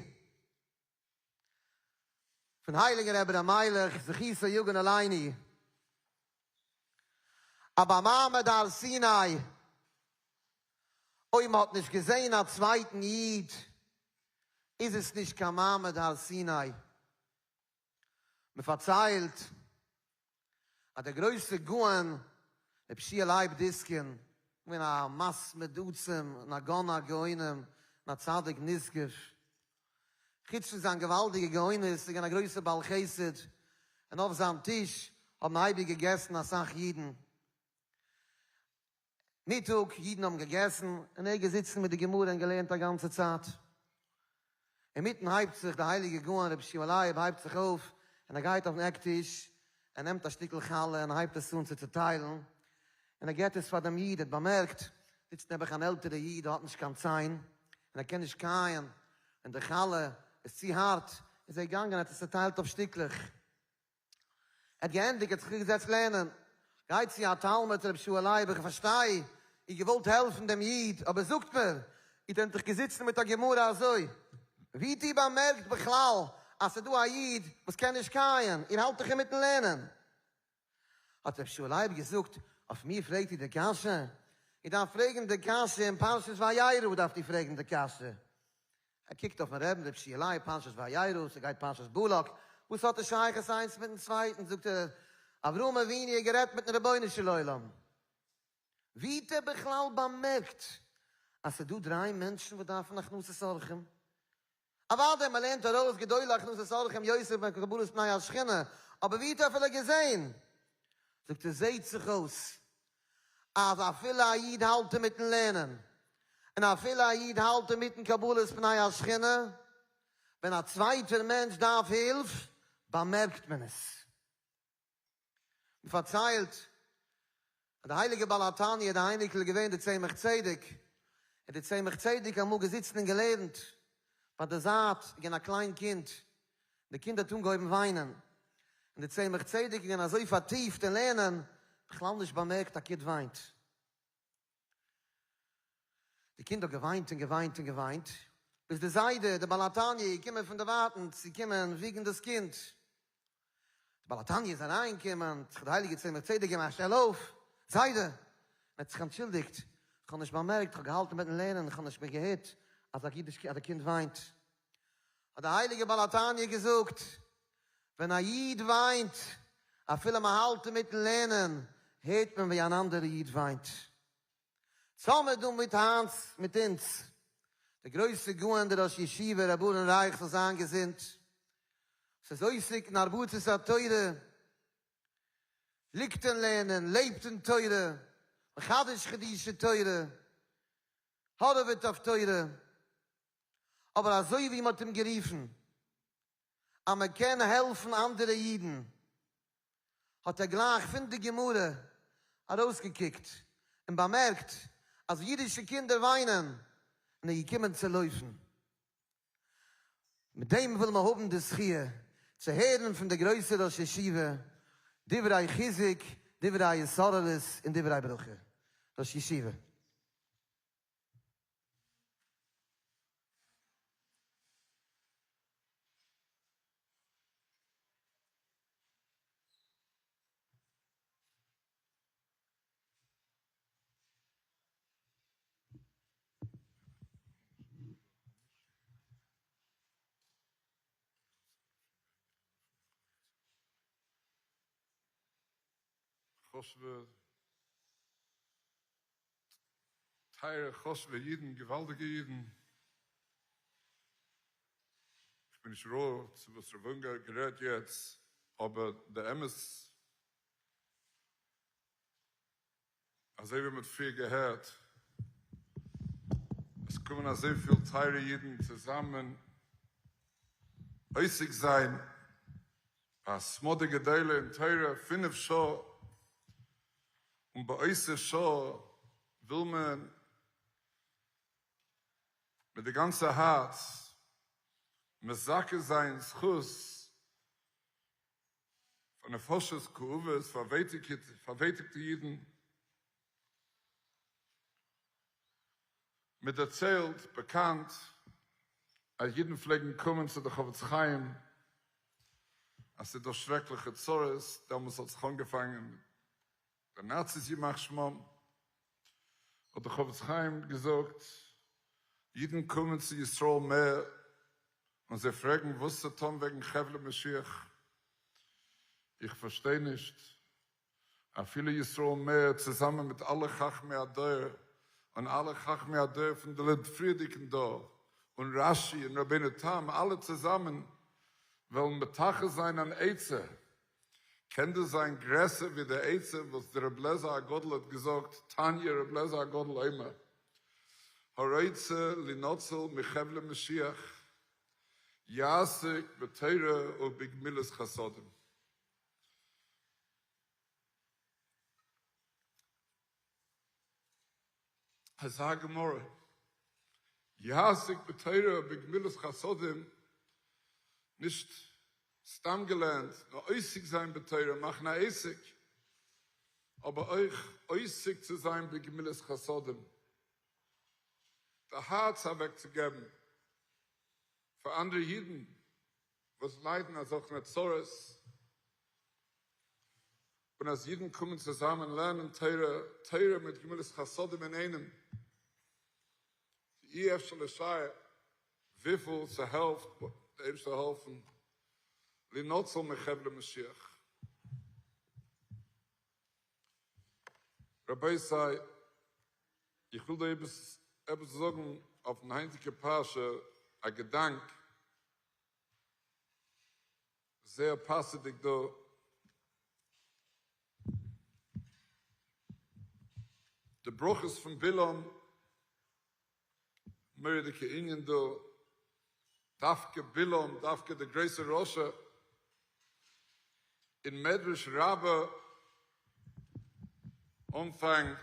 פון הייליגן רבי ר' מיילעך זכותו יגן עלינו, אז ביי מעמד הר סיני אויב מ'האט נישט געזען א צווייטן איד איז עס נישט קיין מעמד הר סיני. מ'פארציילט אז דער גרויסער גאון רבי שיע לייב דיסקין, געווען א מתמיד עצום און א גאון הגאונים און א צדיק נשגב, חוץ פון זיין געוואלדיגע גאונות איז ער געווען א גרויסער בעל חסד, און אויף זיין טיש האבן אייביג געגעסן אסאך אידן. מיטאג, אידן האבן געגעסן, און ער איז געזיצן מיט די גמרא און געלערנט א גאנצע צייט. אינמיטן הייבט זיך די הייליגע גאון רבי שיע לייב הייבט זיך אויף, און ער גייט אויפן עק טיש, ער נעמט א שטיקל חלה און הייבט עס אן צו צוטיילן, און ער געבט עס פאר דעם איד, ער האט באמערקט, זיצט נעבעך אן עלטערע איד, ער האט נישט קיין ציין, און ער קען נישט קייען, און די חלה איז צו הארט, איז ער געגאנגען און האט עס צוטיילט אויף שטיקלעך. ער האט געענדיגט, האט זיך געזעצט לערנען. גייט צו א תלמיד רבי שיע לייב, איך פארשטיי, איר געוואלט העלפן דעם איד, אבער זאגט מיר, איר זענט דאך געזיצן מיט א גמרא אזוי, ווי האט איר באמערקט בכלל אז ס'איז דא א איד וואס קען נישט קייען, איר האלט דאך אינמיטן לערנען? האט רבי שיע לייב געזאגט, אויף מיר פרעגט איר די קשיא? איר דארפט פרעגן די קשיא אין פרשת וירא דארפט איר פרעגן די קשיא. ער קוקט אויפן רעבן רבי שיע לייב, פרשת וירא, ס'גייט פרשת בלק, וואס האט עס שייכות איינס מיטן צווייטן? זאגט ער, אברהם אבינו האט גערעדט מיטן רבונו של עולם, ווי האט ער בכלל באמערקט אז ס'דא דריי מענטשן וואס דארפן הכנסת אורחים? אוודאי מען לערנט ארויס גדולה הכנסת אורחים יותר מקבלת פני השכינה, אבער ווי האט ער אפילו געזען? זאגט ער, זעהט זיך אויס אז אפילו א איד האלט אינמיטן לערנען, און אפילו א איד האלט אינמיטן קבלת פני השכינה, ווען א צווייטער מענטש דארף הילף, באמערקט מען עס. מען פארציילט אז די הייליגע בעל התניא, די אייניקל איז געווען די צמח צדק, און די צמח צדק אמאל געזיצן און געלערנט, ביי די זייט איז געווען א קליין קינד, די קינד האט אנגעהויבן וויינען, און די צמח צדק איז געווען אזוי פארטיפט אין לערנען, בכלל נישט באמערקט א קינד וויינט. די קינד האט געוויינט און געוויינט און געוויינט, ביז די זיידע, די בעל התניא, איז געקומען פון דערווייטנס צו קומען וויגן דאס קינד. די בעל התניא איז אריינגעקומען, האט זיך די הייליגע צמח צדק געגעבן א שטעל אויף, זיידע! און האט זיך אנטשולדיגט, איך האב נישט באמערקט, איך האב געהאלטן אינמיטן לערנען, איך האב נישט מער געהערט אז די קינד וויינט. האט דער הייליגער בעל התניא געזאגט, ווען א איד וויינט, אפילו מען האלט אינמיטן לערנען, הערט מען ווי אן אנדערע איד וויינט. צאמער דא מיט היינט מיט אונז, דער גרויסער גאון דער ראש ישיבה ר' אהרן רייך זאל זיין געזונט, וואס איז עוסק אין הרבצת התורה, ליגט אין לערנען, לעבט אין תורה, מחדש חידושי תורה, הארעוועט אויף תורה, אבער אזוי ווי מען האט אים גערופן אז מען קען העלפן אנדערע אידן. האט ער גלייך פון די גמרא ארויסגעקוקט און באמערקט אז אידישע קינדער וויינען און איז געקומען צו לויפן. מיט דעם ווילן מיר האבן די זכיה צו הערן פון די גרויסע ראש ישיבה דברי חיזוק, דברי התעוררות און דברי ברכה. ראש ישיבה. חשוב'ע טייערע חשוב'ע אידן, געוואלדיגע אידן, איך בין נישט ראוי צו וואס ר' אונגאר האט גערעדט יעצט, אבער די אמת אזוי ווי מ'האט פריער געהערט, עס קומען אזויפיל טייערע אידן צוזאמען עוסק זיין א סמאדע גדולה אין תורה פינף שעה, און באותה שעה וויל מען מיט די גאנצע הארץ מזכה זיין זכות פאר נפשות כאובות, פארווייטיגטע אידן. מען דערציילט, באקאנט, אז אידן פלעגן קומען צו די חפץ חיים אז ס'איז דא שרעקליכע צרות, דעמאלס האט זיך אנגעפאנגען די נאציס ימח שמם, האט די חפץ חיים געזאגט, אידן קומען צו ישראל מער און זיי פרעגן וואס צו טון וועגן חבלי משיח, איך פארשטיי נישט, אפילו ישראל מאיר צוזאמען מיט אלע חכמי הדור און אלע חכמי הדור פון די פריערדיגן דור און רש י און רבינו תם אלע צוזאמען וועלן מטכס זיין אן עצה, קען דאס זיין גרעסער ווי די עצה וואס די רב לעזער הגדול האט געזאגט, תניא רב לעזער הגדול אומר, הרוצה לינצל מחבלי משיח יעסוק בתורה ובגמילות חסדים. אזא גמרא, יעסוק בתורה ובגמילות חסדים, נישט סתם געלערנט, נאר עוסק זיין בתורה, מאכן א עסק, אבער אויך עוסק צו זיין בגמילות חסדים, די הארץ אוועקצוגעבן פאר אנדערע אידן וואס ליידן אזעלכע צרות, און אז אידן קומען צוזאמען לערנען תורה, תורה מיט גמילות חסדים אינאיינעם, אי אפשר לשער וויפיל ס'העלפט, דער אייבערשטער זאל העלפן להינצל מחבלי משיח. רבותי, איך וויל דא עפעס זאגן אויפן היינטיגע פרשה, א געדאנק זייער פאסעדיג דא. די ברכות פון בלעם, מורא'דיגע ענין דא, דווקא בלעם, דווקא דער גרויסער רשע, אין מדרש רבה אנפאנג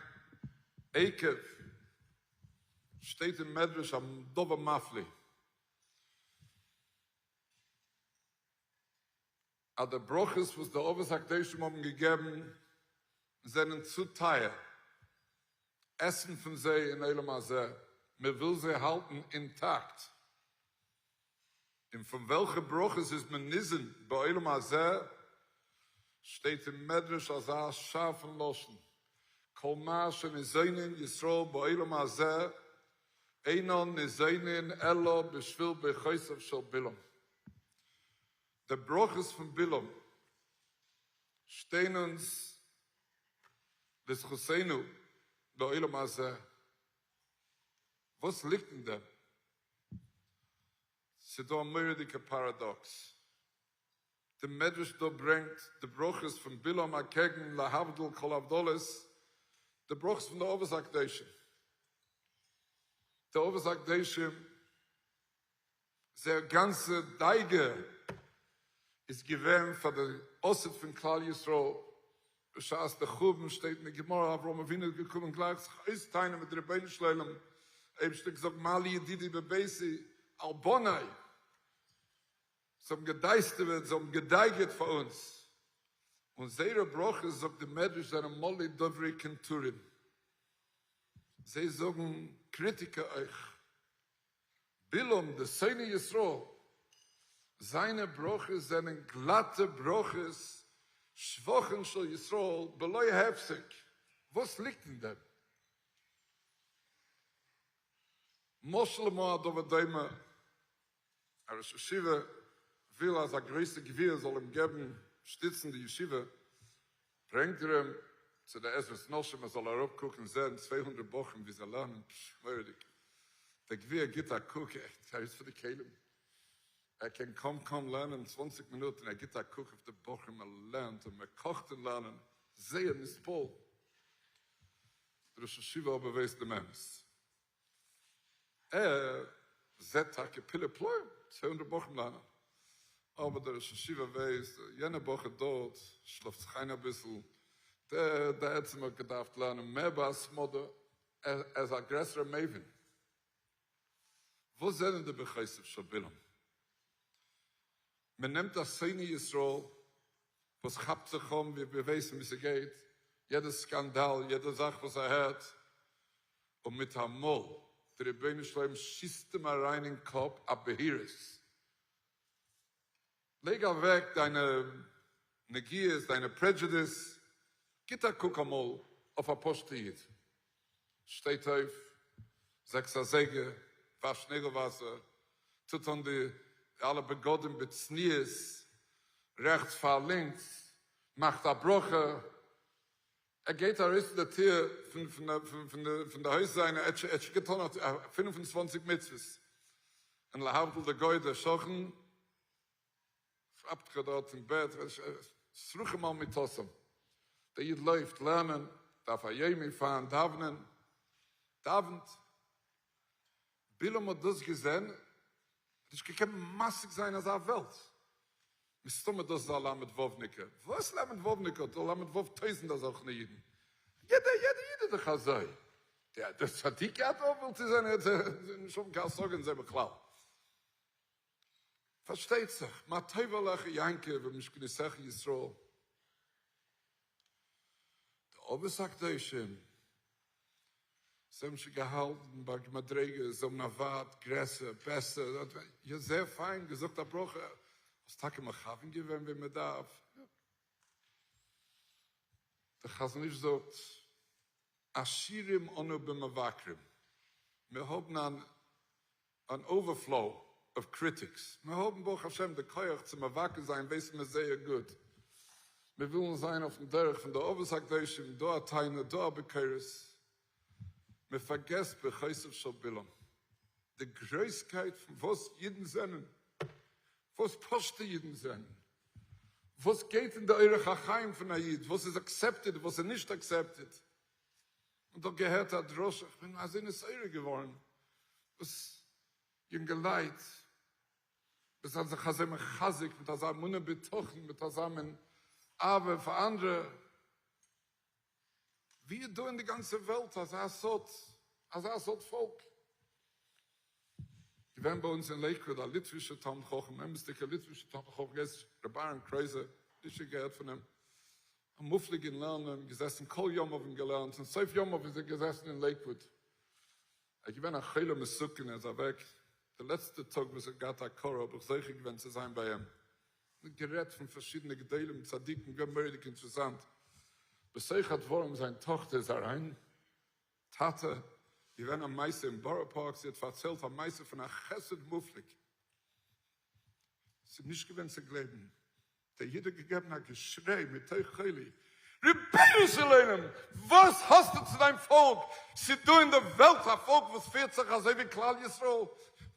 עקב שטייט אין מדרש א דבר מפליא, אז די ברכות וואס די אבות הקדושים האבן געגעבן זענען צו טייער עסן פון זיי אין עולם הזה, מען וויל זיי האלטן אינטאקט, און פון וועלכע ברכות איז מען ניזון בעולם הזה, שטייט אין מדרש אזא שארפן לשון, כל מה שניזונין ישראל בעולם הזה אינן ניזונין אלא בשביל ברכותיו של בלעם. די ברכות פון בלעם שטייען אונז לזכותינו בעולם הזה. וואס ליגט אין דעם? ס'דא א מורא'דיגע פאראדאקס. די מדרש דא ברענגט די ברכות פון בלעם אקעגן להבדיל כל הבדלות די ברכות פון די אבות הקדושים. די אבות הקדושים זייער גאנצע דאגה איז געווען פאר די עתיד פון כלל ישראל. בשעת די חורבן שטייט אין די גמרא אברהם אבינו איז געקומען גלייך זיך אויסטענה'ן מיט די רבונו של עולם, אייבערשטער האט געזאגט מה לי ידידי בביתי על בניי, זיי האבן געדייסטעוועט, זיי האבן געדייגעט פאר אונז, און זייערע ברכות זאגט די מדרש זענען מלא דברי קנטורים, זיי זאגן קריטיקע אויך. בלעם דער שונא ישראל, זיינע ברכות זענען גלאטע ברכות שבחן של ישראל בלא הפסק, וואס ליגט אין דעם? משל למה הדבר דומה, א ראש ישיבה וויל אז א גרויסע גביר זאל אים געבן שטיצן די ישיבה, ברענגט ער אים צו די עזרת נשים ער זאל אראפ קוקן זען 200 בחורים ווי זיי לערנען, פשש מורא'דיג, דער גביר גיט א קוק, ער איז פון די כלים, ער קען קוים קוים לערנען צוואנציג מינוט און ער גיט א קוק אויף די בחורים מען לערנט און מען קאכט אין לערנען, זייער נתפעל, דער ראש ישיבה אבער ווייסט דעם אמת, ער זעט טאקע פלאי פלאים, 200 בחורים לערנען, אבער דער ראש ישיבה ווייסט, יענער בחור דארט שלאפט זיך איין אביסל, דער בעצם האט געדארפט לערנען מער בהתמדה, ער איז א גרעסערע מבין. וואס זענען די ברכותיו של בלעם? מען נעמט א שונא ישראל וואס כאפט זיך אן ווי מיר ווייסן ווי ס'גייט, יעדע סקאנדאל, יעדע זאך וואס ער הערט, און מיטאמאל די רבונו של עולם שיסט אים אריין אין קאפ א בהירות, לייג אוועק דיינע נגיעות, דיינע prejudice, גיט א קוק אמאל אויף א פשוטע איד, שטייט אויף זעקס אזייגער, וואשט נעגל וואסער, טוט אן די אלע בגדים בצניעות, רעכטס פאר לינקס, מאכט א ברכה, ער גייט ארויס פון די טיר פון די הויז זיינע, ער האט שוין געטאן 25 מצוות, און להבדיל די גוי דער שכן כאפט זיך דארט אין בעט, סרוחים על מיטתם, דער איד לויפט לערנען, דף היומי פארן דאוונען, דאווענט, בלעם האט דאס געזען, האט נישט געקענט משיג זיין אזא וועלט, מסתמא דאס איז א למד וואווניקער, וואס למד וואווניקער, דא למד וואוו טויזענט אזעלכענע אידן, יעדע יעדע איד איז דאך אזוי, דער צדיק הדור וויל צו זען, ער האט נישט האבן קיין השגה אין זיי בכלל. פארשטייט זיך, מה טוב אליך יעקב ומשכנותיך ישראל. די אבות הקדושים, זיי האבן שוין געהאלטן ביי מדריגות, זיי האבן א ווארט גרעסער, בעסער, יא זייער פיין, געזאגט א ברכה, האסט טאקע מכוון געווען ווי מען דארף. דער חזון איש זאגט, עשירים אנו במבקרים, מיר האבן אן אן overflow of critics, מיר האבן ברוך השם די כח צו מבקר זיין ווייסן מיר זייער גוט, מיר ווילן זיין אויפן דרך פון די אבות הקדושים, דא א טענה דא א ביקורת, מען פארגעסט ברכותיו של בלעם, די גרויסקייט פון וואס אידן זענען, וואס פשוטע אידן זענען, וואס גייט אין די אורח החיים פון א איד, וואס איז accepted וואס איז נישט accepted, און דא געהערט א דרשה, איך בין אזוי נתעורר געווארן, וואס יונגעלייט וואס זענען זיך אזוי מחזק מיט אזא אמונה בטחון, מיט אזא מין אהבה פאר אנדערע, ווי איז דא אין די גאנצע וועלט אזא סארט, אזא סארט פאלק? געווען ביי אונז אין לעיקוואד א ליטווישער תלמיד חכם, אמת'דיגער ליטווישער תלמיד חכם, געהייסן רבי אהרן קרויזער, נישט געהערט פון אים, א מופלג אין לערנען, געזעסן כל ימיו און געלערנט, און סוף ימיו איז ער געזעסן אין לעיקוואוד. ער איז געווען א חולה מסוכן, ער איז אוועק די לעצטע טאג וואס ער האט געהאט הכרה, האב איך זוכה געווען צו זיין ביי אים. מען האט גערעדט פון פארשידענע גדולים צדיקים, געווען מורא'דיג אינטערעסאנט. בתוך הדברים זיין טאכטער איז אריין, טאטע, געווען א מעשה אין בארא פארק, זי האט פארציילט א מעשה פון א חסד מופלג, ס'איז נישט געווען צו גלייבן, דער איד האט געגעבן א געשריי מתוך חולי, רבונו של עולם, וואס האסטו צו דיין פאלק? ס'איז דא אין דער וועלט א פאלק וואס פירט זיך אזוי ווי כלל ישראל,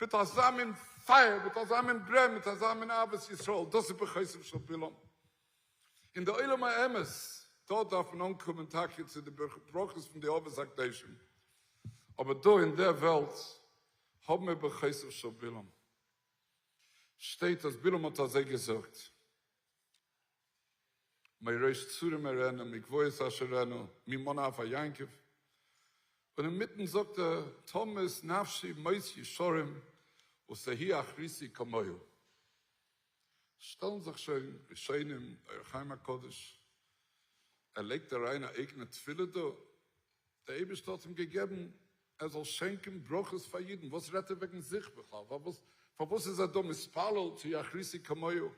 מיט אזא מין פייער, מיט אזא מין ברען, מיט אזא מין אהבת ישראל, דאס איז ברכותיו של בלעם. אין די עולם האמת, דארט דארף מען אנקומען טאקע צו די ברכות פון די אבות הקדושים, אבער דא אין דער וועלט האבן מיר ברכותיו של בלעם. שטייט אז בלעם האט אזוי געזאגט. מראש צורים אראנו, מגבעות אשורנו, מי מנה עפר יעקב. און אינמיטן זאגט ער, תמות נפשי מות ישרים ותהי אחריתי כמוהו. שטעלן זיך שוין ראשונים, אור החיים הקדוש, ער לייגט אריין א אייגענע תפילה דא, דער אייבערשטער האט אים געגעבן ער זאל שענקען ברכות פאר אידן, וואס רעדט ער וועגן זיך בכלל, פארוואס איז ער דא מתפלל תהי אחריתי כמוהו?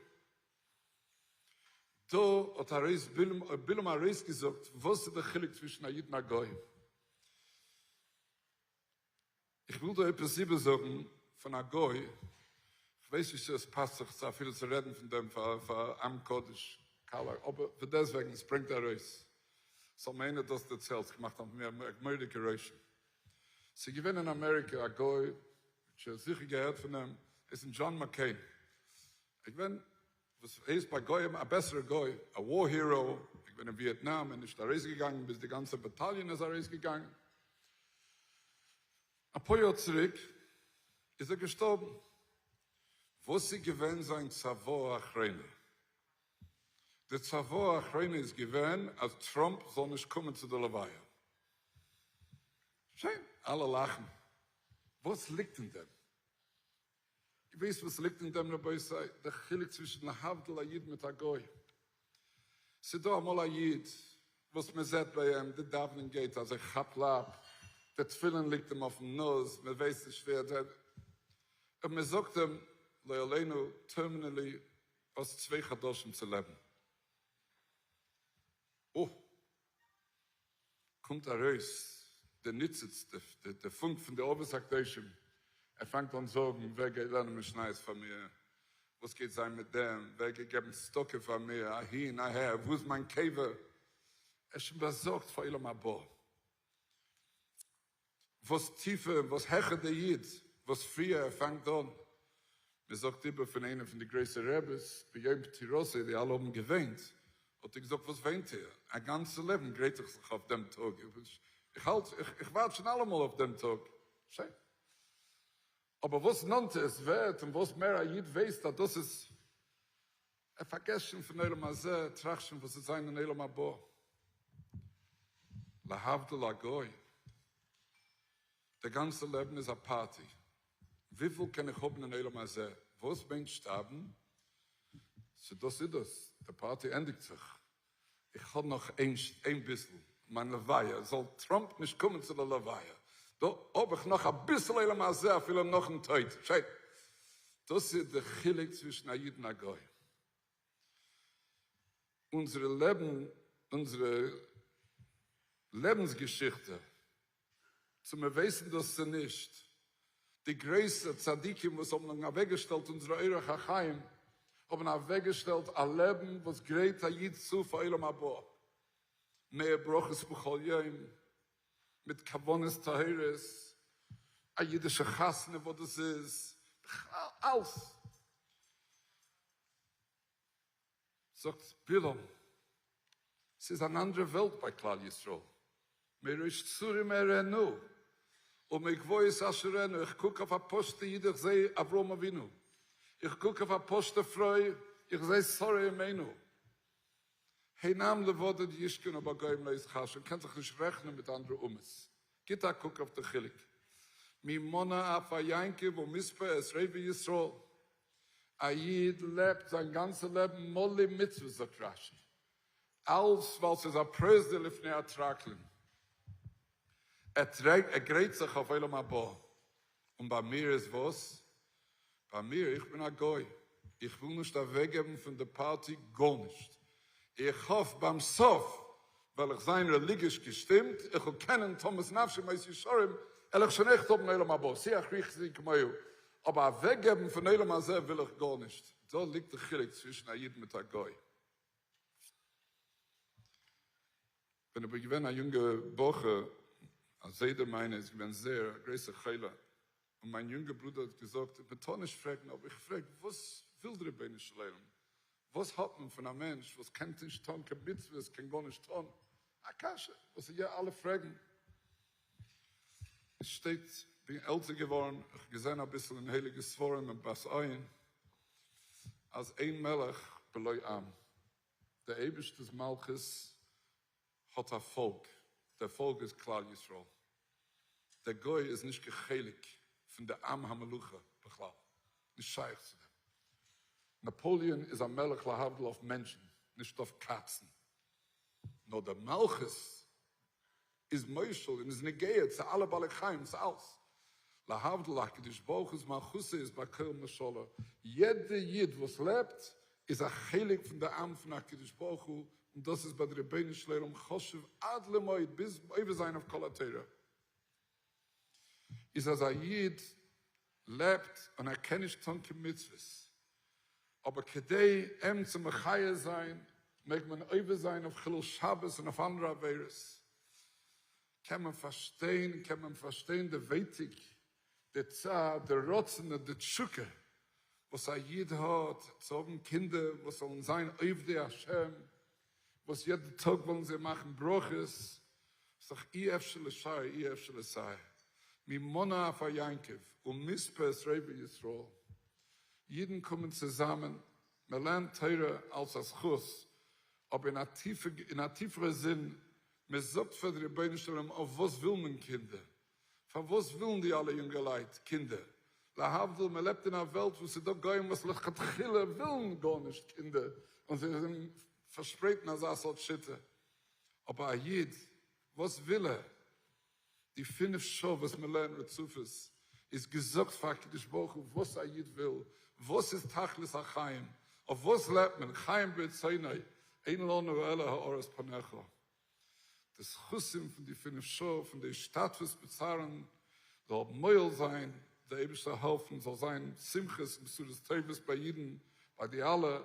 דא האט ארויס בלעם ארויסגעזאגט וואס איז די חילוק צווישן א איד און א גוי. איך וויל דא עפעס איבערזאגן פון א גוי, איך ווייס נישט צו עס פאסט זיך צו אפילו צו רעדן פון דעם פאר עם קדוש קהל, אבער פון דעסטוועגן עס ברענגט ארויס, ס'האט מיר איינער דאס דערציילט, ס'האט געמאכט אויף מיר א מורא'דיגע רושם. ס'איז געווען אין אמעריקע א גוי, שוין זיכער געהערט פון אים, עס איז דזשאן מקעין, ער איז געווען וואס הייסט ביי גוים א בעסערע גוי, א war hero, איז געווען אין וויעטנאם און נישט ארויסגעגאנגען ביז די גאנצע באטאליאן איז ארויסגעגאנגען. אפאר יאר צוריק איז ער געשטארבן. וואס איז געווען זיין צוואה אחרונה? די צוואה אחרונה איז געווען אז טראמפ זאל נישט קומען צו די לוויה. שוין, אלע לאכן. וואס ליגט אין דעם? איר ווייסט וואס ליגט אין דעם רבותי? דער חילוק צווישן להבדיל א איד מיט א גוי. ס'איז דא אמאל א איד וואס מען זעט ביי אים די דאווענען גייט אזוי כאפ לאפ, די תפילין ליגט אים אויפן נאז, מען ווייסט נישט ווער דער, און מען זאגט אים לא עלינו terminally האסט צוויי חדשים צו לעבן. אוי! קומט ארויס די ניצוץ, די פונק פון די אבות הקדושים, ער פאנגט אן זאגן, ווער גייט לערנען משניות פאר מיר, וואס גייט זיין מיט דעם, ווער גייט געבן צדקה פאר מיר, אהין אהער, וואו איז מיין קבר, ער איז שוין באזארגט פאר עולם הבא. וואס טיפער און וואס העכער דער איד, וואס פריער ער פאנגט אן. מען זאגט איבער פון איינע פון די גרויסע רעבעס, ביום פטירתו, ווי אלע האבן געוויינט, האט ער געזאגט, וואס וויינט איר? א גאנצע לעבן גרייט איך זיך אויף דעם טאג, איך האלט, איך ווארט שוין אלעמאל אויף דעם טאג. שוין. אבער וואס נאנטער עס ווערט און וואס מער א איד ווייסט אז דאס איז, ער פארגעסט שוין פון עולם הזה, ער טראכט שוין וואס וועט זיין אין עולם הבא. להבדיל א גוי, דער גאנצע לעבן איז א פארטי, וויפיל קען איך האבן אין עולם הזה, וואס מיינט שטארבן? ס'איז דאס איז דאס, די פארטי ענדיגט זיך, איך האב נאך איין ביסל, מיין לוויה, זאל טראמפ נישט קומען צו די לוויה, דא האב איך נאך אביסל עולם הזה אפילו נאכן טויט, שוין. דאס איז די חילוק צווישן א איד און א גוי. אונזערע לעבן, אונזערע לעבנס געשיכטע, צו מיר ווייסן דאס צו נישט, די גרויסע צדיקים וואס האבן אוועקגעשטעלט אונזערע אורח החיים, האבן אוועקגעשטעלט א לעבן וואס גרייט א איד צו פאר עולם הבא, מער ברכות בכל יום, מיט כוונות טהורות, א אידישע חתונה וואס דאס איז, בכלל אלס. זאגט בלעם, ס'איז אן אנדערע וועלט ביי כלל ישראל, מראש צורים אראנו ומגבעות אשורנו, איך קוק אויף א פשוטע איד איך זעה אברהם אבינו, איך קוק אויף א פשוטע פרוי איך זעה שרה אמנו, הן עם לבדד ישכון ובגוים לא יתחשב, קען זיך נישט רעכענען מיט אנדערע אומות, גיט א קוק אויף די חילוק, מי מנה עפר יעקב ומספר את רובע ישראל, א איד לעבט זיין גאנצע לעבן מלא מצוות זאגט רשי, אלס ווייל ס'איז א פרוזדור לפני הטרקלין, ער טרעגט ער גרייט זיך אויף עולם הבא, און ביי מיר איז וואס? ביי מיר איך בין א גוי, איך וויל נישט אוועקגעבן פון די פארטי גארנישט, איך האף ביים סוף וועל איך זיין רעליגיש געשטימט, איך וועל קענען תמות נפשי מות ישרים, על איך שוין עכט האבן עולם הבא, שיח ריחזי כמוהו, אבער אוועקגעבן פון עולם הזה וויל איך גארנישט. דא ליגט די חילוק צווישן א איד מיט א גוי. ווען איך בין געווען א יונגע בחור, א זיידע מיינע איז געווען זייער א גרויסע חולה, און מיין יונגע ברודער האט געזאגט, מען טאר נישט פרעגן, אבער איך פרעג, וואס וויל די רבונו של עולם? וואס האט מען פון א מענטש וואס קען נישט טון קיין מצוות, קען גארנישט טון? א קשיא וואס יא אלע פרעגן. עס שטייט, בין עלטער געווארן, איך האב געזען אביסל אין הייליגע ספרים אין בת עין, אז אין מלך בלא עם. דער אייבערשטער'ס מלכות האט א פאלק, דער פאלק איז כלל ישראל, דער גוי איז נישט קיין חלק פון די עם המלוכה בכלל, נישט שייך צו דעם. נאפאליאן איז א מלך להבדיל אויף מענטשן, נישט אויף קאצן. נאר דער מלכות איז מושל און איז נוגע צו אלע בעלי חיים, צו אלס. להבדיל הקדוש ברוך הוא'ס מלכותו איז בכל משלה, יעדע איד וואס לעבט איז א חלק פון די עם פון הקדוש ברוך הוא, און דאס איז ביי די רבונו של עולם חשוב עד למאוד ביז עובר זיין אויף כל התורה. איז אז א איד לעבט און ער קען נישט טון קיין מצוות, אבער כדי אים צו מחיה זיין מעג מען עובר זיין אויף חילול שבת און אויף אנדערע עבירות, קען מען פארשטיין, קען מען פארשטיין די ווייטאג, די צער, די רצון און די תשוקה וואס א איד האט צו האבן קינדער וואס זאלן זיין עובדי השם, וואס יעדע טאג וועלן זיי מאכן ברכות, ס'דאך אי אפשר לשער אי אפשר לתאר, מי מנה עפר יעקב ומספר את רובע ישראל, אידן קומען צוזאמען, מען לערנט תורה אלס א זכות, אבער אין א טיפע אין א טיפערע זין, מען זאגט פאר די רבונו של עולם אויף וואס וויל מען קינדער? פארוואס ווילן די אלע יונגעלייט קינדער? להבדיל מען לעבט אין א וועלט וואס ס'איז דא גוים וואס לכתחילה ווילן גארנישט קינדער און זיי זענען פארשפרייט אין אזא סארט שיטה, אבער א איד וואס וויל ער? די פינף שעה וואס מען לערנט רצופות איז געזאגט פאר הקדוש ברוך הוא וואס א איד וויל, וואס איז תכלית החיים, אויף וואס לעבט מען, חיים ברצונו, אין לנו אלא הארת פניך. די זכותים פון די פינף שעה פון די השתתפות בצערן זאל מועיל זיין, דער אייבערשטער העלפן זאל זיין שמחות און בשורות טובות ביי אידן ביי די אלע,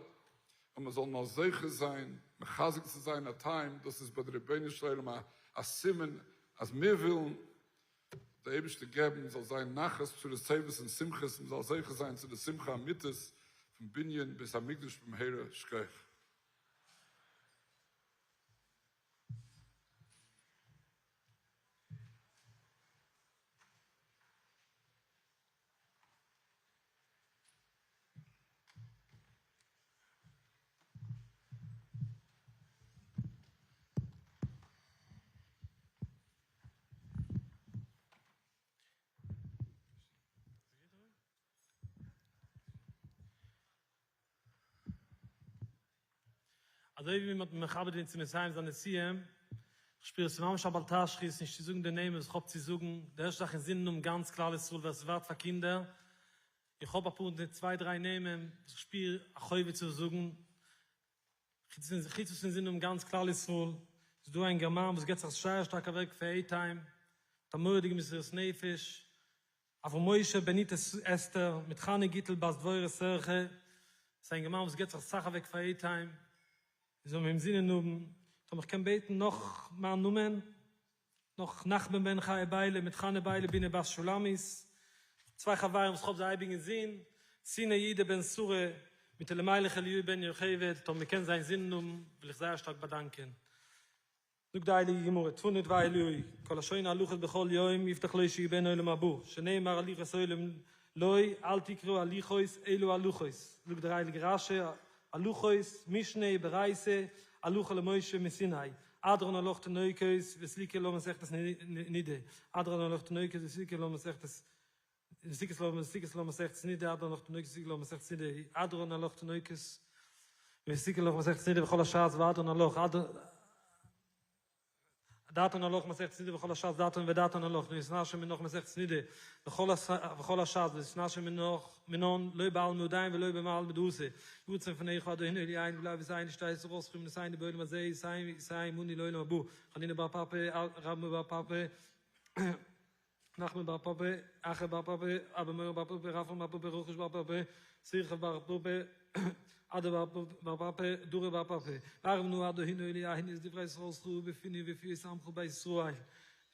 און מען זאל נאר זוכה זיין מחזק צו זיין א טיים, דאס איז ביי די רבונו של עולם א סימן אז מיר ווילן דער אייבערשטער געבן זאל זיין נחת בשורות טובות און שמחות און מען זאל זוכה זיין צו די שמחה אמיתית פון בנין בית המקדש במהרה, שכוח. אזוי ווי מ'האט מכבד געווען צו מסיים זיין די סיום, איך שפיר עס איז ממש א בל תשחית נישט צו זאגן די נעמען וואס איך האב צו זאגן, די ערשטע זאך אין זינען האבן גאנץ כלל ישראל ווער ס'ווארט פאר קינדער, איך האב אפאר צוויי דריי נעמען וואס איך שפיר א חובה צו זאגן, חוץ וואס אין זינען האבן גאנץ כלל ישראל, איז דא א אינגערמאן וואס געבט זיך זייער שטארק אוועק פאר עי טיים, מיט א מורא'דיגע מסירות נפש, אברהם משה בן איטה אסתר מיט חנה גיטל בת דבורה סרחה, ס'איז א אינגערמאן וואס געבט זיך אסאך אוועק פאר עי טיים, זאל מען אים זינען האבן, טאמער איך קען בעטן נאך מיין נאמען, נאך נחמן בן חיה ביילע מיט חנה ביילע בינה בת שולמית, צוויי חברים וואס כ'האב זיי אייביג אין זין, סיני יהודה בן שרה מיט אלימלך אליהו בן יוכבד, טאמער מ'קען זיי אין זינען האבן, וויל איך זייער שטארק באדאנקען. זאגט די הייליגע גמרא, תנא דבי אליהו, כל השונה הלכות בכל יום יבטח לו שיהא בן עולם הבא, שנאמר הליכות עולם לו, אל תקרא הליכות אלא הלכות, זאגט דער הייליגער רש"י, הלכות, משנה, ברייתא, הלכה למשה מסיני, הדרן עלך תינוקות וסליקא לה מסכת נידה, הדרן עלך תינוקות וסליקא לה מסכת וסליקא לה וסליקא לה מסכת נידה, הדרן עלך תינוקות וסליקא לה מסכת נידה, הדרן עלך תינוקות וסליקא לה מסכת נידה וכל הש"ס והדרן עלך דעתן הלוך מסכת נידה וכל הש"ס דעתן ודעתן הלוך ונתנשי מנך מסכת נידה וכל הש"ס ונתנשי מנך מנן לא בעלמא דין ולא במעל מדעתא ירצון פניך אדוני אלוהינו ולאבותינו שתעשה רצונך ונתנו בעולם הזה יסייע עמנו לעולם הבא חנינא בר פפא רמי בר פפא נחמן בר פפא אחא בר פפא אבא מרי בר פפא רפרם בר פפא רחש בר פפא סירכא בר פפא אדא בר פפא דורא בר פפא והרב נא אדוהינו אלוהינו את דברי שרתך בפינו ובפיות עמך בית ישראל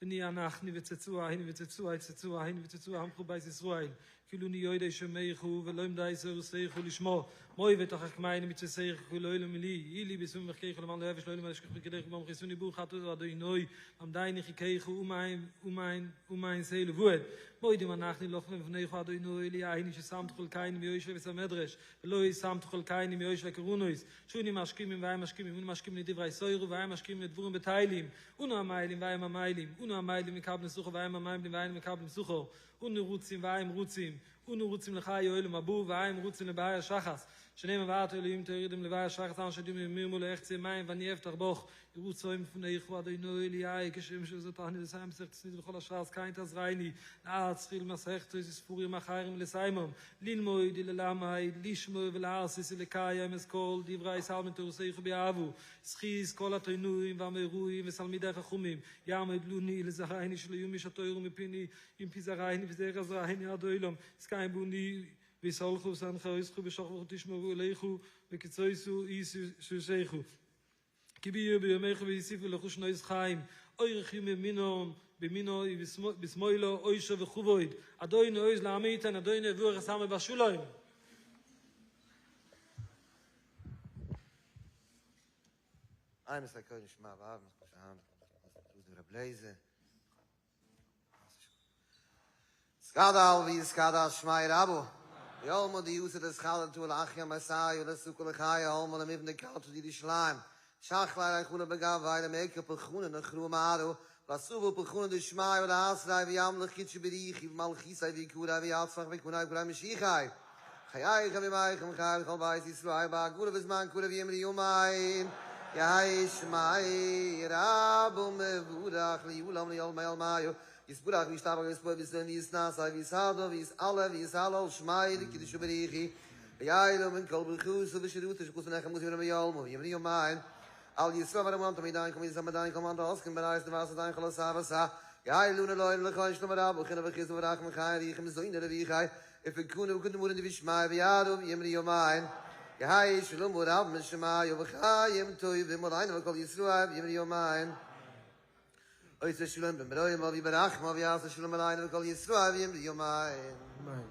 ונהיה אנחנו וצאצאינו וצאצאי צאצאינו וצאצאי עמך בית ישראל. כי לנו יודעי שומרך ולומדי תורתך לשמה מוי ותחכמני מצוותיך כי לעולם לי יהי לי בשמים חקיך למען לא אבוש לעולם אל אשכח פקודיך במחיתני ברוך אתה אדוני למדני חקיך אמן אמן אמן סלה ועד מודים אנחנו לך לפניך אדוני אלוהינו ששמת חלקנו מיושבי בית המדרש ולא שמת חלקנו מיושבי הקרונות שאנו משכימים והם משכימים אנו משכימים לדברי תורה והם משכימים לדברים בטלים אנו עמלים והם עמלים אנו עמלים ומקבלים שכר והם עמלים ואינם מקבלים שכר אנו רצים והם רצים אנו רצים לחיי עולם הבא והם רצים לבאר שחת שנאמר ועתה אלהים תורידם לבאר שחת אנשי דמים מרמה לא יחצה מים ואני אבטח בך יהי רצון מלפניך אדוני אלהי כשם שעזרתני לסיים מסכת נדה וכל הש"ס כן תעזרני להתחיל מסכתות וספרים אחרים ולסיימם ללמוד וללמד לשמור ולעשות ולקיים את כל דברי תלמוד תורתך באהבה זכות כל התנאים והאמוראים ותלמידי חכמים יעמוד לנו ולזרענו שלא ימוש התורה מפינו ומפי זרענו וזרע זרענו עד עולם יתקיים בנו בהתהלכך ובתנחה אותך בשכבך תשמור אהלך בקצות עשותך כי ירבו ימיך ויוסיפו לך שנות חיים אורך ימים בימינה בימינה ובשמאלה עושר וכבוד אדוני עוז לעמו יתן אדוני יברך את עמו בשלום. איי מסתכל נשמע ואב רב לייזער יתגדל ויתקדש שמיה רבא בעלמא די עתיד לאתכלל ולאחיא מתיא ולאסתקא לחיי עלמא למבני קדשא דירושלים שכלי היכלא בגויה למעקר פולחנא נוכראה מארעא לאתבא פולחנא דשמיא ולאתריה וימליך קודשא בריך הוא במלכותיה ויקריה ויצמח בקניה ויקריה משיחיה חייכם וימיכם חיי לכל בית ישראל בעגלא ובזמן קריב ואמרו אמן יהא שמיה רבא מברך לעלם ולעלמי עלמיא יתברך וישתבח ויתפאר ויתרומם ויתנשא ויתהדר ויתעלה ויתהלל שמיה דקודשא בריך הוא ויעלה מן כל ברכתא ושרותא שכתיב בנחמתא בעלמא ואמרו אמן על ישראל ועל עמם תמידין כל מידי סמדין כל מאן דעסקן באורייתא דבסדין כל אתר ואתר יהא לנא לעולם ולכל שלמא רבא בחינה וחסדא ורחמי חיי רוחי מזונא דרוחי ופקונה וקדמורין דבשמיא ויעלו ויאמרו אמן יהא שלמא רב משמיא וחיים טובים עלינו ועל כל ישראל ויאמרו אמן עושה שלום במרומיו וברחמיו יעשה שלום עלינו ועל כל ישראל ויאמרו אמן.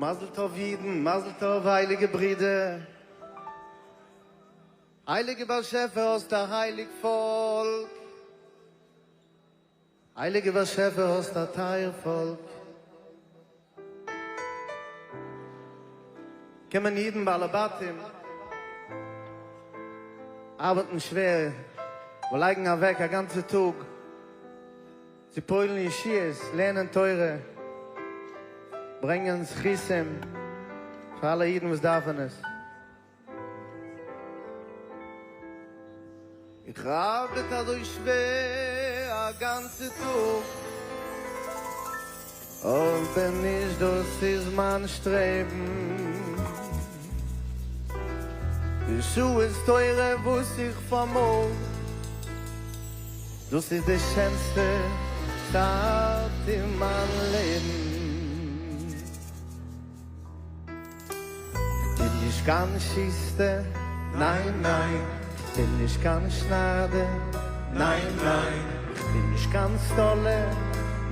מזל טוב אידן, מזל טוב הייליגע ברידער. הייליגע באשעפער האסט א הייליג פאלק. הייליגע באשעפער האסט א טייער פאלק. קומען אידן בעלי בתים ארבעטן שווער און לייגן אוועק א גאנצע טאג צו פועל'ן ישועות, לערנען תורה, ברענגען זכותים פאר אלע אידן וואס דארפן עס. איך ארבעט אזוי שווער א גאנצע טאג, אבער נישט דאס איז מיין שטרעבן. די שעות תורה וואס איך פארמאג, דאס איז די שענסטע צייט אין מיין לעבן. כ'בין נישט קיין שוסטער, ניין ניין, כ'בין נישט קיין שניידער, ניין ניין, כ'בין נישט קיין סטאלער,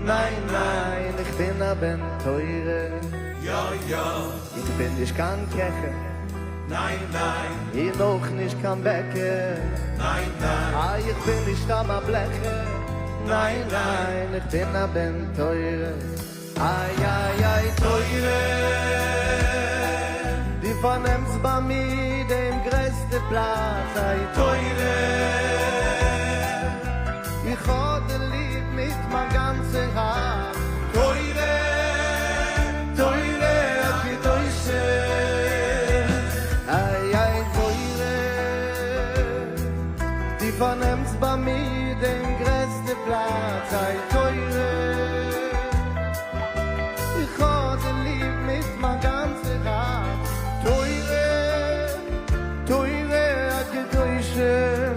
ניין ניין, איך בין א בן תורה, יא יא. איך בין נישט קיין קעכער, ניין ניין. און אויך נישט קיין בעקער, ניין ניין. איי איך בין נישט סתם א בלעכער, ניין ניין, איך בין א בן תורה. איי איי איי תורה, דו פארנעמסט ביי מיר דעם גרעסטע פלאץ, איי תורה, איך האב דיר ליב מיט מיין גאנצע הארץ, תורה, תורה הקדושה, איי איי תורה, דו פארנעמסט ביי מיר דעם גרעסטע פלאץ, איי תורה, איך האב דיר ליב מיט מיין גאנצע הארץ, תורה, תורה הקדושה.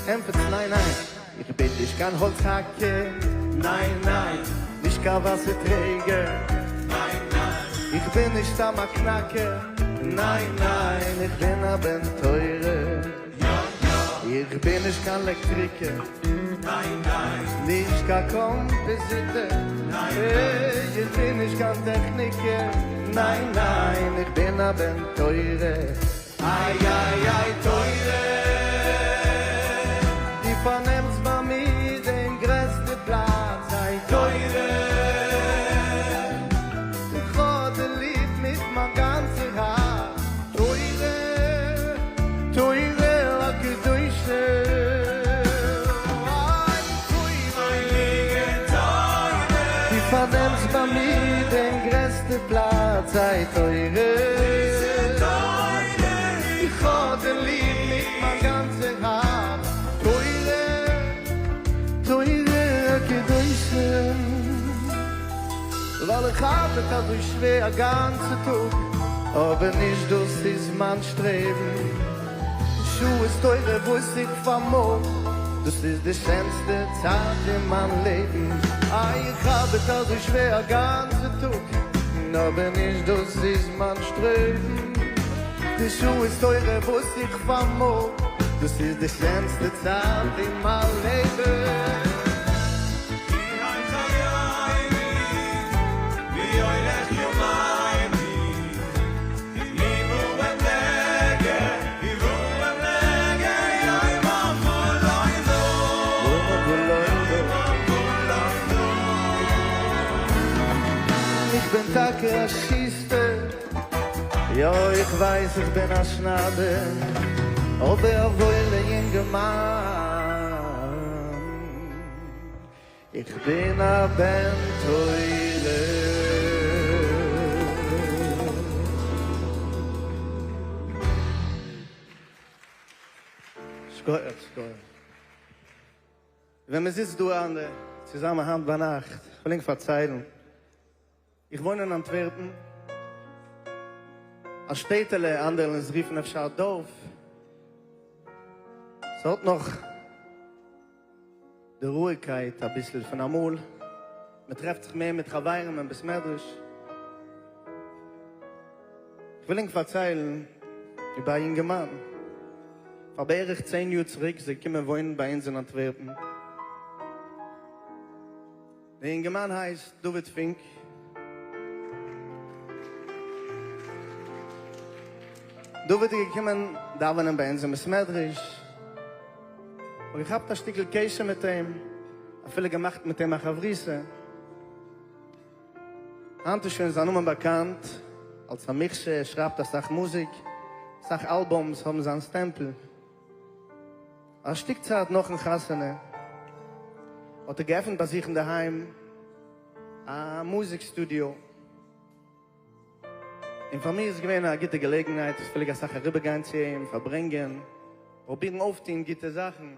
ענטפערטס ניין ניין, איך בין נישט קיין האלץ האקער, ניין ניין, נישט קיין וואסער טרעגער, ניין ניין, איך בין נישט סתם א קנאקער, ניין ניין, איך בין א בן תורה, יא יא, איך בין נישט קיין לעקטריקער, ניין ניין, נישט קיין קאמפעזיטער, ניין ניין, איך בין נישט קיין טעכניקער, ניין ניין, איך בין א בן תורה. איי איי איי תורה, דו פארנעמסט ביי מיר דעם גרעסטע פלאץ, איי תורה, איך האב דיר ליב מיט מיין גאנצע הארץ, תורה, תורה הקדושה, איי תורה, דו פארנעמסט ביי מיר דעם גרעסטע פלאץ, איי תורה, איך האב דיר ליב מיט מיין גאנצע הארץ, תורה, תורה הקדושה, ווייל איך ארבעט אזוי שווער א גאנצע טאג, אבער נישט דאס איז מיין שטרעבן, שעות תורה וואס איך פארמאג, דאס איז די שענסטע צייט אין מיין לעבן, איי איך ארבעט אזוי שווער א גאנצע טאג, אבער נישט דאס איז מיין שטרעבן, די שעות תורה וואס איך פארמאג, דאס איז די שענסטע צייט אין מיין לעבן. איך בין טאקע א שוסטער, יא איך ווייס איך בין א שניידער, אבער א וואוילע יונגערמאן, איך בין א בן תורה. שכוח שכוח. ווען מען זיצט דא אלע צוזאמען היינט ביינאכט, כ'וויל ענק פארציילן, איך וואוין אין אנטווערפן, א שטעטעלע, אנדערע וועלן עס רופן אפשר א דארף, ס'האט נאך די רואיגקייט אביסל פון אמאל, מען טרעפט זיך מער מיט חברים אין בית מדרש. כ'וויל ענק פארציילן איבער א יונגערמאן, פאר בערך צען יאר צוריק איז ער געקומען וואוינען ביי אונז אין אנטווערפן, דער יונגערמאן הייסט דוד פינק. דוד איז געקומען דאווענען ביי אונז אין בית מדרש, כ'האב געכאפט א שטיקל קשר מיט אים, אפילו געמאכט מיט אים א חברותא. היינט איז שוין זיין נאמען באקאנט אלס א מוכשר, ער שרייבט אסאך מוזיק, אסאך אלבומס האבן זיין סטעמפל. א שטיק צייט נאכן חתונה האט ער געעפנט ביי זיך אינדערהיים א מוזיק סטודיאו, און פאר מיר איז עס געווען א גוטע געלעגנהייט, איך פלעג אסאך אריבערגיין צו אים, פארברענגען, פרובירן אויפטון גוטע זאכן.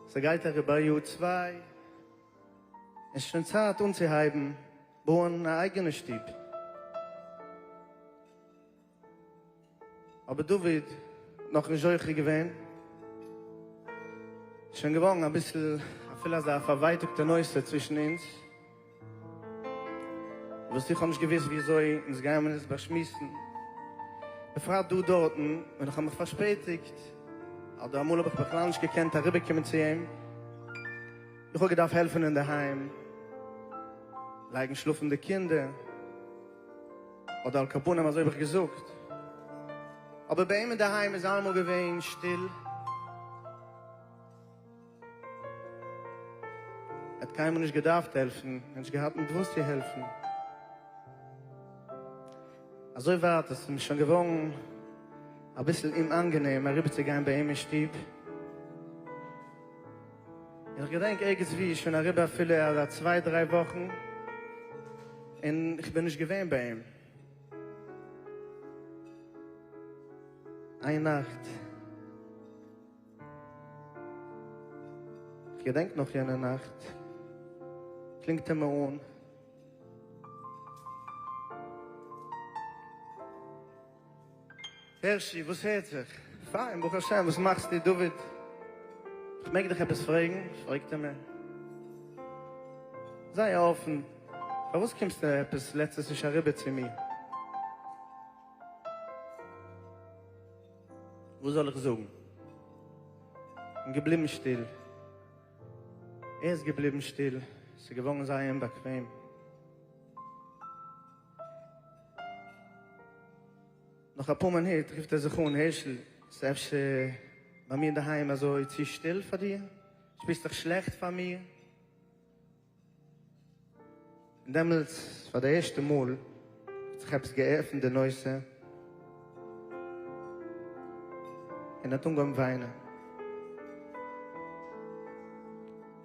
ס'גייט אריבער א יאר צוויי, און ס'איז שוין צייט אנצוהייבן בויען א אייגענע שטוב. אבער דוד האט נאכנישט זוכה געווען, ס'איז שוין געווארן אביסל אפילו אזא פארווייטאגטע נושא צווישן אונז, וואס איך האב נישט געוואוסט וויאזוי אונז גייען מיר עס באשמועסן, בפרט דא דארטן ווען איך האב מיך פארשפעטיגט, אדער אמאל האב איך בכלל נישט געקענט אריבערקומען צו אים, איך האב געדארפט העלפן אינדערהיים, לייגן שלאפן די קינדער. אדער על כל פנים אזוי האב איך געזאגט. אבער ביי אים אינדערהיים איז אלעמאל געווען שטיל. ער האט קיינמאל נישט געדארפט העלפן, ער האט נישט געהאט מיט וואס צו העלפן. אזוי ווייט אז עס איז מיר שוין געווארן אביסל אומאנגענעם אריבערצוגיין ביי אים אין שטוב. איך געדענק ערגעץ וואו איז שוין אריבער אפילו אזא צוויי דריי וואכן און איך בין נישט געווען ביי אים. איין נאכט, איך געדענק נאך יענע נאכט, קלינגט ער מיר אן, הערשי, וואס הערט זיך? פיין, ברוך השם, וואס מאכסטו, דוד? איך מעג דיך עפעס פרעגן? פרעגט ער מיר. זייער אפן, פארוואס קומסטו עפעס לעצטענס נישט אריבער צו מיר? וואס זאל איך זאגן? כ'בין געבליבן שטיל. ער איז געבליבן שטיל. ס'איז געווארן זייער אומבאקוועם. נאך אפאר מינוט רופט ער זיך אן, הערשל, ס'איז אפשר ביי מיר אינדערהיים אזוי צו שטיל פאר דיר? שפירסט דיך שלעכט פאר מיר? און דעמאלטס פאר די ערשטע מאל האט זיך עפעס געעפנט די נושא, און ער האט אנגעהויבן וויינען.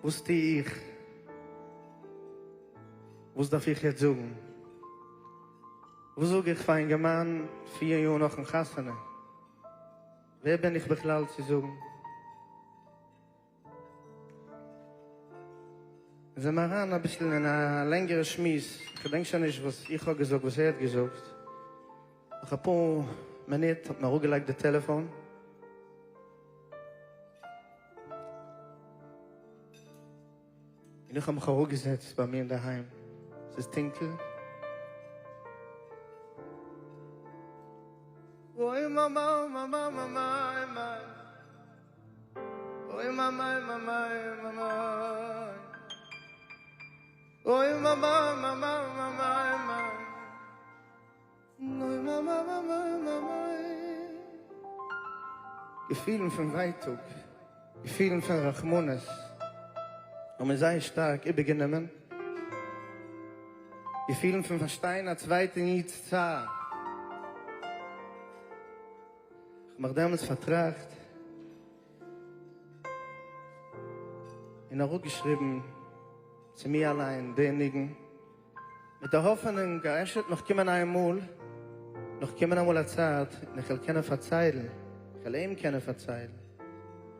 וואס טו איך? וואס דארף איך יעצט זאגן? וואס זאג איך פאר א אינגערמאן פיר יאר נאכן חתונה? ווער בין איך בכלל צו זאגן? זעמער אריין אביסל אין א לענגערע שמועס, כ'געדענק שוין נישט וואס איך האב געזאגט וואס ער האט געזאגט, נאך אפאר מינוט האט מען אראפגעלייגט די טעלעפאן, און איך האב מיך אראפגעזעצט ביי מיר אינדערהיים, ס'איז טונקל. אוי מאמע מאמע מאמע מאמע אוי מאמע מאמע מאמע אוי מאמע מאמע מאמע מאמע אוי מאמע מאמע מאמע געפילן פון ווייטאג, געפילן פון רחמנות האבן מיר זייער שטארק איבערגענומען, געפילן פון פארשטיין א צווייטן איד'ס צער. כ'האב מיך דעמאלטס פארטראכט און אראפגעשריבן צו מיר אליין די ניגון. מיט די האפענונג אז אפשר וועט נאך קומען איינמאל, נאך קומען אמאל א צייט און איך וועל קענען פארציילן, איך וועל אים קענען פארציילן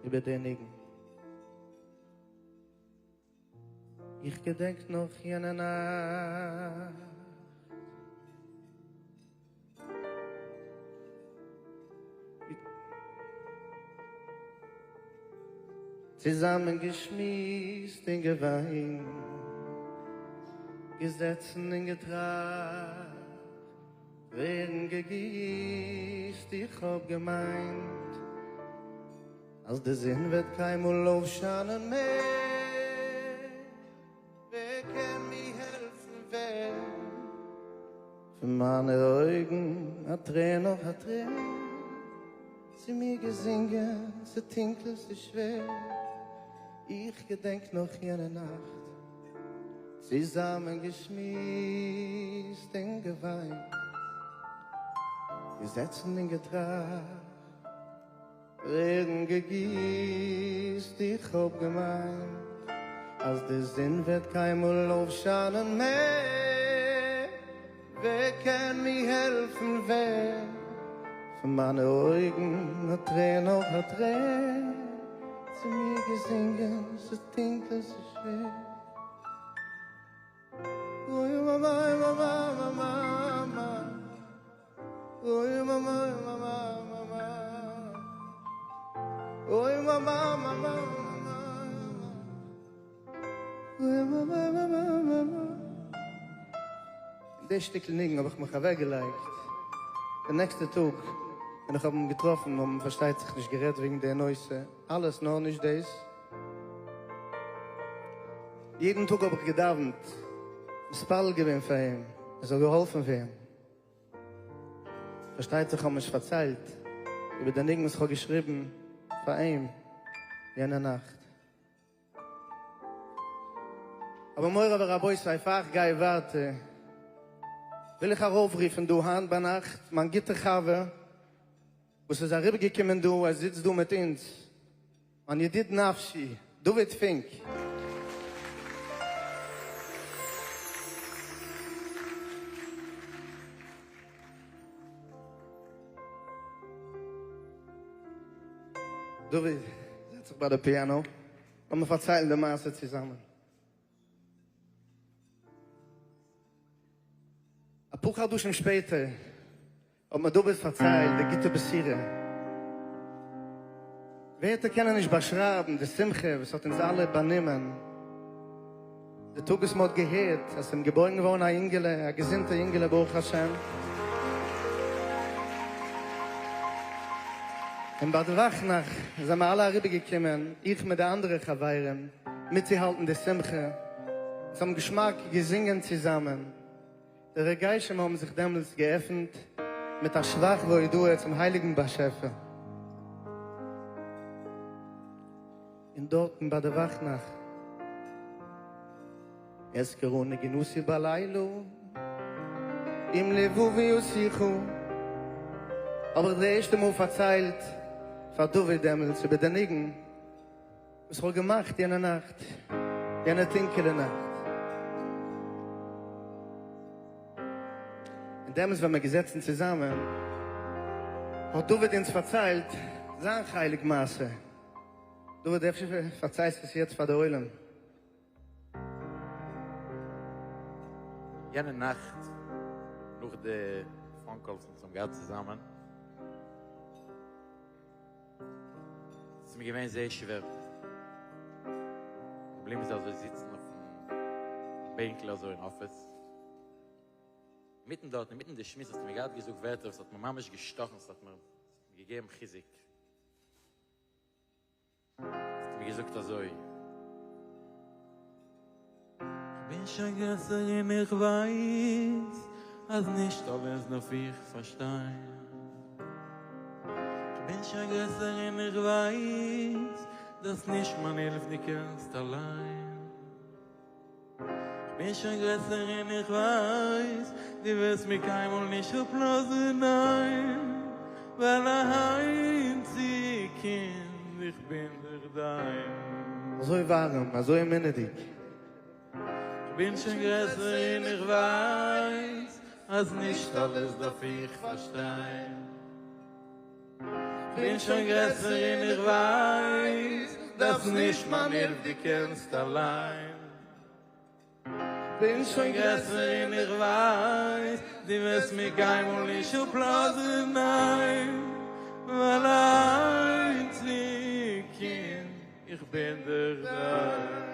איבער די ניגון. איך געדענק נאך יענע נאכט. צוזאמען געשמועסט און געוויינט, געזעצן און געטראכט, טרערן געגיסט, איך האב געמיינט אז די זון וועט קיינמאל אויפשיינען מער. ווער קען מיר העלפן ווער? פון מיינע אויגן א טרער נאך א טרער צו מיר געזינגען ס'טונקל ס'שווער איך געדענק נאך יענע נאכט צוזאמען געשמועסט און געוויינט געזעצן און געטראכט טרערן געגיסט, איך האב געמיינט אז די זון וועט קיינמאל אויפשיינען מער, ווער קען מיר העלפן ווער? פון מיינע אויגן א טרער נאך א טרער, צו מיר געזינגען ס'איז טונקל ס'איז שווער. די שטיקל ניגון האב איך מיך אוועקגעלייגט די נעקסטע טאג ווען איך האב אים געטראפן האבן מיר פארשטייט זיך נישט גערעדט וועגן די נושא, אלעס נאר נישט דאס. יעדן טאג האב איך געדאווענט, מתפלל געווען פאר אים ער זאל געהאלפן ווערן. פארשטייט זיך כ'האב נישט פארציילט איבער די ניגון וואס כ'האב געשריבן פאר אים יענע נאכט. אבער מורי ורבותי פאר איך גיי ווייטער וויל איך ארויפרופן דא היינט ביינאכט מיין גוטע חבר וואס איז אריבערגעקומען דא, ער זיצט דא מיט אונז, מיין ידיד נפשי, דוד פינק. דוד, זעץ זיך ביי די פיאנא, לאמיר פארציילן די מעשה צוזאמען. אפאר חדשים שפעטער האט מיר דוד פארציילט די גוטע בשורה. ווערטער קענען נישט באשרייבן די שמחה וואס האט אונז אלע באנומען די טאג וואס מען האט געהערט אז ס'איז געבוירן געווארן א אינגעלע, א געזונטע אינגעלע ברוך השם. און ביי די וואכנאכט זענען מיר אלע אריבערגעקומען, איך מיט די אנדערע חברים, מיטצוהאלטן די שמחה, אונז האבן געשמאק געזינגען צוזאמען. די רגשים האבן זיך דעמאלטס געעפנט מיט א שבח והודאה צום הייליגן באשעפער. און דארטן ביי די וואכנאכט, אזכרה נגינתי בלילה עם לבבי אשיחה, האב איך די ערשטע מאל פארציילט פאר דוד דעמאלטס איבער די ניגון וואס כ'האב געמאכט יענע נאכט, יענע טונקעלע נאכט. און דעמאלטס ווען מיר געזעצן צוזאמען, האט דוד אונז פארציילט זיין חלק מעשה. דוד אפשר פארציילסט עס יעצט פאר די עולם? יענע נאכט נאך די phone calls וואס אונז האבן געהאט צוזאמען, ס'איז מיר געווען זייער שווער. געבליבן איז אזוי זיצן אויפן בענקל אזוי אין אפיס. אינמיטן דארט, אינמיטן די שמועס האסטו מיר געהאט געזאגט ווערטער וואס האט מיר ממש געשטאכן, ס'האט מיר געגעבן חיזוק. האסטו מיר געזאגט אזוי. כ'בין שוין גרעסער און איך ווייס אז נישט אלעס דארף איך פארשטיין. כ'בין שוין גרעסער און איך ווייס דאס נישט מיין הילף דו קענסט אליין. כ'בין שוין גרעסער און איך ווייס דו וועסט מיר קיינמאל נישט אפלאזן ניין ווייל א איינציג קינד איך בין דאך דיין. אזוי ווארעם, אזוי אמונה'דיג. כ'בין שוין גרעסער און איך ווייס אז נישט אלעס דארף איך פארשטיין. כ'בין שוין גרעסער און איך ווייס דארפסט נישט מיין הילף דו קענסט אליין. כ'בין שוין גרעסער און איך ווייס דו וועסט מיר קיינמאל נישט אפלאזן ניין ווייל איינציג קינד איך בין דאך דיין.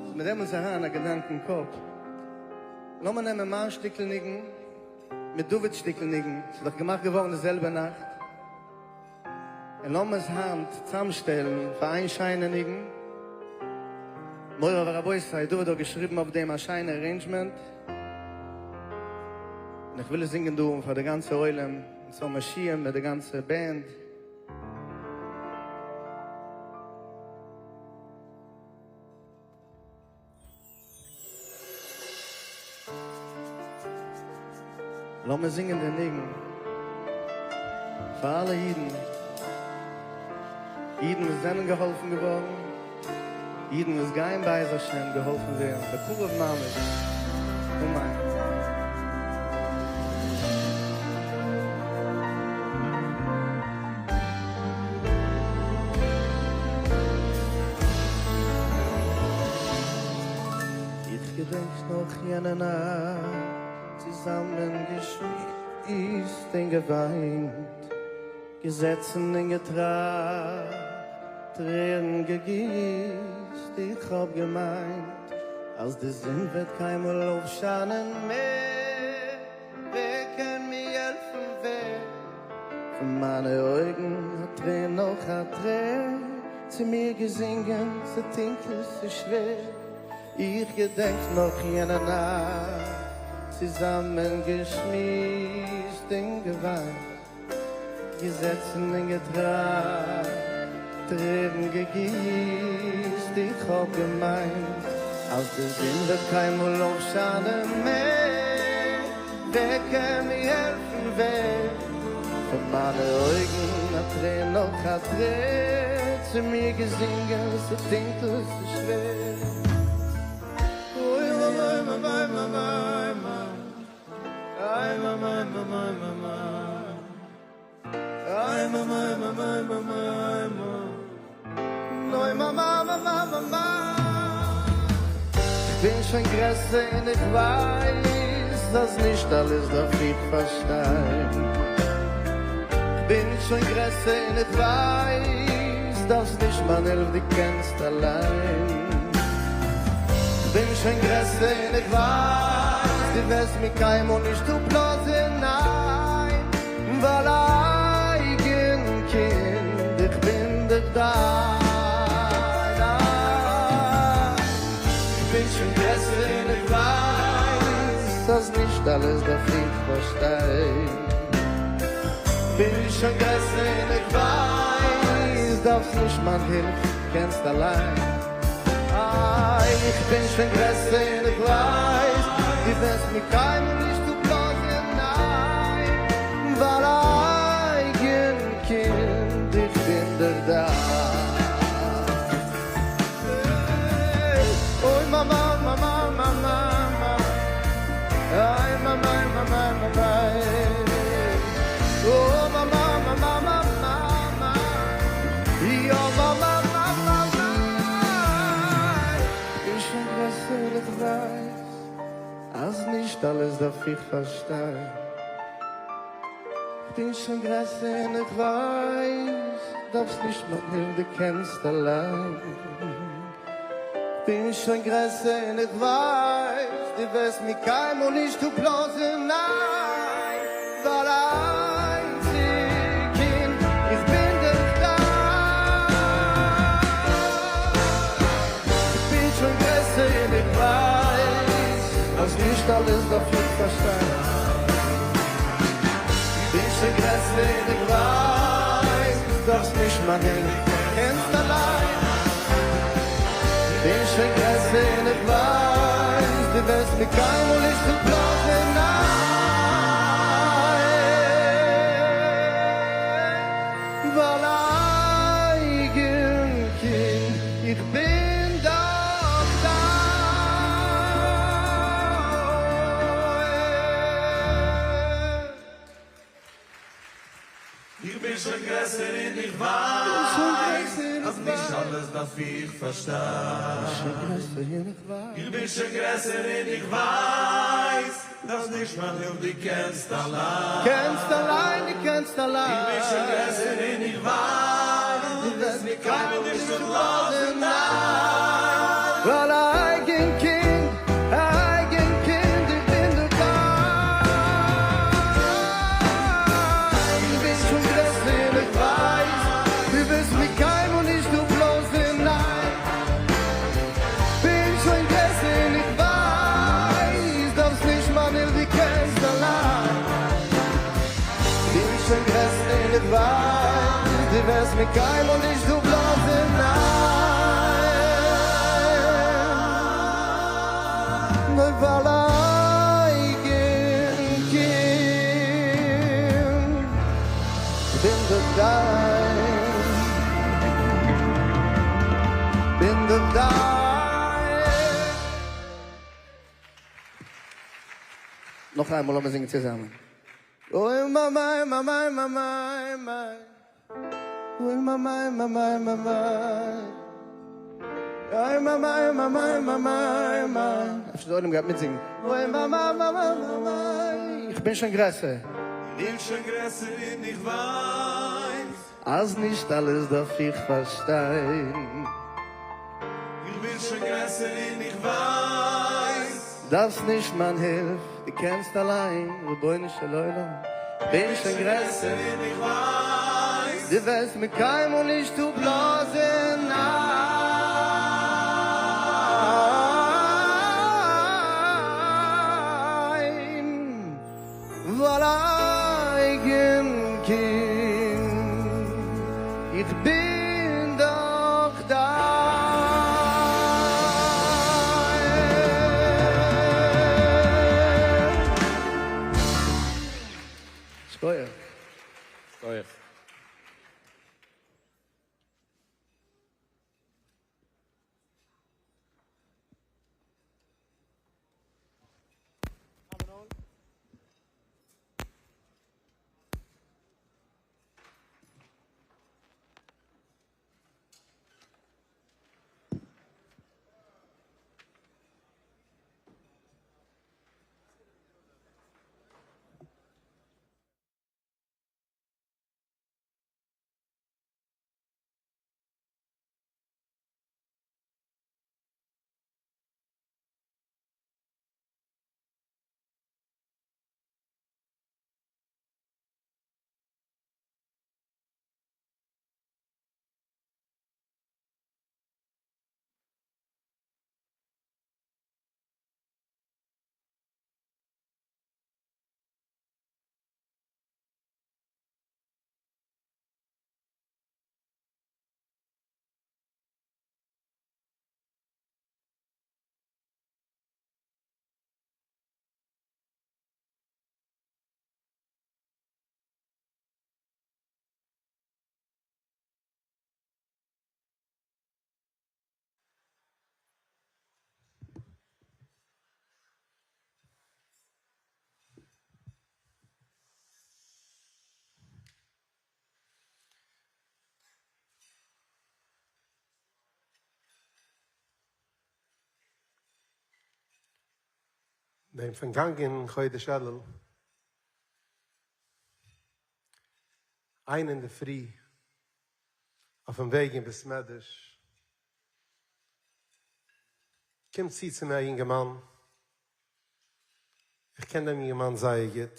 ס'איז מיר דעמאלטס אריין א געדאנק אין קאפ. לאמיר נעמען מיין שטיקל ניגון מיט דוד'ס שטיקל ניגון, ס'איז דאך געמאכט געווארן די זעלבע נאכט, און לאמיר עס היינט צאמשטעלן פאר איין שיינע ניגון. מורי ורבותי, דוד האט געשריבן אויף דעם א שיינע arrangement, און איך וויל עס זינגען דא פאר די גאנצע עולם, און צו משיעם מיט די גאנצע band. לאמיר זינגען די ניגון פאר אלע אידן, אידן וואס זענען געהאלפן געווארן, אידן וואס גייען בעז השם געהאלפן ווערן בקרוב ממש, אמן. איך געדענק נאך יענע נאכט, צוזאמען געשמועסט און געוויינט, געזעצן און געטראכט, טרערן געגיסט, איך האב געמיינט אז די זון וועט קיינמאל אויפשיינען מער, ווער קען מיר העלפן ווער? פון מיינע אויגן א טרער נאך א טרער, צו מיר געזינגען ס'טונקל ס'שווער, איך געדענק נאך יענע נאכט, צוזאמען געשמועסט און געוויינט, געזעצן און געטראכט, טרערן געגיסט, איך האב געמיינט אז די זון וועט קיינמאל אויפשיינען מער, ווער קען מיר העלפן ווער? פון מיינע אויגן א טרער נאך א טרער, צו מיר געזינגען ס'טונקל ס'שווער. אוי אוי אוי אוי כ'בין שוין גרעסער און איך ווייס אז נישט אלעס דארף איך פארשטיין. כ'בין שוין גרעסער און איך ווייס דארפסט נישט מיין הילף דו קענסט אליין. כ'בין שוין גרעסער און איך ווייס דו וועסט מיר קיינמאל נישט אפלאזן ניין ווייל אייגן קינד איך בין דאך דיין כ'בין שוין גרעסער און איך ווייס אז נישט אלעס דארף איך פארשטיין כ'בין שוין גרעסער און איך ווייס דארפסט נישט מיין הילף קענסט אליין איי איך בין שוין גרעסער און איך ווייס דו וועסט מיר קיינמאל נישט אפלאזן ניין ווייל אייגן קינד איך בין דאך דיין אוי מאמא מאמא מאמא איי מאמא מאמא מאמא אוי מאמא מאמא מאמא יא מאמא מאמא כ'בין שוין גרעסער איך ווייס אז נישט אלעס דארף איך פארשטיין כ'בין שוין גרעסער און איך ווייס דארפסט נישט מיין הילף דו קענסט אליין כ'בין שוין גרעסער און איך ווייס דו וועסט מיר קיינמאל נישט אפלאזן ניין ווייל איינציג קינד איך בין דאך דיין כ'בין שוין גרעסער און איך ווייס אז נישט אלעס דארף איך פארשטיין כ'בין שוין גרעסער און איך ווייס דארפסט נישט מיין הילף קענסט אליין כ'בין שוין גרעסער און איך ווייס דו וועסט מיר קיינמאל נישט אפלאזן ניין ווייל אייגן קינד איך בין דאך דיין. איך בין שוין גרעסער און איך ווייס אז נישט אלעס דארף איך פארשטיין. איך בין שוין גרעסער און איך ווייס דארפסט נישט מיין הילף דו קענסט אליין. קענסט אליין דו קענסט אליין. איך בין שוין גרעסער און איך ווייס דו וועסט מיר קיינמאל נישט אפלאזן ניין. ווייל אייגן קינד, אייגן קינד איך בין. ווייס, דו וועסט מיר קיינמאל נישט דא בלאזן, ניין. נאר ווייל א אייגן קינד, כ'בין דאך דיין, בין דאך דיין. נאך איינמאל לאמיר זינגען צוזאמען. אוי מאמיי מאמיי מאמיי מיי. אוי מאמיי מאמיי מאמיי. אוי מאמיי מאמיי מאמיי מיי. אפשר די עולם גייט מיטזינגען. אוי מאמיי מאמיי מאמיי. איך בין שוין גרעסער. איך בין שוין גרעסער און איך ווייס. אז נישט אלעס דארף איך פארשטיין. איך בין שוין גרעסער און איך ווייס. דארפסט נישט מיין הילף, דו קענסט אליין, רבונו של עולם, כ'בין שוין גרעסער און איך ווייס. דו וועסט מיר קיינמאל נישט אפלאזן, ניין. ווייל א אייגן קינד איך בין דאך דיין. שכוח. שכוח. דעם פארגאנגענעם חודש אלול, איין אינדערפרי אויפן וועג אין בית מדרש, קומט צו צו מיר א יונגערמאן, איך קען דעם יונגערמאן זייער גוט,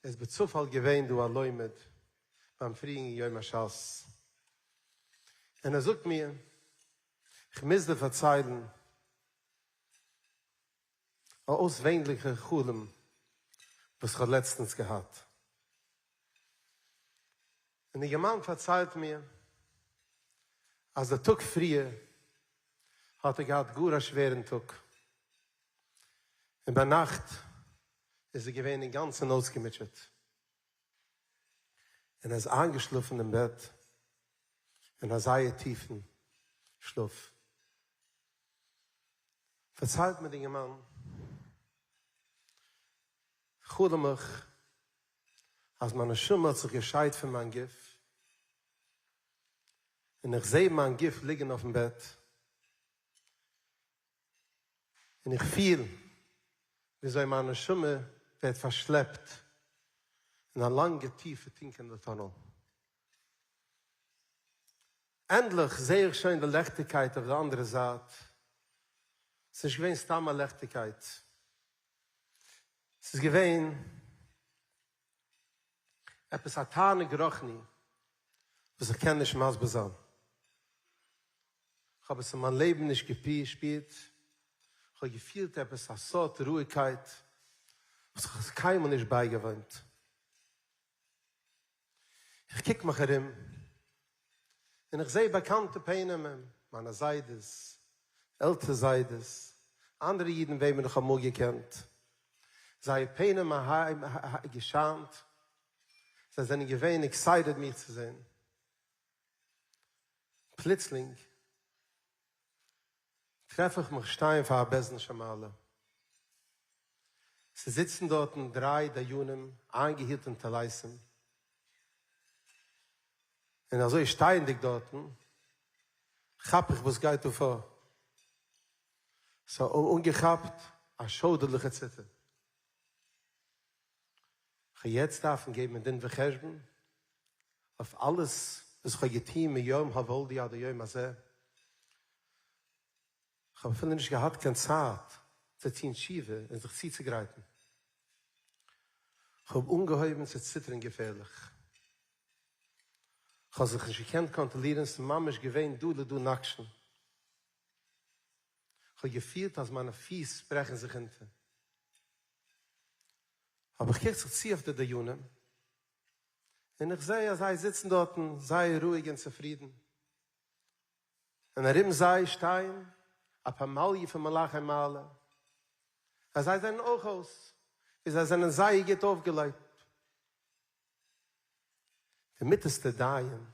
ער איז בצופאל געווען דא א לומד ביים פריעריגן יום הש"ס, און ער זאגט מיר, איך מוז דיר פארציילן א אויסווענדליכע חלום וואס איך האב לעצטנס געהאט. און דער יונגערמאן פארציילט מיר אז די טאג פריער האט ער געהאט גאר א שווערן טאג, און ביינאכט איז ער געווען אינגאנצן אויסגעמוטשעט, און ער איז איינגעשלאפן אין בעט אין א זייער טיפן שלאף. פארציילט מיר דער יונגערמאן, חלום איך אז מיין נשמה האט זיך געשיידט פון מיין גוף, און איך זע מיין גוף ליגן אויפן בעט, און איך פיל וויאזוי מיין נשמה ווערט פארשלעפט אין א לאנגע טיפע טונקעלע טונעל. ענדליך זע איך שוין די לעכטיגקייט אויף די אנדערע זייט. ס'איז נישט געווען סתם א לעכטיגקייט, ס'איז געווען עפעס א תענוג רוחני וואס איך קען נישט מסביר זיין. כ'האב עס אין מיין לעבן נישט געשפירט, כ'האב געפילט עפעס א סארט רואיגקייט וואס איך האב קיינמאל נישט בייגעוואוינט. איך קוק מיך ארום און איך זעה באקאנטע פענעמער, מיינע זיידעס, עלטער זיידעס, אנדערע אידן וועמען איך האב אמאל געקענט. זייער פענעמער האבן געשיינט, זיי זענען געווען עקסייטעד מיך צו זען. פלוצלינג טרעף איך מיך שטיין פאר א בית דין של מעלה. ס'זיצן דארטן דריי דיינים איינגעהילט אין טליתים, און אזוי שטייענדיג דארטן כאפ איך וואס גייט דא פאר. ס'האט אנגעכאפט א שוידערליכע ציטער. כ'וועל יעצט דארפן געבן דין וחשבון אויף אלעס וואס כ'האב געטון מיום הוולדי עד היום הזה. כ'האב אפילו נישט געהאט קיין צייט צו טון תשובה און זיך צוצוגרייטן. כ'האב אנגעהויבן צו ציטערן געפערליך. כ'האב זיך נישט געקענט קאנטראלירן, ס'איז ממש געווען דא לדא נקשן. כ'האב געפילט אז מיינע פיס ברעכן זיך אונטער. אבער איך קוק זיך צו אויף די דיינים, און איך זע אז זיי זיצן דארטן זייער רואיג און צופרידן, און ארום זיי שטייען א פמליא פון מלאכי מעלה, אז זיי זענען אויך אויס ווי זיי זענען זייער גוט אויפגעלייגט. דער מיטעלסטער דיין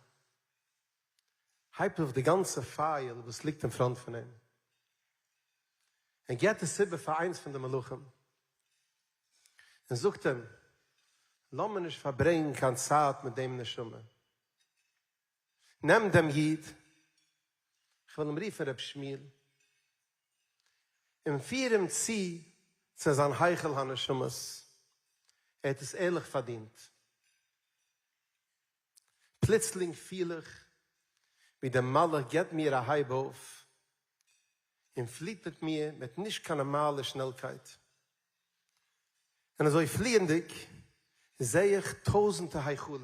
הייבט אויף די גאנצע פייל וואס ליגט אין פראנט פון אים, און געבט עס איבער פאר איינס פון די מלאכים, און זאגט אים, לאמיר נישט פארברענגן קיין צייט מיט דעם נשמה, נעם דעם איד, כ'וועל אים רופן ר' שמואל, און פיר אים צו צו זיין היכל הנשמות, ער האט עס ערליך פארדינט. פלוצלינג פיל איך ווי דער מלאך געבט מיר א הייב אויף און פליט מיט מיר מיט נישט קיין נארמאלע שנעלקייט, און אזוי פליענדיג זעה איך טויזענטע היכלות,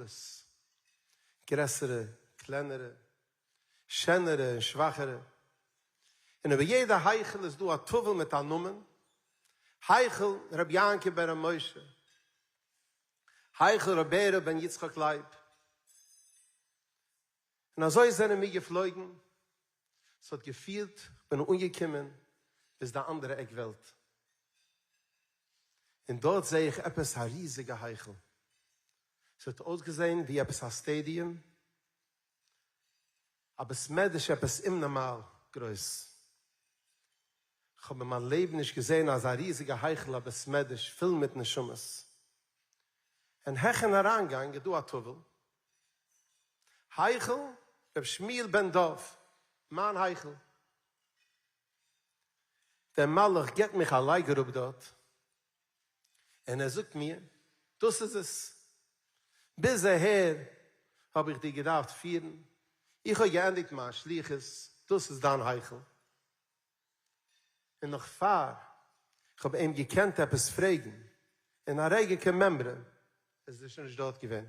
גרעסערע, קלענערע, שענערע און שוואכערע, און איבער יעדע היכל איז דא א טאוול מיט א נאמען, היכל ר' יעקב בן ר' משה, היכל ר' בערל בן יצחק לייב. און אזוי זענען מיר געפלויגן, ס'האט געפילט כ'בין אנגעקומען ביז די אנדערע עק וועלט, און דארט זעה איך עפעס א ריזיגע היכל, ס'האט אויסגעזען ווי עפעס א סטעדיום, א בית מדרש עפעס אומנארמאל גרויס, כ'האב אין מיין לעבן נישט געזען אזא ריזיגע היכל א בית מדרש פול מיט נשמות, און העכערן אריינגאנג איז דא א טאוול, היכל ר' שמואל בן דוב, מיין היכל. דער מלאך גיבט מיך א לייג אראפ דארט, און ער זאגט מיר, דאס איז עס, ביז אהער האב איך דיר געדארפט פירן, איך האב געענדיגט מיין שליחות, דאס איז דיין היכל. און נאך פאר איך האב אים געקענט עפעס פרעגן, אין א רגע כמימרא איז ער שוין נישט דארט געווען.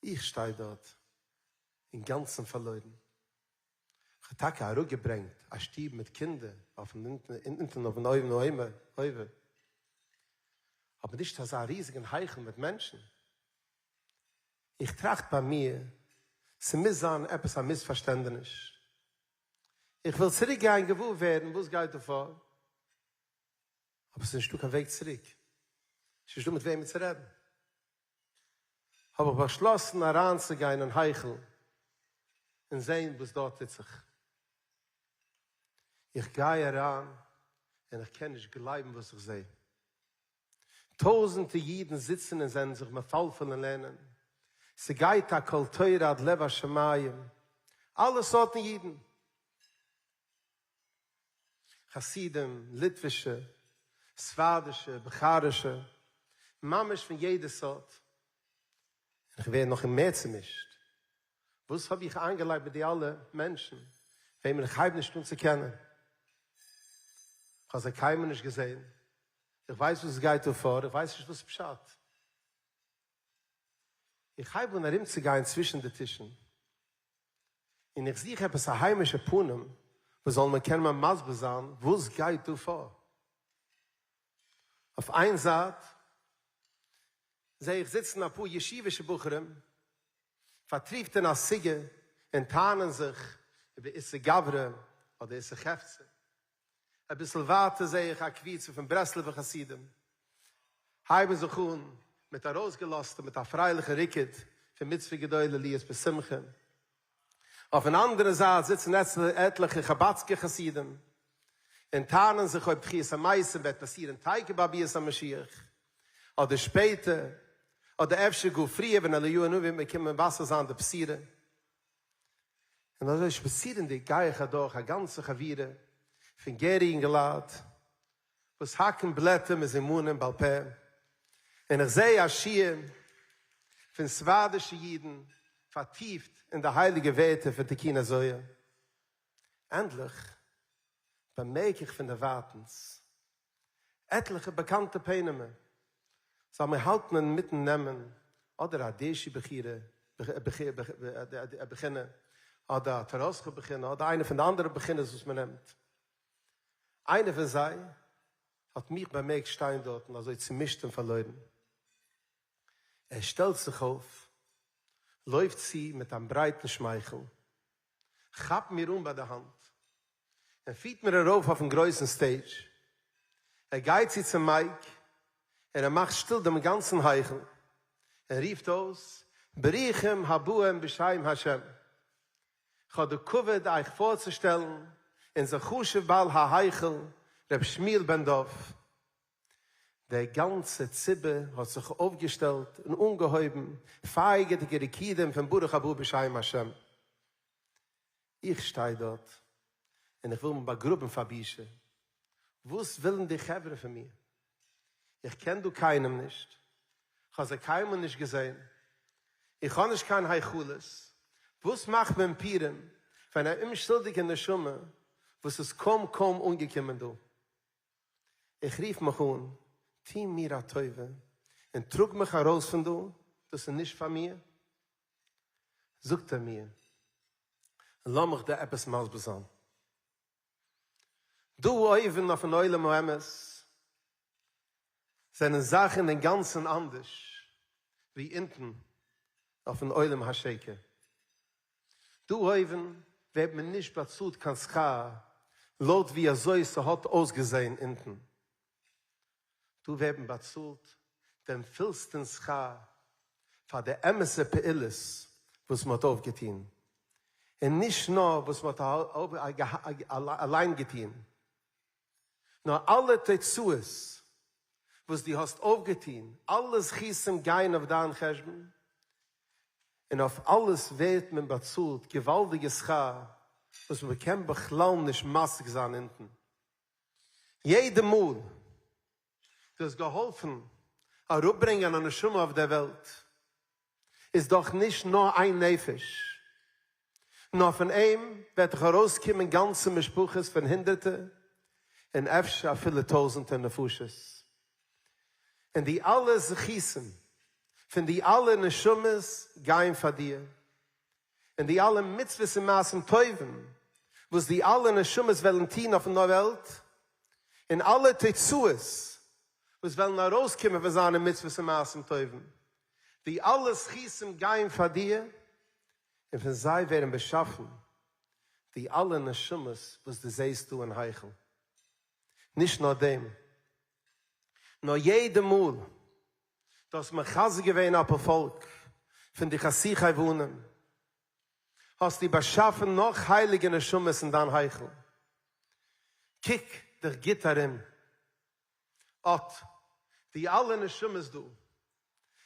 איך שטיי דארט אינגאנצן פארלוירן. כ'האב טאקע אראפגעברענגט א שטוב מיט קינדער אויפן אונטן אויפן אויבן אויבן, אבער נישט אזא ריזיגן היכל מיט מענטשן. איך טראכט ביי מיר, ס'מוז זיין עפעס א מיספארשטענדעניש. איך וויל צוריק גיין געוואר ווערן וואס גייט דא פאר, אבער ס'איז נישטא קיין וועג צוריק, ס'איז נישטא מיט וועמען צו רעדן. האב איך באשלאסן אריינצוגיין אין היכל און זען וואס דארט טוט זיך. איך גיי אריין און איך קען נישט גלייבן וואס איך זע. טויזענטע אידן זיצן און זענען זיך מפלפל אין לערנען, ס'גייט א קול תורה עד לב השמים, אלע סארטן אידן, חסידים, ליטווישע, ספרדישע, בוכארישע, ממש פון יעדע סארט, און איך ווער נאך מער צומישט, וואס האב איך איינגעלייגט מיט די אלע מענטשן וועמען איך הייב נישט אן צו קענען? כ'האב זיי קיינמאל נישט געזען, איך ווייס וואס עס גייט דא פאר, איך ווייס נישט וואס פשט. איך הייב אן ארומצוגיין צווישן די טישן, און איך זוך עפעס א היימישע פנים וואס זאל מיר קענען מסביר זיין וואס גייט דא פאר. אויף איין זייט. זע איך זיצן אפאר ישיבישע בחורים פארטיפט אין א סוגיא און טענה'ן זיך איבער איסור גברא אדער איסור חפצא. אביסל ווייטער זע איך א קבוצה פון ברסלב'ע חסידים הייבן זיך אן מיט ארויסגעלאזטע מיט א פרייליכע ריקוד פון מצוה גדולה להיות בשמחה. אויפן אנדערן זייט זיצן עטליכע חבד'סקע חסידים און טענה'ן זיך אויב תחיית המתים וועט פאסירן תיכף ביי ביאת המשיח אדער שפעטער, אדער אפשר גאר פריער ווען אליהו הנביא וועט קומען מבשר זיין די בשורה. און אזוי שפאצירנדיג גיי איך אדורך א גאנצע חבורה פון גערע יונגעלייט וואס האקן בלעטער מזומנים בעל פה, און איך זע א שיעור פון ספרדישע אידן פארטיפט אין די הייליגע ווערטער פון תיקוני זוהר. ענדליך באמערק איך פון דערווייטנס עטליכע באקאנטע פענעמער, זיי מיר האלטן אינמיטן נעמען אדער א דרשו בחירה בחינה, אדער א תורתך בחינה, אדער איינע פון די אנדערע בחינות וואס מען נעמט. איינער פון זיי האט מיך באמערקט שטיין דארטן אזוי צומישט און פארלוירן. ער שטעלט זיך אויף, לויפט צו מיט א ברייטן שמייכל, כאפט מיר אן ביי די האנט און פירט מיר ארויף אויפן גרויסן stage. ער גייט צו צום mic און ער מאכט שטיל דעם גאנצן היכל און רופט אויס, ברוכים הבאים בשם השם! כ'האב די כבוד אייך פארצושטעלן אונזער חשוב בעל ההיכל ר' שמואל בן דוב. דער גאנצער ציבור האט זיך אויפגעשטעלט און אנגעהויבן פייערדיגע ריקודים פון ברוך הבא בשם השם. איך שטיי דארט און איך וויל מיר באגראבן פאר בושה. וואס ווילן די חברה פון מיר? איך קען דא קיינעם נישט, כ'האב זיי קיינמאל נישט געזען, איך האב נישט קיין היכלות, וואס מאכט מען פורים פאר אן אומשולדיגע נשמה וואס איז קוים קוים אנגעקומען דא? איך רוף מיך אן, טו מיר א טובה און טראג מיך ארויס פון דא, דאס איז נישט פאר מיר. זאגט ער מיר, לאמיך דיר עפעס מסביר זיין. דא אויבן אויפן עולם האמת זענען זאכן אינגאנצן אנדערש ווי אונטן אויפן עולם השקר. דא אויבן ווערט מען נישט באצאלט קיין שכר לויט ווי אזוי ס'האט אויסגעזען אונטן. דא ווערט מען באצאלט דעם פולסטן שכר פאר די אמת'ע פעולות וואס מען האט אויפגעטון, און נישט נאר וואס מען האט אליין געטון, נאר אלע תוצאות וואס דו האסט אויפגעטון, אלע זכותים גייען אויף דיין חשבון, און אויף אלעס ווערט מען באצאלט געוואלדיגע שכר וואס מען קען בכלל נישט משיג זיין אונטן. יעדע מאל דו האסט געהאלפן אראפברענגען א נשמה אויף דער וועלט, איז דאך נישט נאר איין נפש, נאר פון אים וועט דאך ארויסקומען גאנצע משפחות פון הונדערטער און אפשר אפילו טויזנטער נפשות. און די אלע זכותים פון די אלע נשמות גייען פאר דיר. און די אלע מצוות און מעשים טובים וואס די אלע נשמות וועלן טון אויפן וועלט, און אלע תוצאות וואס וועלן ארויסקומען פון זיינע מצוות און מעשים טובים, די אלע זכותים גייען פאר דיר, און פון זיי ווערן באשאפן די אלע נשמות וואס דו זעסט דא אין היכל. נישט נאר דעם, נאר יעדע מאל דו האסט מחזק געווען א פארפאלק פון די חשוכי בנים, האסטו באשאפן נאך הייליגע נשמות אין דיין היכל. קוק דיך גוט ארום, אט די אלע נשמות דא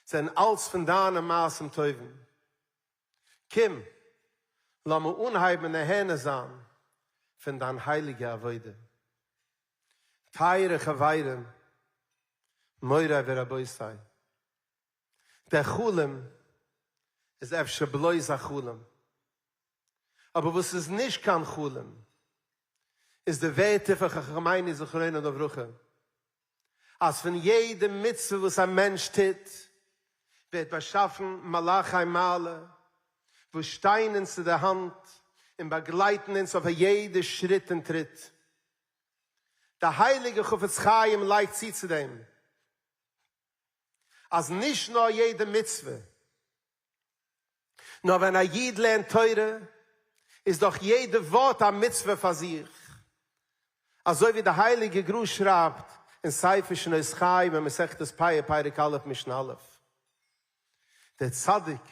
זענען אלץ פון דיינע מעשים טובים. קום, לאמיר אנהייבן נהנה זיין פון דיין הייליגע עבודה. טייערע חברים, מורי ורבותי, דער חלום איז אפשר בלויז א חלום, אבער וואס איז נישט קיין חלום איז די ווערטער פון חכמינו זכרונם לברכה, אז פון יעדע מצוה וואס א מענטש טוט ווערט באשאפן מלאכי מעלה וואס שטייען אונז צו די האנט און באגלייטן אונז אויף א יעדע שריט און טריט. דער הייליגער חפץ חיים לייגט צו צו דעם. אז נישט נאר יעדע מצוה, נאר ווען א איד לערנט תורה איז דאך יעדע ווארט א מצוה פאר זיך, אזוי ווי די הייליגע גרא שרייבט אין ספר שנות חיים אין מסכת פאה פרק א' משנה א'. דער צדיק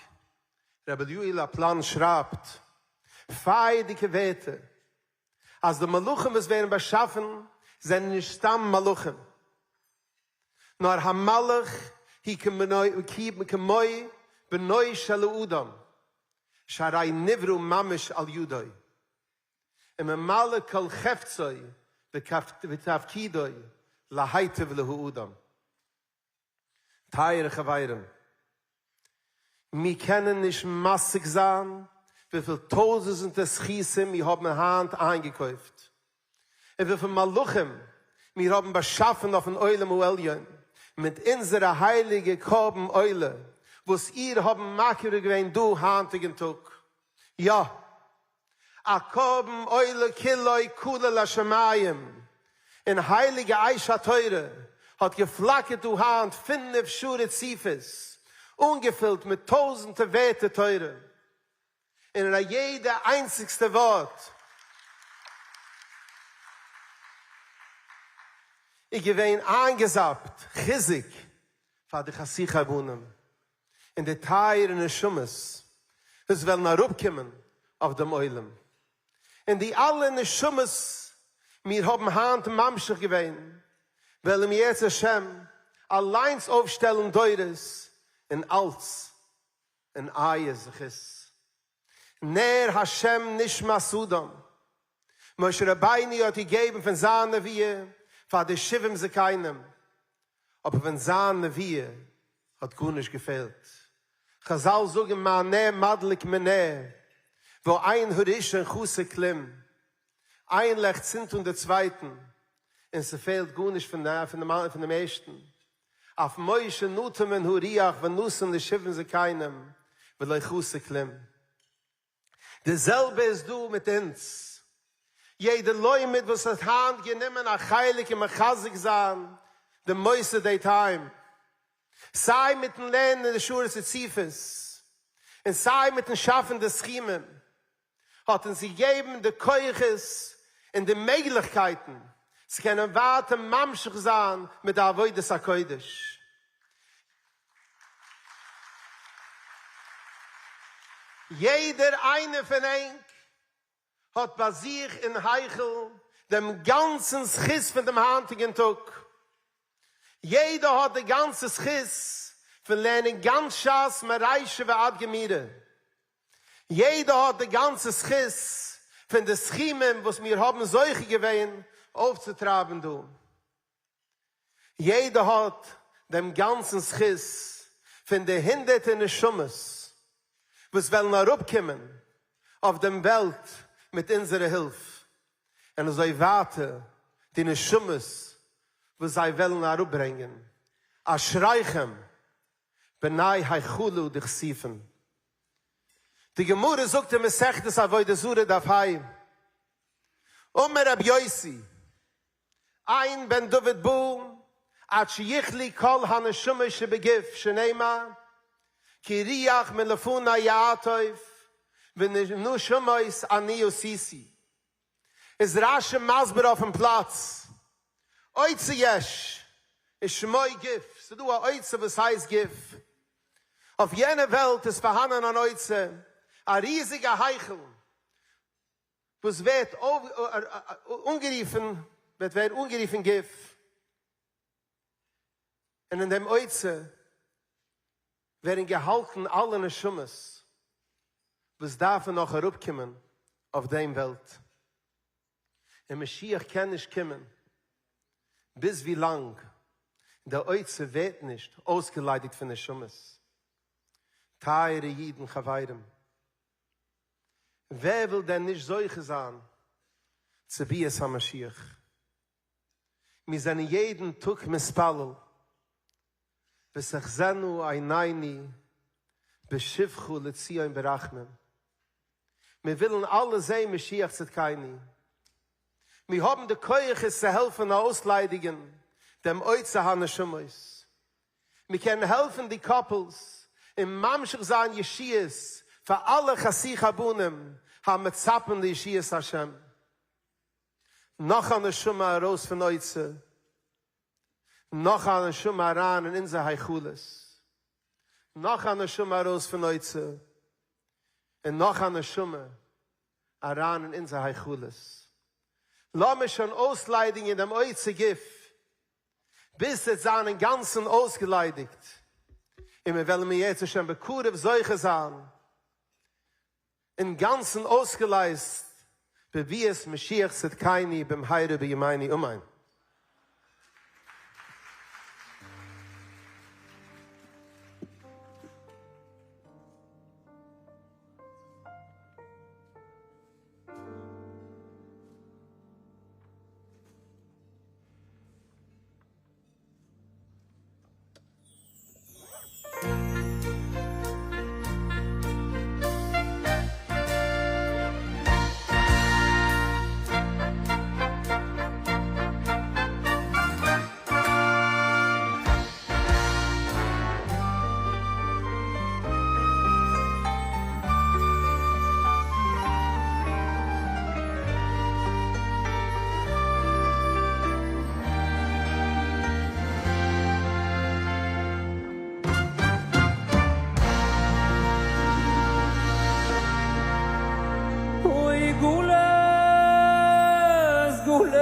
רבי אליהו לאפלאן שרייבט פייערדיגע ווערטער אז די מלאכים וואס ווערן באשאפן זענען נישט סתם מלאכים, נאר המלאך הוא כמו בנו של האדם שהרי נברא ממש על ידו וממלא כל חפצו ותפקידו להיטיב להאדם. טייערע חברים, מיר קענען נישט משיג זיין וויפיל טויזענטער זכותים מיר האבן היינט איינגעקויפט, און וויפיל מלאכים מיר האבן באשאפן אויפן עולם העליון מיט אונזערע הייליגע קרבן עולה וואס איר האבן מקריב געווען דא היינטיגן טאג. יא! א קרבן עולה כולו כלה לשמים, און הייליגע אש התורה האט געפלאקערט דא היינט פינף שעה רציפות, אנגעפילט מיט טויזענטער ווערטער תורה, און אין א יעדע איינציגסטע ווארט איז געווען איינגעזאפט חיזוק פאר די חסיחי בנים. און די טייערע נשמות וואס וועלן אראפקומען אויף דעם עולם, און די אלע נשמות מיר האבן היינט ממשיך געווען, וועלן אם ירצה השם אליינס אויפשטעלן דורות און אלץ אין אייער זכות. נר השם נשמת אדם, משה רבינו האט געגעבן פון זיין נבואה פאר די שבעים זקנים, אבער פון זיין נבואה האט גארנישט געפעלט. חזל זאגן מה נר מדליק מנר ואין הראשון חסר כלום, איין לעכט צינדט אן די צווייטן און ס'פעלט גארנישט פון דעם ערשטן. אף משה נטל מן הרוח ונתן לשבעים זקנים ולא חסר כלום. די זעלבע איז דא מיט אונז, יעדער לומד וואס האט היינט גענומען א חלק אין מחזק זיין די מוסד דעי טיים, סיי מיטן לערנען די שעות רציפות, און סיי מיטן שאפן די סכומים, האט אונז געגעבן די כוחות און די מעגליכקייטן צו קענען ווייטער ממשיך זיין מיט די עבודת הקודש. יעדער איינער פון ענק האט ביי זיך אין היכל דעם גאנצן זכות פון דעם היינטיגן טאג. יעדער האט די גאנצע זכות פון לערנען גאנץ שס מרישא ועד גמירא. יעדער האט די גאנצע זכות פון די סכומים וואס מיר האבן זוכה געווען אויפצוטרייבן דא. יעדער האט דעם גאנצן זכות פון די הונדערטער נשמות וואס וועלן אראפקומען אויף דעם וועלט מיט אונזערע הילף, און אזוי ווייטער די נשמות וואס זיי וועלן אראפברענגען. אשריכם בני היכלא דכסיפין. די גמרא זאגט אין מסכת עבודה זרה דף ה, אמר רבי יוסי, אין בן דוד בא עד שיכלו כל הנשמות שבגוף שנאמר כי רוח מלפני יעטוף ונשמות אני עשיתי. איז רשי מסביר אויפן פלאץ, אוצר יש ושמו גוף, ס'איז דא א אוצר וואס הייסט גוף, אויף יענע וועלט איז פארהאנען אן אוצר, א ריזיגע היכל, וואס ווערט אנגערופן וועט ווערן אנגערופן גוף, און אין דעם אוצר ווערן געהאלטן אלע נשמות וואס דארפן נאך אראפקומען אויף דעם וועלט, און משיח קען נישט קומען ביז ווי לאנג דער אוצר ווערט נישט אויסגעליידיגט פון נשמות. טייערע אידן חברים, ווער וויל דען נישט זוכה זיין צו ביאת המשיח? מיר זענען יעדן טאג מתפלל ותחזינה עינינו בשובך לציון ברחמים, מיר ווילן אלע זען משיח צדקינו, מיר האבן די כוחות צו העלפן אויסליידיגן דעם אוצר הנשמות. מיר קענען העלפן די couples און ממשיך זיין ישועות פאר אלע חתיכי הבנים המצפים לישועת השם. נאך א נשמה ארויס פון אוצר, נאך א נשמה אריין אין אונזער היכלות, נאך א נשמה ארויס פון אוצר, און נאך א נשמה אריין אין אונזער היכלות. לאמיר שוין אויסליידיגן דעם אוצר גוף, ביז ס'וועט זיין אינגאנצן אויסגעליידיגט, און מיר וועלן אם ירצה השם בקרוב זוכה זיין אינגאנצן אויסגעלייזט בביאת משיח צדקינו במהרה בימינו אמן. אוי גלות גלות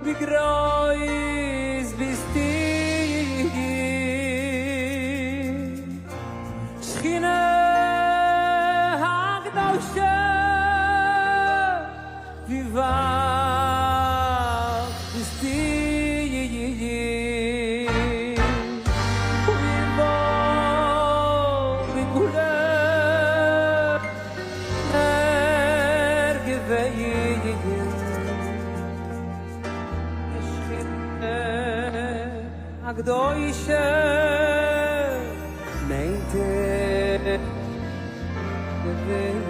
ווי גרויס ביסטו שכינה הקדושה ווי ווייט ביסטו אוי וואלט בגלות ער געווען שכינה הקדושה מיינט ער געווען.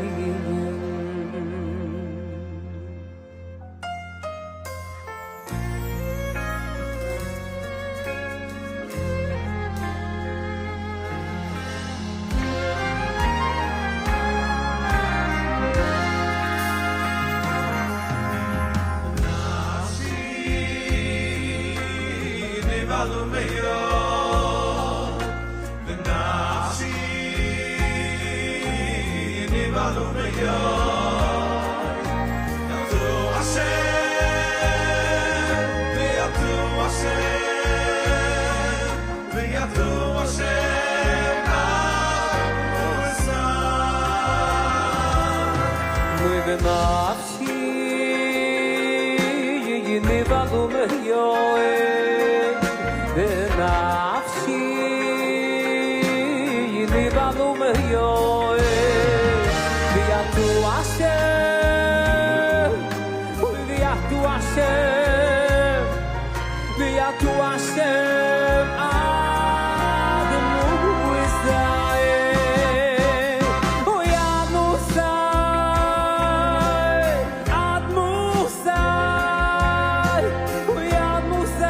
ונפשי נבהלו מהיועד, ונפשי נבהלו מהיועד, ויעטו השם, ויעטו השם, ויעטו השם עד מוסי. אוי עד מוסי, עד מוסי, אוי עד מוסי,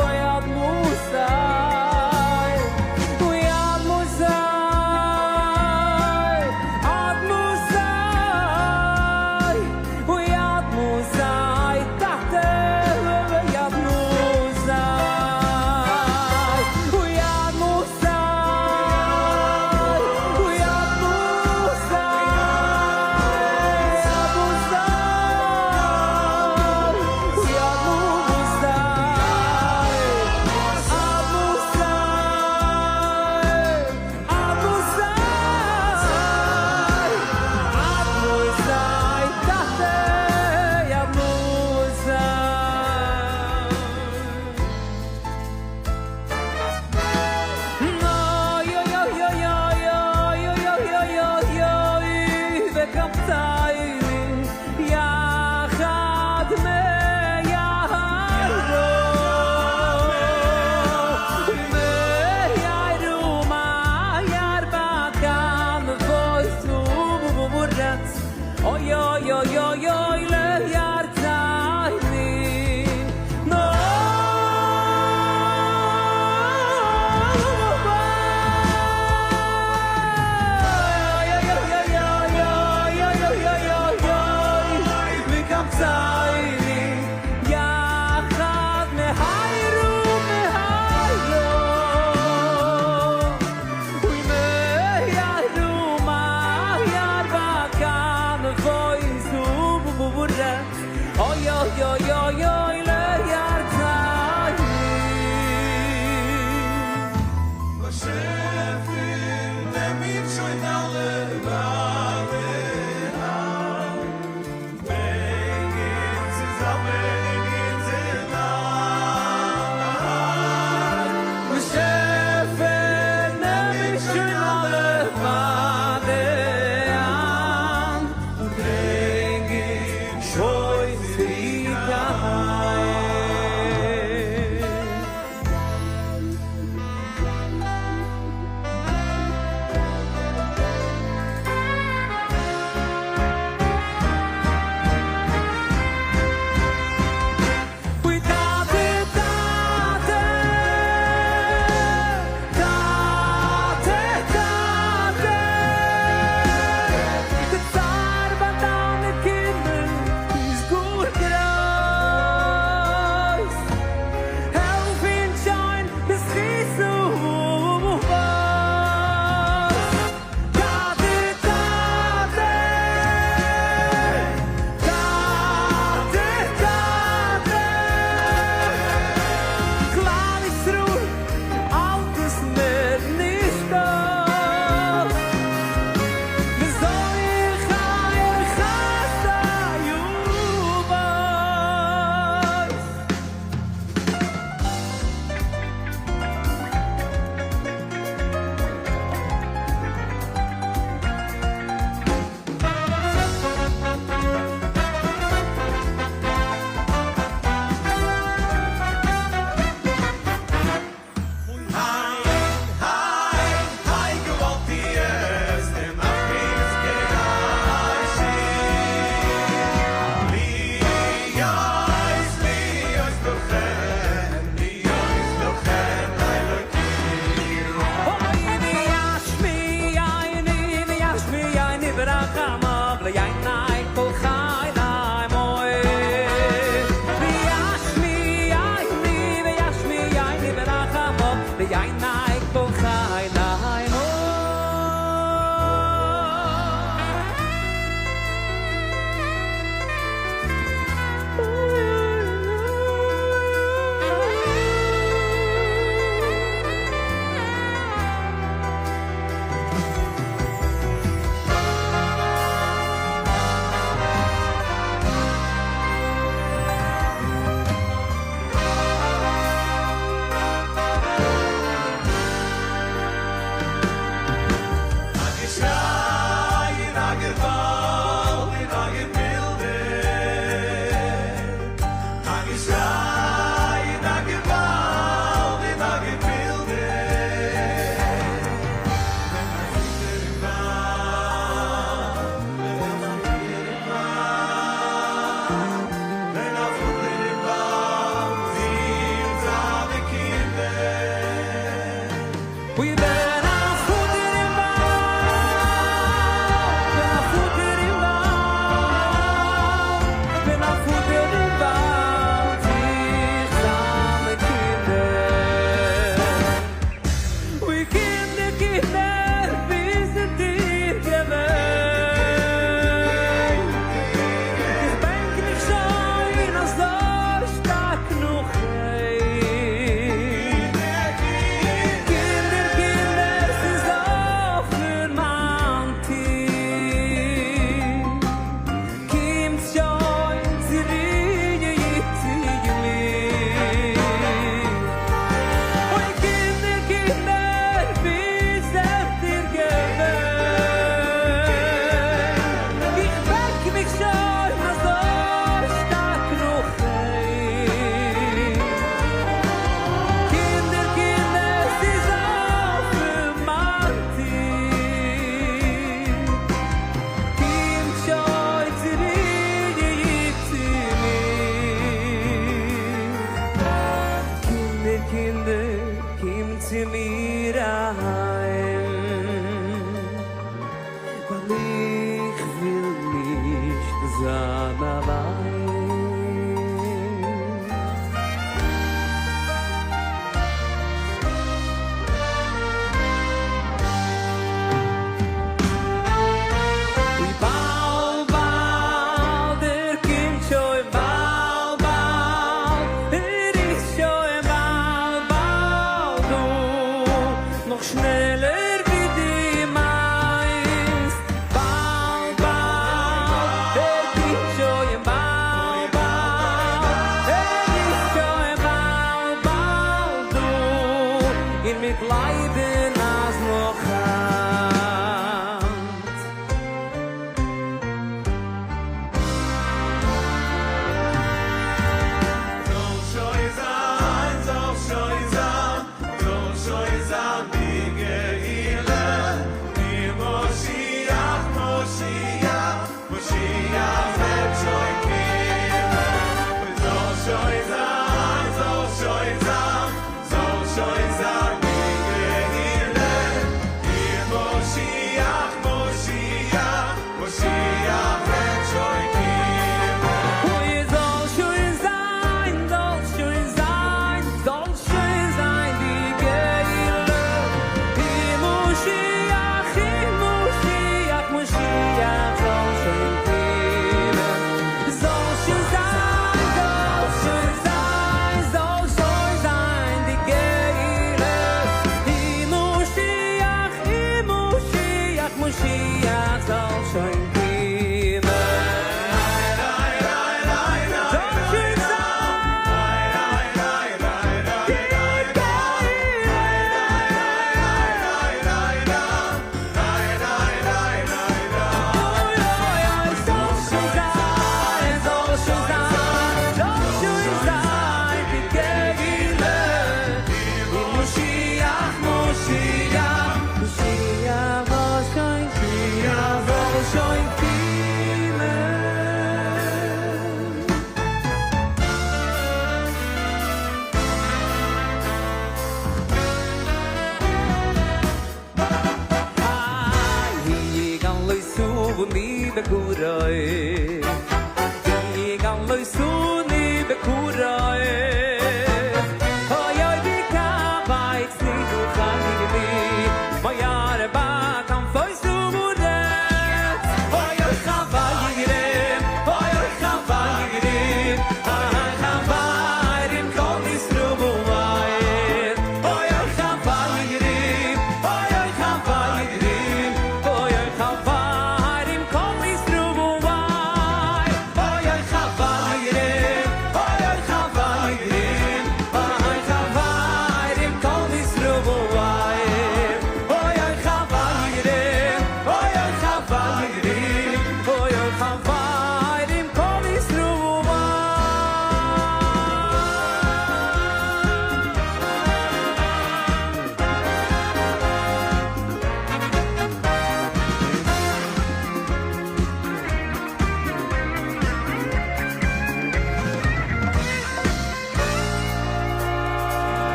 אוי עד מוסי, אוי עד מוסי, עד מוסי, אוי עד מוסי, טאטע, אוי עד אוי אוי אוי אוי אוי ליארצייט. באשעפער נעם מיר שוין אלע ביידע האנט, ברענג אונז צוזאמען אין אונזער לאנד. באשעפער נעם מיר שוין אלע ביידע האנט, ברענג אונז שוין צוריק אהיים.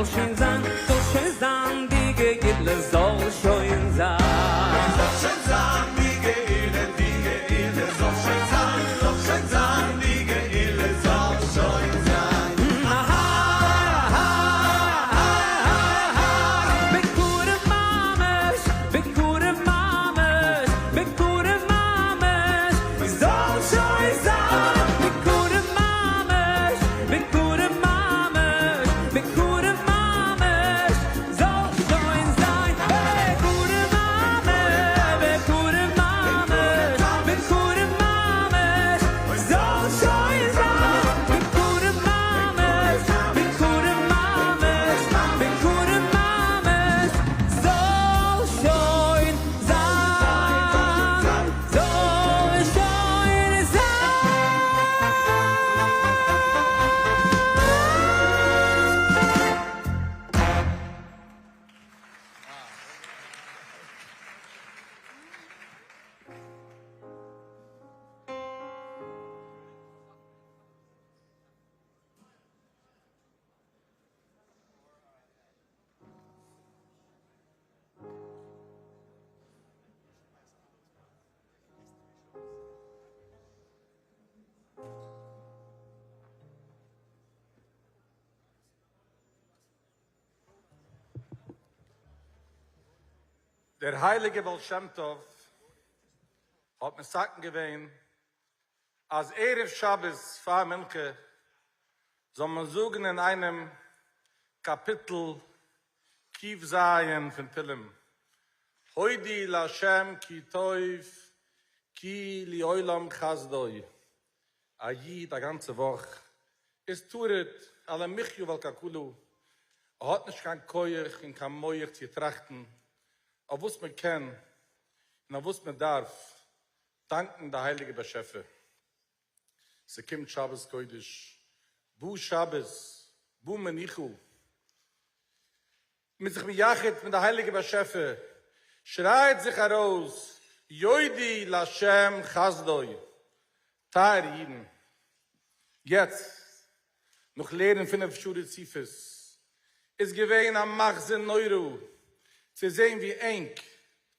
זאל שוין זיין, זאל שוין זיין, די גאולה זאל שוין זיין. זאל שוין זיין די גאולה, די גאולה זאל שוין זיין, זאל שוין זיין, די גאולה זאל שוין זיין. בקרוב ממש, בקרוב ממש, בקרוב ממש, זאל שוין זיין. בקרוב ממש, בקרוב ממש, בקרוב ממש, זאל שוין זיין. בקרוב ממש, בקרוב ממש, בקרוב ממש, זאל שוין זיין. בקרוב ממש, בקרוב ממש, בקרוב ממש, זאל שוין זיין. זאל שוין זיין. דער הייליגער בעל שם טוב האט מתקן געווען אז ערב שבת פאר מנחה זאל מען זאגן אינאיינעם קאפיטל ק"ז פון תהלים, הודו לה' כי טוב כי לעולם חסדו, א איד א גאנצע וואך איז טרוד על המחיה ועל כלכלה, ער האט נישט קיין כח און קיין מח צו טראכטן אויף וואס מען קען און אויף וואס מען דארף דאנקן די הייליגע באשעפער. ס'קומט שבת קודש, בא שבת, בא מנוחה, מ'איז זיך מייחד מיט די הייליגע באשעפער, שרייט זיך ארויס יודו לה' חסדו, טייערע אידן, יעצט נאך לערנען פינף שעה רציפות, איז געווען א מחזה נורא צו זען ווי ענק,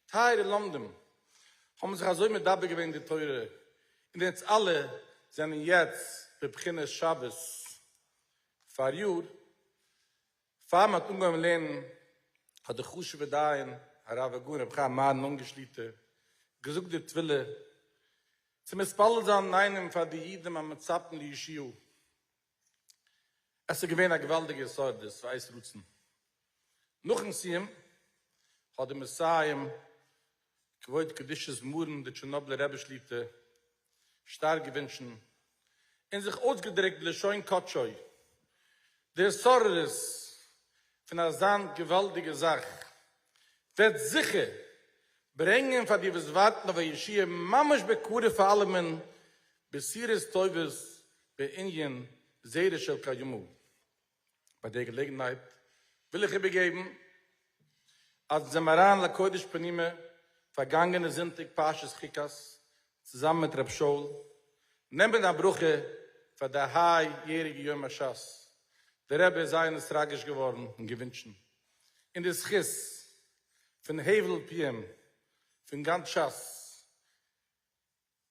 טייערע לומדים, האבן זיך אזוי מדבק געווען אין די תורה, און אונז אלע זענען יעצט בבחינת שבת. פאריאר פאר מען האט אנגעהויבן לערנען האט דער חשוב'ער דיין הרב הגאון רבי חיים אהרן אונגער שליט"א געזאגט די תפילה צו מתפלל זיין אינאיינעם פאר די אידן המצפים לישועה. עס איז געווען א געוואלדיגע התעוררות ועת רצון. נאכן סיום האט דער מסיים כבוד קדושת מרן דער טשערנאבלער רבי שליט"א שטארק געווינטשן און זיך אויסגעדרוקט בלשון קדשו די התעוררות פון אזאן געוואלדיגע זאך וועט זיכער ברענגען פאר די וואס ווארטן אויף א ישועה ממש בקרוב פאר אלעמען בשורות טובות בענין זרע של קיימא. ביי דער געלעגנהייט וויל איך איבערגעבן אז אונז זעמער אריין לקודש פנימה פארגאנגענע זונטאג פרשת חוקת צוזאמען מיט ר' שאול נעמען א ברכה פאר די היי יעריגע יום השס, דער רבי איז זייער נתרגש געווארן און געווינטשן אין די זכות פון הבל פיהם פון גאנץ שס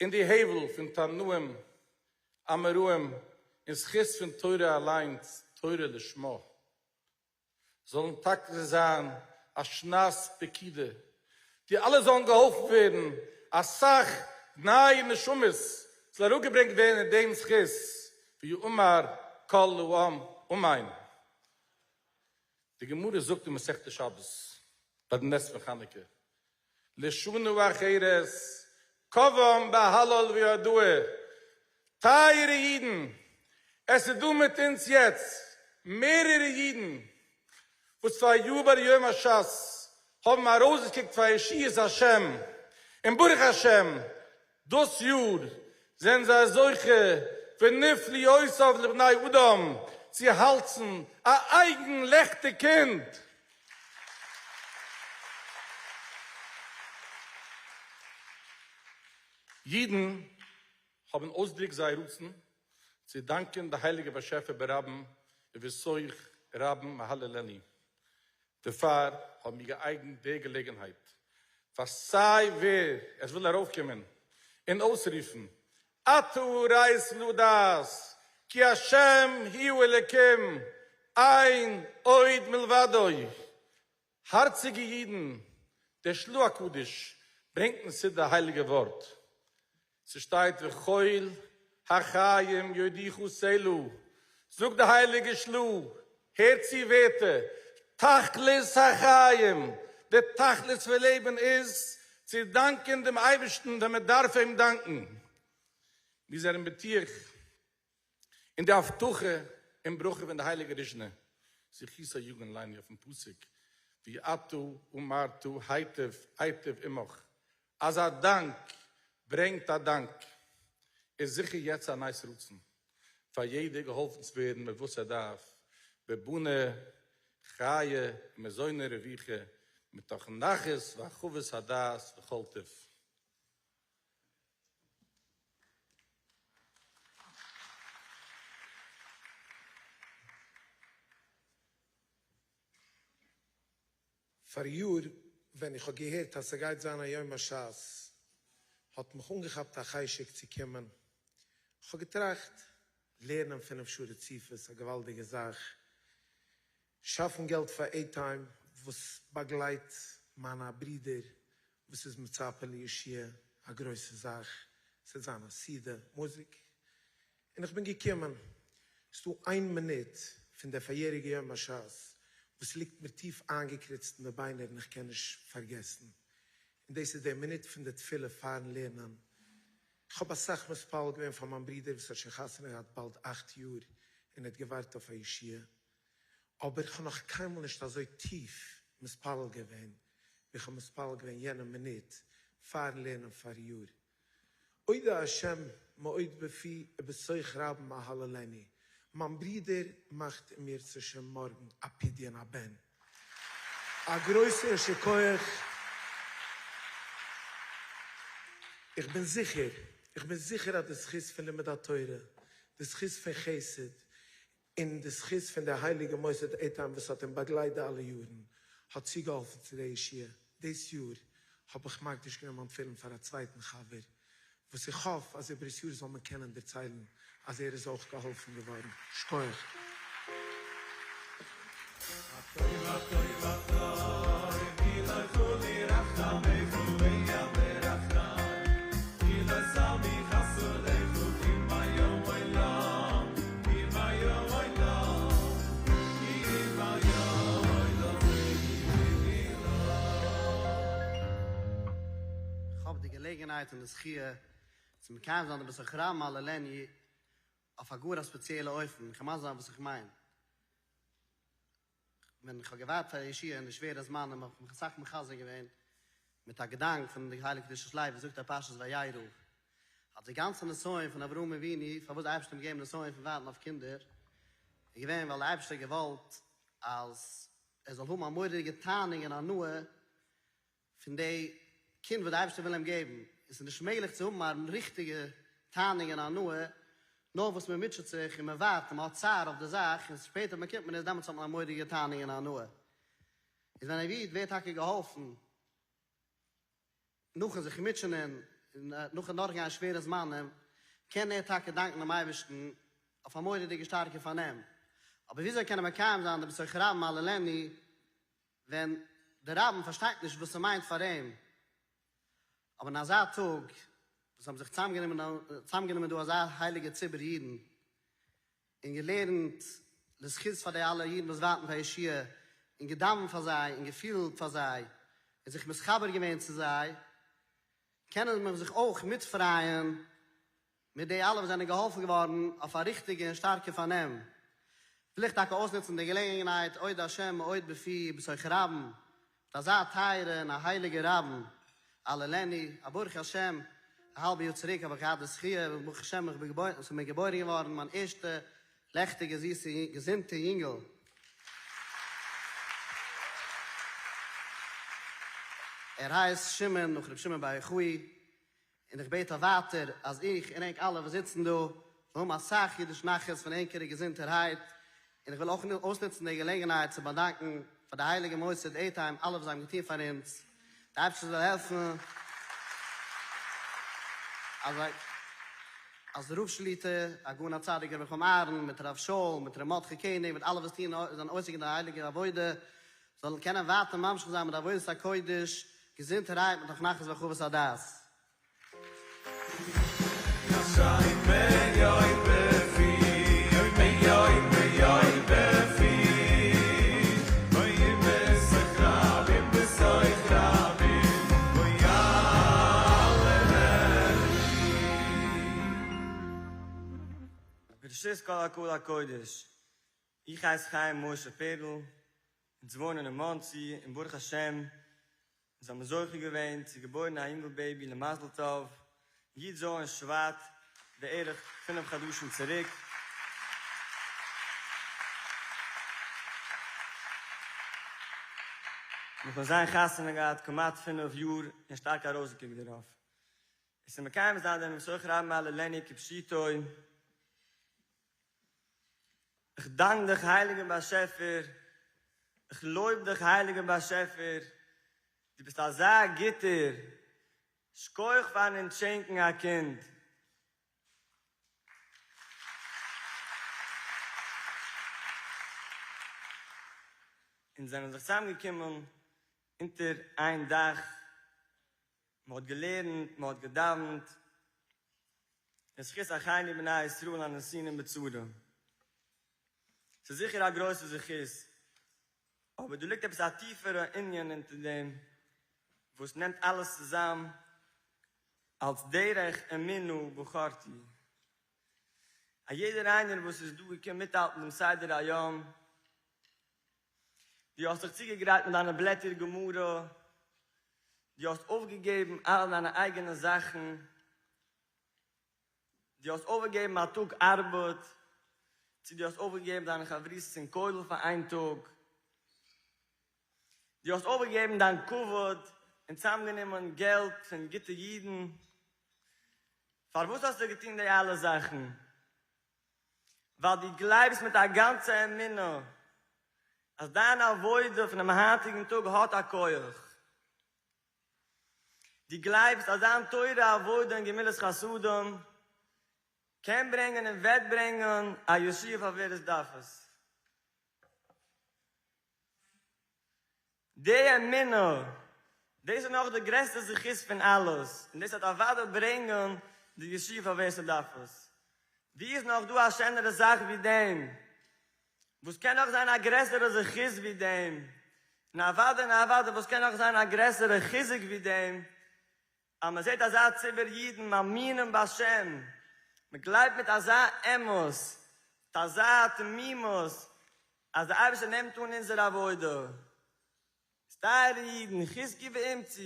אין די הבל פון תנאים אמוראים אין זכות פון תורה אליינס תורה לשמה זאלן טאקע זיין א שנת פקידה די אלע זאלן געהאלפן ווערן אסאך נייע נשמות זאל אראפגעברענגט ווערן אין דעם זכות ויאמר כל העם אמן. די גמרא זאגט אין מסכת שבת ביי די נס פון חנוכה לשנה אחרת קבעום בהלל והודאה, טייערע אידן, עס איז דא מיט אונז יעצט מערערע אידן וואס פאריאר ביי די יום השס האבן ארויסגעקוקט פאר ישועת השם, און ברוך השם דאס יאר זענען זיי זוכה ונפלאותיו לבני אדם צו האלזן א אייגן לעכטיג קינד. אידן האבן אויסגעדרוקט זייער רצון צו דאנקען די הייליגע באשעפער ברבים ובתוך. רבים אהללנו. דערפאר האבן מיר געאייגנט די געלעגנהייט פאר סיי ווער עס וויל ארויפקומען און אויסרופן אתה הראת לדעת כי השם הוא האלקים אין עוד מלבדו. הארציגע אידן, דער של"ה הקדוש ברענגט אין סידור א הייליגע ווארט, ס'שטייט וכל החיים יודוך סלה, זאגט די הייליגע של"ה, הערט צו ווערטער, תכלית החיים, די תכלית פון לעבן איז צו דאנקען דעם אייבערשטן ווען מען דארף אים דאנקען. מיר זענען בטוח אין די הבטחה און ברכה פון די הייליגע ריזשינער זכותו יגן עלינו אויפן פסוק ואתה אמרת היטב איטיב עמך, אז א דאנק ברענגט א דאנק, איז זיכער יעצט אן עת רצון פאר יעדער געהאלפן צו ווערן מיט וואס ער דארף, בבני חיי ומזוני רויחי, מתוך נחת והרחבת הדעת וכל טוב. פאריאר ווען איך האב געהערט אז ס'גייט זיין א יום הש"ס האט מיך אנגעכאפט א חשק צו קומען, כ'האב געטראכט, לערנען פינף שעה רציפות א געוואלדיגע זאך, שאפן געלט פאר עיטיים וואס באגלייט מיין א ברודער וואס איז מצפה לישועה, א גרויסע זאך, ס'וועט זיין א סעודה, מוזיק, און איך בין געקומען. ס'דא איין מינוט פון דער פאריעריגע יום הש"ס וואס ליגט מיר טיף איינגעקריצט אין די ביינער און איך קען נישט פארגעסן, און דאס איז דער מינוט פון די תפילה פארן לערנען. איך האב אסאך מתפלל געווען פאר מיין ברודער וואס האט שוין חתונה געהאט באלד אכט יאר און האט געווארט אויף א ישועה, אבער איך האב נאך קיינמאל נישט אזוי טיף מתפלל געווען ווי איך האב מתפלל געווען יענע מינוט פארן לערנען פאריאר. אודה השם מאוד בפי ובתוך רבים אהללנו, מיין ברודער מאכט אם ירצה השם מארגן א פדיון הבן. א גרויסע יישר כח. איך בין זיכער, איך בין זיכער אז די זכות פון לימוד התורה, די זכות פון חסד, און די זכות פון די הייליגע מוסד עיטיים וואס האט אים באגלייט די אלע יארן, האט צוגעהאלפן צו די ישועה. דאס יאר האב איך מקדיש געווען מיין תפילין פאר א צווייטן חבר, וואס איך האף אז איבער'ס יאר זאל מען קענען דערציילן אז ער איז אויך געהאלפן געווארן. שכוח. כ'האב די געלעגנהייט און די זכיה צו מקיים זיין די בתוך רבים אהללנו אויף א גאר א ספעציעלע אופן, כ'וועל מסביר זיין וואס איך מיין. ווען איך האב געווארט פאר א ישועה אין די שווערע זמנים האב איך מיך אסאך מחזק געווען מיט א געדאנק פון די הייליגע קדושת לוי וואס זאגט אין פרשת וירא אז די גאנצע נסיון פון אברהם אבינו פארוואס די אייבערשטער האט אים געגעבן נסיון פון ווארטן אויף קינדער איז געווען ווייל די אייבערשטער האט געוואלט אז ער זאל האבן א מורא'דיגע תענוג און הנאה פון די קינד וואס די אייבערשטער וויל אים געבן, עס איז נישט מעגליך צו האבן א ריכטיגע תענוג און הנאה נאר וואס מען מוטשעט זיך און מען ווארט און מען האט צער אויף די זאך און שפעטער באקומט מען עס דעמאלטס האט מען א מורא'דיגע תענוג און הנאה. איז ווען א איד ווערט טאקע געהאלפן נאכן זיך מוטשענען און נאכן דורכגיין שווערע זמנים קען ער טאקע דאנקן דעם אייבערשטן אויף א מורא'דיגע שטארקע פארנעם, אבער וויאזוי קען ער מקיים זיין די בתוך רבים אהללנו ווען די רבים פארשטייט נישט וואס ס'מיינט פאר אים, אבער אין אזא טאג וואס האבן זיך צוזאמגענומען דא אזא הייליגע ציבור אידן און געלערנט לזכות פאר די אלע אידן וואס ווארטן פאר ישועה און געדאווענט פאר זיי און געפילט פאר זיי און זיך מתחבר געווען צו זיי, קענען מיר זיך אויך מיטפרייען מיט די אלע וואס זענען געהאלפן געווארן אויף א ריכטיגע און שטארקע פארנעם, וויל איך טאקע אויסנוצן די געלעגנהייט אודה השם מאוד בפי בתוך רבים, מיט אזא טייערע און א הייליגע רבים אהללנו, א ברוך השם א האלבע יאר צוריק האב איך געהאט די זכיה ברוך השם איך בין געבוירן ס'איז מיר געבוירן געווארן מיין ערשטע לעכטיגע זיסע געזונטע יונגעל, ער הייסט שמעון נאך ר' שמעון בר יוחאי, און איך בעט אויף ווייטער אז איך און ענק אלע וואס זיצן דא זאלן האבן אסאך אידיש נחת פון ענקערע געזונטערהייט. און איך וויל אויך אויסנוצן די געלעגנהייט צו באדאנקן פאר די הייליגע מוסד עי-טיים אלעס וואס זיי האבן געטון פאר אונז, די אייבערשטער זאל העלפן אז אז רב שליט"א, הגאון הצדיק רבי חיים אהרן, מיט הרב שאול, מיט ר' מרדכי קעניג, מיט אלע וואס טוען זענען עוסק אין די הייליגע עבודה, זאלן קענען ווייטער ממשיך זיין מיט די עבודת הקודש, געזונטערהייט מתוך נחת והרחבת הדעת. ברשות כל הקהל הקודש, איך הייס חיים משה פערל, אונז וואוינען אין מאנסי, און ברוך השם אונז האבן זוכה געווען צו געבוירן א אינגל baby למזל טוב, י"ז שבט, בערך פינף חדשים צוריק. נאכן זיין חתונה געהאט כמעט פינף יאר און שטארק ארויסגעקוקט דערויף עס צו מקיים זיין דעם ובתוך רבים אהללנו כפשוטו. איך דאנק דיך הייליגער באשעפער, איך לויב דיך הייליגער באשעפער, דו ביסט אזא גוטער, שכוח פארן אונז שענקן א קינד. אונז זענען זיך צוזאם געקומען אונטער איין דאך, מען האט געלערנט, מען האט געדאווענט, אין זכות אחינו בני ישראל הנתונים בצרה. ס'איז זיכער א גרויסע זכות, אבער דא ליגט עפעס א טיפערע ענין אונטער דעם, וואס נעמט אלעס צוזאם אלס דרך אמונה בחרתי. א יעדער איינער וואס איז דא געקומען מיטהאלטן דעם סדר היום, דו האסט זיך צוגעגרייט מיט דיינע בלעטער גמרא, דו האסט אויפגעגעבן אלע דיינע אייגענע זאכן, דו האסט אויפגעגעבן א טאג ארבעט, צו דו האסט אויפגעגעבן דיינע חברותות אין כולל פאר איין טאג, דו האסט אויפגעגעבן דיין כבוד און צוזאמגענומען געלט פון גוטע אידן, פארוואס האסטו געטון די אלע זאכן? ווייל דו גלייבסט מיט א גאנצע אמונה אז דיין עבודה פונעם היינטיגן טאג האט א כח. דו גלייבסט אז דיין תורה עבודה און גמילות חסדים קען ברענגען און וועט ברענגען א ישועה פאר ווער עס דארף עס. די אמונה, דאס איז נאך די גרעסטע זכות פון אלעס, און דאס וועט אוודאי ברענגען די ישועה פאר ווער ס'דארף עס. ווי איז נאך דא א שענערע זאך ווי דעם? וואס קען נאך זיין א גרעסערע זכות ווי דעם? און אוודאי און אוודאי וואס קען נאך זיין א גרעסערע חיזוק ווי דעם, אז מען זעט אזא ציבור אידן מאמינים בהשם, מען גלייבט מיט אזא אמת, מיט אזא תמימות, אז דער אייבערשטער נעמט אן אונזער עבודה. איז טייערע אידן, חזקו ואמצו,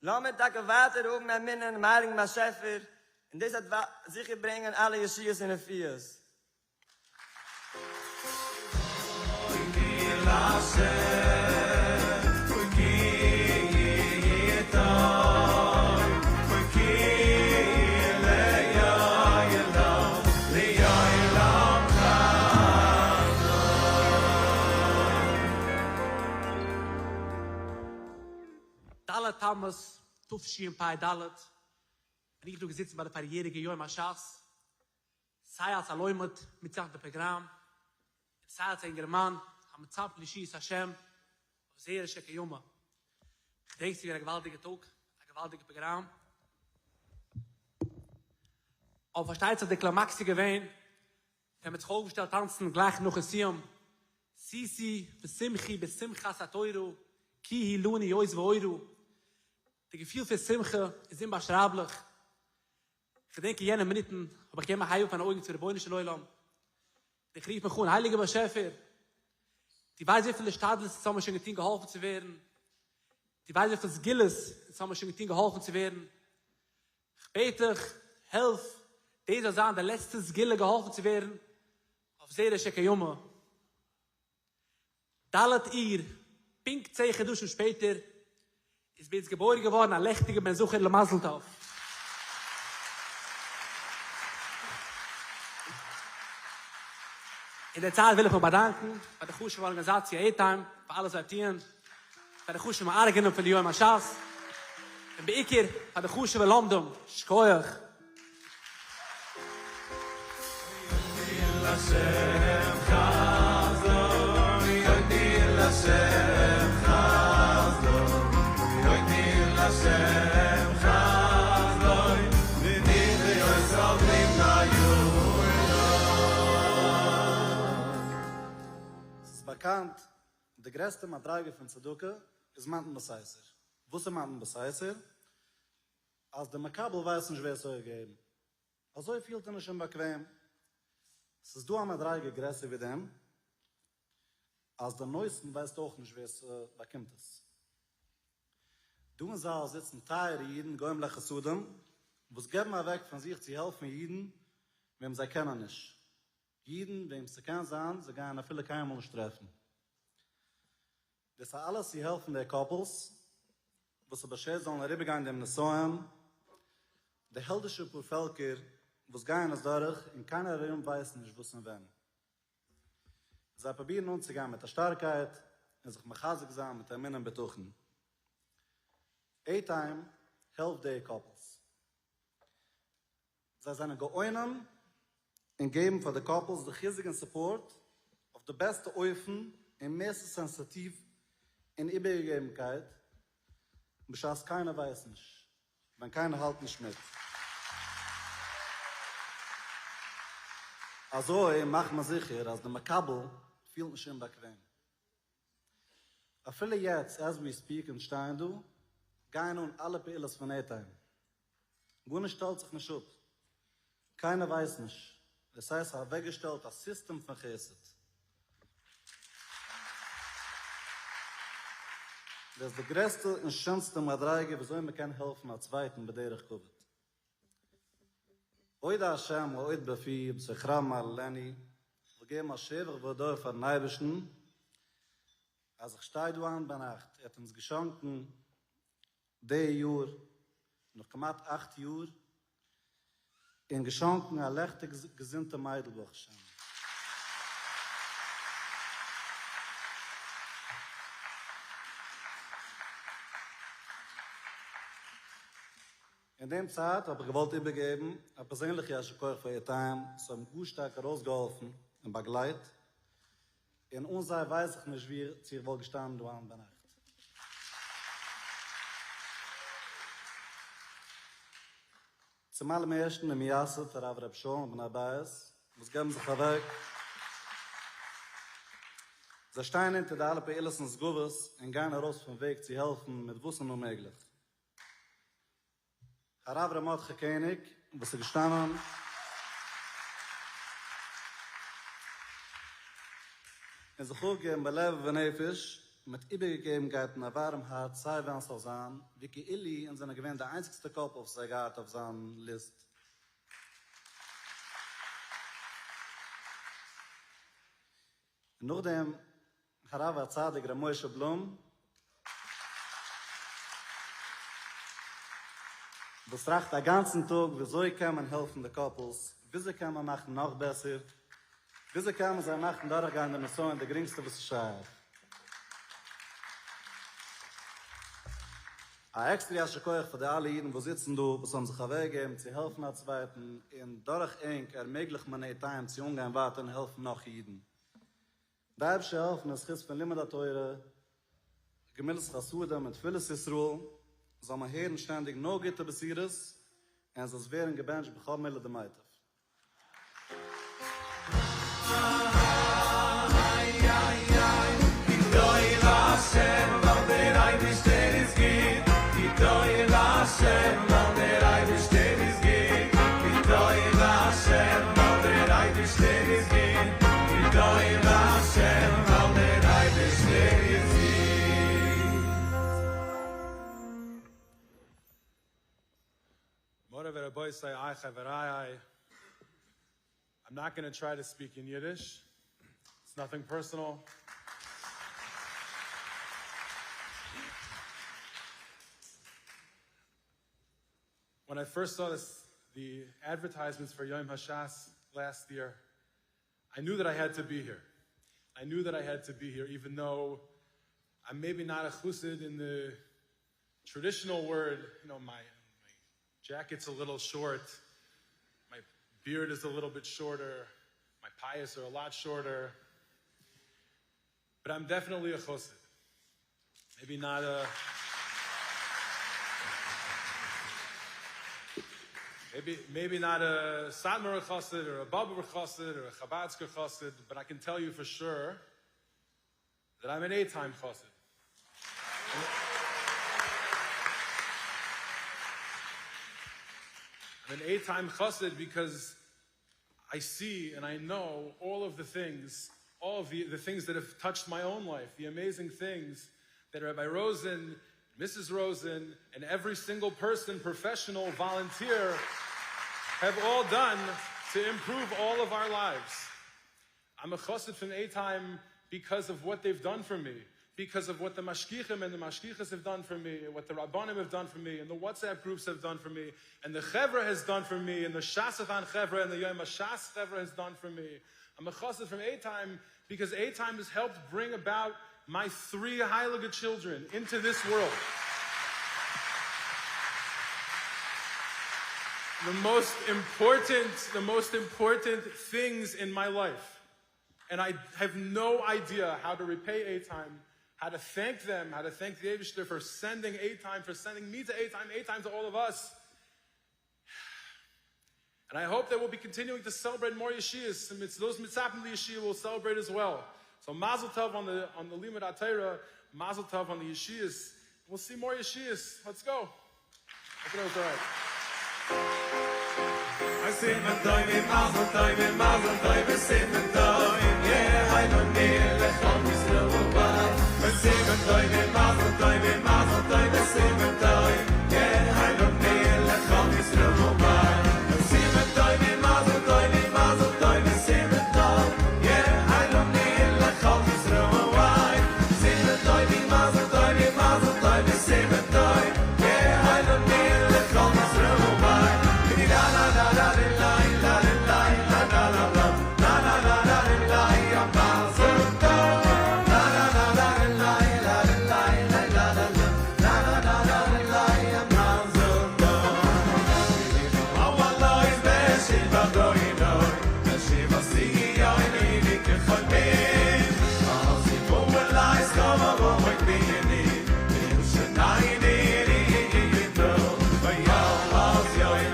לאמיר טאקע ווייטער האבן אמונה אינעם הייליגן באשעפער, און דאס וועט זיכער ברענגען אלע ישועות און רפואות. ד' תמוז תשפ"ד בין איך דא געזיצן ביי די פאריעריגע יום הש"ס, סיי אלס א לומד מיטצוהאלטן די פראגראם, און סיי אלס א אינגערמאן המצפה לישועת השם אויף זרע של קיימא. כ'דענק ס'איז געווען א געוואלדיגע טאג, א געוואלדיגע פראגראם. אבער פארשטייט זיך די קלימאקס איז געווען ווען מ'האט זיך אויפגעשטעלט טאנצן גלייך נאכן סיום, שישו ושמחו בשמחת התורה כי היא לנו עוז ואורה. די געפיל פון שמחה איז אומבאשרייבליך. כ'געדענק אין יענע מינוטן האב איך געגעבן א הייב אויף מיינע אויגן צום רבונו של עולם, און איך רוף מיך אן, הייליגער באשעפער, דו ווייסט וויפיל השתדלות אונז האבן שוין געטון געהאלפן צו ווערן, דו ווייסט וויפיל סגולות אונז האבן שוין געטון געהאלפן צו ווערן, כ'בעט דיך, העלף, דאס זאל זיין די לעצטע סגולה געהאלפן צו ווערן אויף זרע של קיימא. ד' אייר, פונקט צען חדשים שפעטער, איז ביי אונז געבוירן געווארן א לעכטיגער בן זכר למזל טוב. אין דער צייט וויל איך מיך באדאנקן פאר די חשוב'ע ארגאניזאציע עירטיים פאר אלעס זיי טוען, פאר די חשוב'ע מארגנים פון די יום הש"ס, און בעיקר פאר די חשוב'ע לומדים, שכוח! ס'איז באקאנט, די גרעסטע מדריגה פון צדקה איז מתן בסתר. וואס איז מתן בסתר? אז דער מקבל ווייסט נישט ווער ס'האט געגעבן. אזוי פילט ער נישט אומבאקוועם. ס'איז דא א מדריגה גרעסער ווי דעם, אז דער נותן ווייסט אויך נישט ווער ס'באקומט עס. דא אין זאל זיצן טייערע אידן גומלי חסדים וואס געבן אוועק פון זיך צו העלפן אידן וועם זיי קענען נישט, אידן וועם ס'קען זיין זיי גייען אפילו קיינמאל נישט טרעפן. דאס איז אלעס צו העלפן די couples וואס איז באשערט זאלן אריבערגיין דעם נסיון, די העלדישע פאר פעלקער וואס גייען עס דורך און קיינער ארום ווייסט נישט וואס און ווען. זיי פרובירן אנצוגיין מיט א שטארקייט און זיך מחזק זיין מיט אמונה און בטחון. עירטיים העלפט די couples. זיי זענען גאונים אין געבן פאר די couples די חיזוק און support אויף די בעסטע אופן און מערסטע סענסעטיוו און איבערגעגעבנקייט בשעת קיינער ווייסט נישט, ווען קיינער האלט נישט מיט. אזוי מאכט מען זיכער אז די מקבל פילט נישט אומבאקוועם. אפילו יעצט as we speak אונז שטייען דא, גייען אן אלע פעולות פון עירטיים. גארנישט שטעלט זיך נישט אפ. קיינער ווייסט נישט. דאס הייסט אוועקגעשטעלט א סיסטעם פון חסד. דאס איז די גרעסטע און שענסטע מדריגה וויאזוי מען קען העלפן א צווייטן בדרך כבוד. אודה השם מאוד בפי ובתוך רבים אהללנו, איך וויל געבן א שבח והודאה פארן אייבערשטן אז איך שטיי דא היינט ביינאכט, ער האט אונז געשאנקן די יאר נאך כמעט אכט יאר, און געשאנקן א לעכטיג געזונטע מיידל ברוך השם. אין דעם צייט האב איך געוואלט איבערגעבן א פערזענליכע יישר כח פאר עירטיים וואס האבן גאר שטארק ארויסגעהאלפן און באגלייט, און אן זיי ווייס איך נישט ווי צו איך וואלט געשטאנען דא היינט ביינאכט. צום אלעם ערשטן דעם מייסד הרב ר' שאול און בני בית וואס געבן זיך אוועק, זיי שטייען אונטער די אלע פעולות און סגולות און גייען ארויס פון וועג צו העלפן מיט וואס איז נאר מעגליך. הרב ר' מרדכי קעניג וואס איז געשטאנען און זיך אפגעגעבן בלב ובנפש מיט איבערגעגעבנקייט און א ווארעם הארץ סיי ווען ס'זאל זיין, ווי כאילו אונז זענען געווען די איינציגסטע couple וואס ער האט געהאט אויף זיין ליסט. און נאכדעם הרב הצדיק ר' משה בלום, וואס טראכט א גאנצן טאג וויאזוי קען מען העלפן די couples, וויאזוי קען מען מאכן נאך בעסער, וויאזוי קען מען זיי מאכן דורכגיין די נסיון די גרינגסטע וואס איז שייך. א עקסטער יישר כח פאר די אלע אידן וואס זיצן דא, וואס האבן זיך אוועקגעגעבן צו העלפן א צווייטן, און דורך ענק ערמעגליכט מען עירטיים צו אנגיין ווייטער און העלפן נאך אידן. די אייבערשטער העלפן אין זכות פון לימוד התורה, גמילות חסדים און תפילות ישראל, זאל מען הערן שטענדיג נאר גוטע בשורות, און זאלסט ווערן געבענטשט בכל מילי דמיטב. מורי ורבותי אחי ורעי, I'm not gonna try to speak in Yiddish, it's nothing personal. When I first saw this, the advertisements for Yom HaShas last year, I knew that I had to be here. I knew that I had to be here, even though I'm maybe not a chassid in the traditional word. You know, my, my jacket's a little short, my beard is a little bit shorter, my payas are a lot shorter. But I'm definitely a chassid. Maybe not a. Maybe, maybe not a Satmar chassid or a Bobber chassid or a Chabadsker chassid, but I can tell you for sure that I'm an A-time chassid. I'm an A-time chassid because I see and I know all of the things, all of the, the things that have touched my own life, the amazing things that Rabbi Rosen, Mrs. Rosen, and every single person, professional, volunteer, have all done to improve all of our lives. I'm a chassid from A-time because of what they've done for me, because of what the mashgichim and the mashgichas have done for me, and what the rabbanim have done for me, and the WhatsApp groups have done for me, and the chevra has done for me, and the Shasathan chevra and the Yom Shas chevra has done for me. I'm a chassid from A-time because A-time has helped bring about my three Heilige children into this world. The most important, the most important things in my life. And I have no idea how to repay A-Time, how to thank them, how to thank the Eibishter for sending A-Time, for sending me to A-Time, A-Time to all of us. And I hope that we'll be continuing to celebrate more Yeshias. And it's those mitzapim the Yeshia will celebrate as well. So Mazel Tov on the on the Limud HaTorah, Mazel Tov on the Yeshias. We'll see more Yeshias. Let's go. Hope that was all right. I say man toy me mazel toy me mazel toy me simen toy yeah I don't need le khom yisrael ba I say man toy me mazel toy me mazel toy me simen toy yeah I don't need le khom yisrael ba I say man toy me mazel toy me mazel toy me simen toy yeah I don't need le khom yisrael ba simen toy me mazel toy me mazel toy me simen toy yeah I don't need le khom yisrael ba la la la la la la la la la la la la la la la la ya mazel tov la la la la la la la la la la la la la la la ya mazel tov awaloi beshiva doinoi beshiva siyoi ni kechol min azivu elai skama voy bini shenai ni ni ni to vayal yoy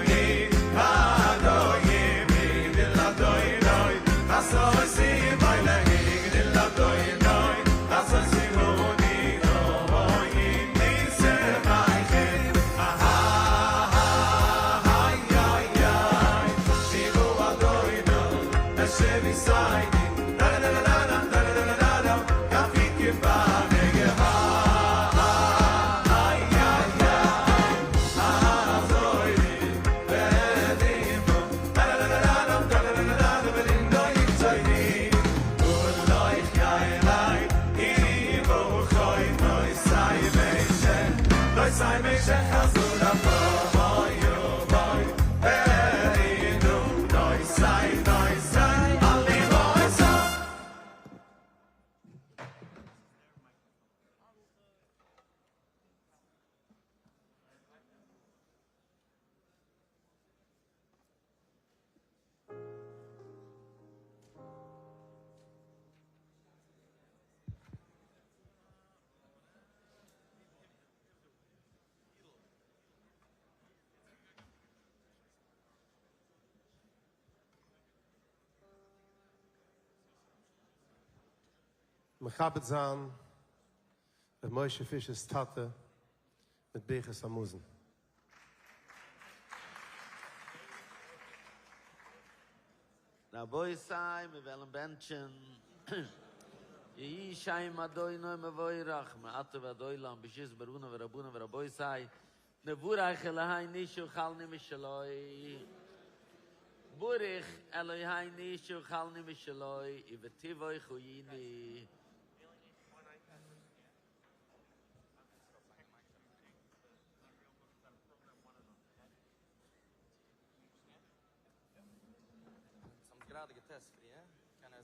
מכבד זיין ר' משה פישער'ס טאטע מיט ברכת המזון. רבותי, מיר וועלן בענטשן יהי שם אדוני מבורך מעתה ועד עולם בשית מרנן ורבנן ורבותי נברך אלהי נשי וחלני משלוי ברוך אלהי נשי וחלני משלוי ובטובו חייני גראדע געטעסט פרי, הא?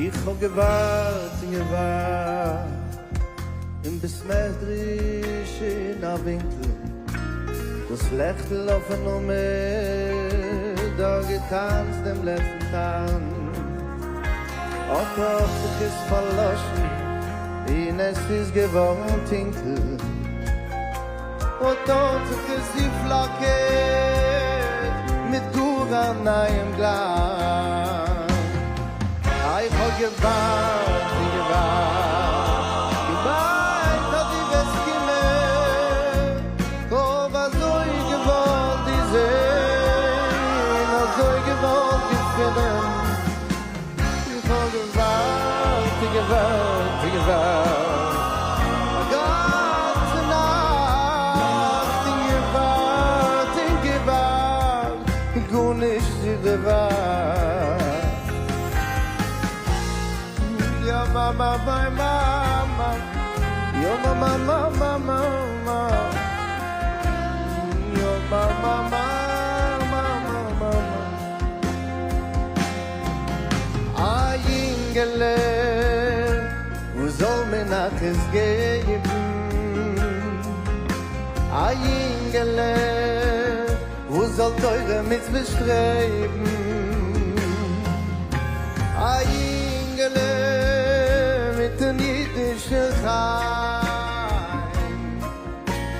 איך האב געווארט און געווארט אין בית מדרש אין א ווינקל, דאס לעכטל אויפן עמוד האט געטאנצט דעם לעצטן טאנץ, אט האט זיך עס פארלאשן און עס איז געווארן טונקל, אט האט זיך עס צופלאקערט מיט גאר א נייעם גלאנץ. איך האב געווארט און געווארט, געמיינט אז דו וועסט קומען, כ'האב אזוי געוואלט דיר זען. לבד. יא מאמא מיי מאמא, יא מאמא מאמא מאמא, יא מאמא מאמא מאמא. א יונגעלע, וואס זאל מען נחת געבן? א יונגעלע, וואס זאל תורה ומצוות שטרעבן? א יונגעלע מיטן אידישן חן,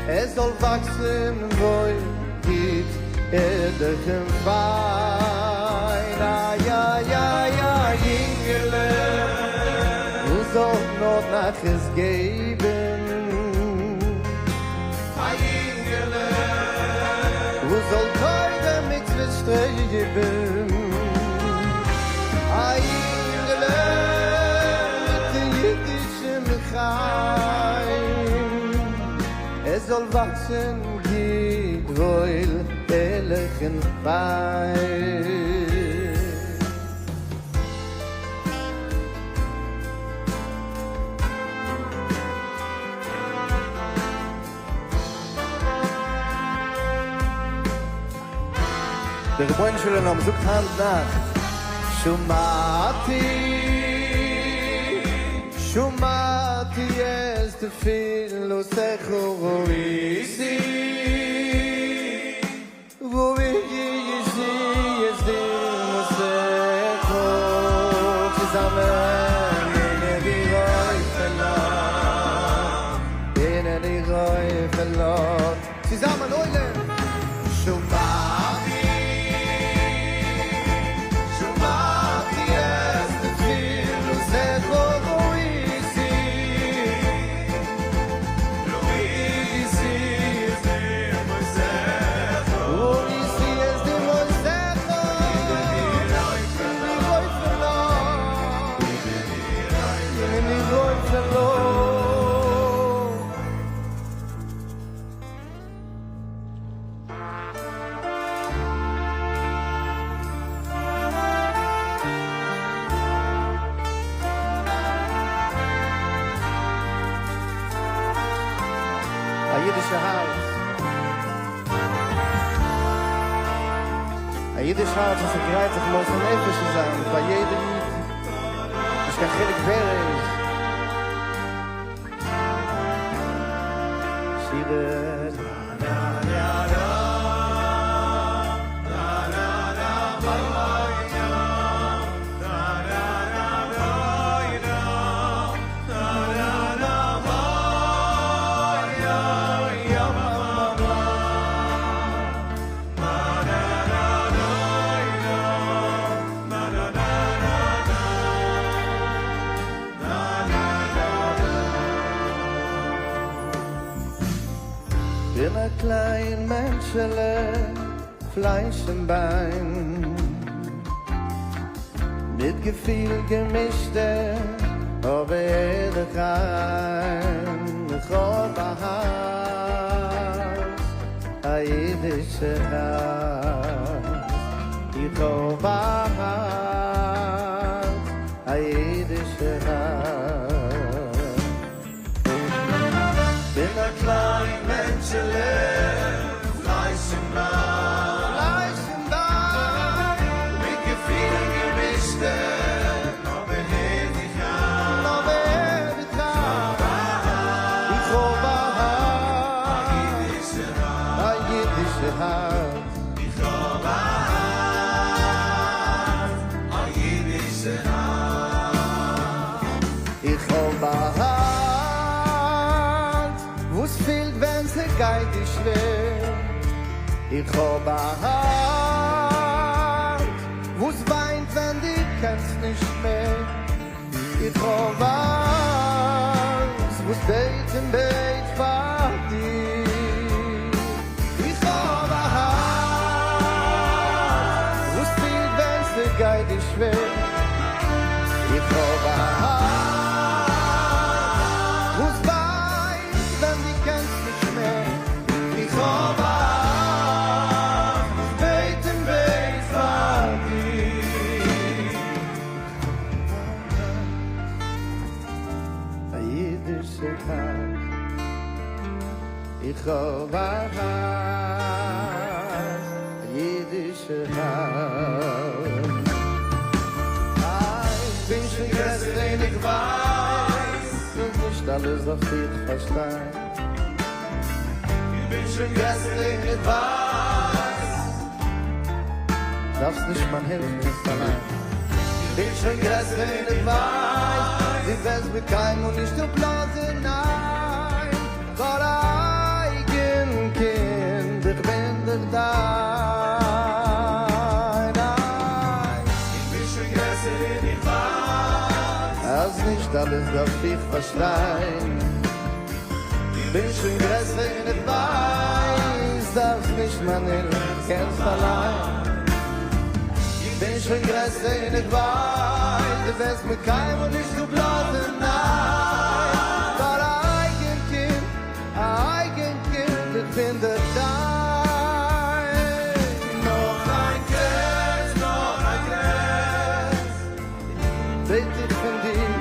ער זאל וואקסן וואויל, גוט, ערליך און פיין. איי איי איי א יונגעלע, וואס זאל נאר נחת געבן? א יונגעלע, וואס זאל תורה ומצוות שטרעבן? א יונגעלע מיטן אידישן חן, ער זאל וואקסן גוט, וואויל, ערליך און פיין. דער רבונו של עולם זאגט היינט נאכט, שמעתי שמעתי את תפילתך ראיתי ראיתי את דמעותיך. צוזאמען, הנני רופא לך, הנני רופא לך. צוזאמען עולם. שמעתי שמעתי את תפילתך ראיתי ראיתי את דמעותיך ראיתי את דמעותיך הנני רופא לך הנני רופא לך. א אידישע הארץ, א אידיש הארץ וואס איז גרייט זיך מוסר נפש צו זיין פאר יעדע איד, נישט קיין חילוק ווער ער איז. שירה. בין א קליין מענטשעלע, פלייש און ביין, מיט געפיל געמישטע, אבער ערליך ריין. איך האב א הארץ, א אידישע הארץ. איך האב א הארץ, א אידישע הארץ. בין א קליין מענטשעלע, פלייש און ביין, פלייש און ביין, מיט געפילן געמישטע, אבער ערליך ריין, אבער ערליך ריין. איך האב א הארץ, א אידישע הארץ. איך האב א הארץ, א אידישע הארץ. איך האב א הארץ, וואס פילט ווען ס'גייט דיר שווער. איך האב א הארץ, וואס וויינט ווען דו קענסט נישט מער. איך האב א הארץ, וואס בעט און בעט פאר דיר. איך האב א הארץ, וואס פילט ווען ס'גייט דיר שווער. איך האב א הארץ, וואס וויינט ווען דו קענסט נישט מער. איך האב א הארץ, וואס בעט און בעט פאר דיר. איך האב א הארץ, א אידישע הארץ. איך בין שוין גרעסער און איך ווייס. אז נישט אלעס דארף איך פארשטיין. איך בין שוין גרעסער און איך ווייס. דארפסט נישט מיין הילף קענסט אליין. איך בין שוין גרעסער און איך ווייס. דו וועסט מיר קיינמאל נישט אפלאזן ניין. פאר א אייגן קינד איך בין דאך דיין איי. איך בין שוין גרעסער און איך ווייס. אז נישט אלעס דארף איך פארשטיין. איך בין שוין גרעסער און איך ווייס. דארפסט נישט מיין הילף קענסט אליין. איך בין שוין גרעסער און איך ווייס. דו וועסט מיר קיינמאל נישט אפלאזן ניין. פאר א אייגן קינד, א אייגן קינד איך בין דאך דיין. נאך איין קרעכץ, נאך איין קרעכץ. בעט איך פון דיר,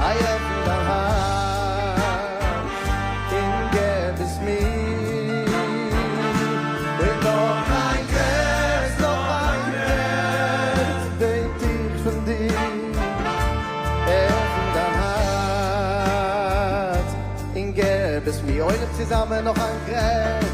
איי עפן דיין הארץ און געב עס מיר. און נאך איין קרעכץ, נאך איין קרעכץ, בעט איך פון דיר, עפן דיין הארץ און געב עס מיר. עולם צוזאמען נאך איין קרעכץ.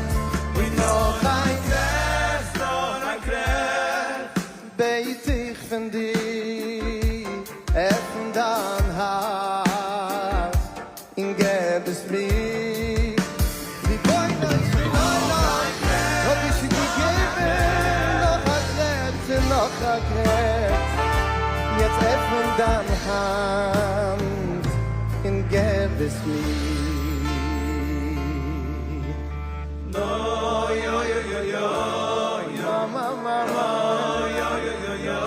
און נאך איין קרעכץ, נאך איין קרעכץ. בעט איך פון דיר, עפן דיין הארץ און געב עס מיר. רבונו של עולם, האב איך שוין געגעבן נאך א קרעכץ און נאך א קרעכץ, יעצט עפן דיין האנט און געב עס מיר. No, yo, yo, yo, yo, yo. Ma, ma, ma. Yo, yo, yo, yo.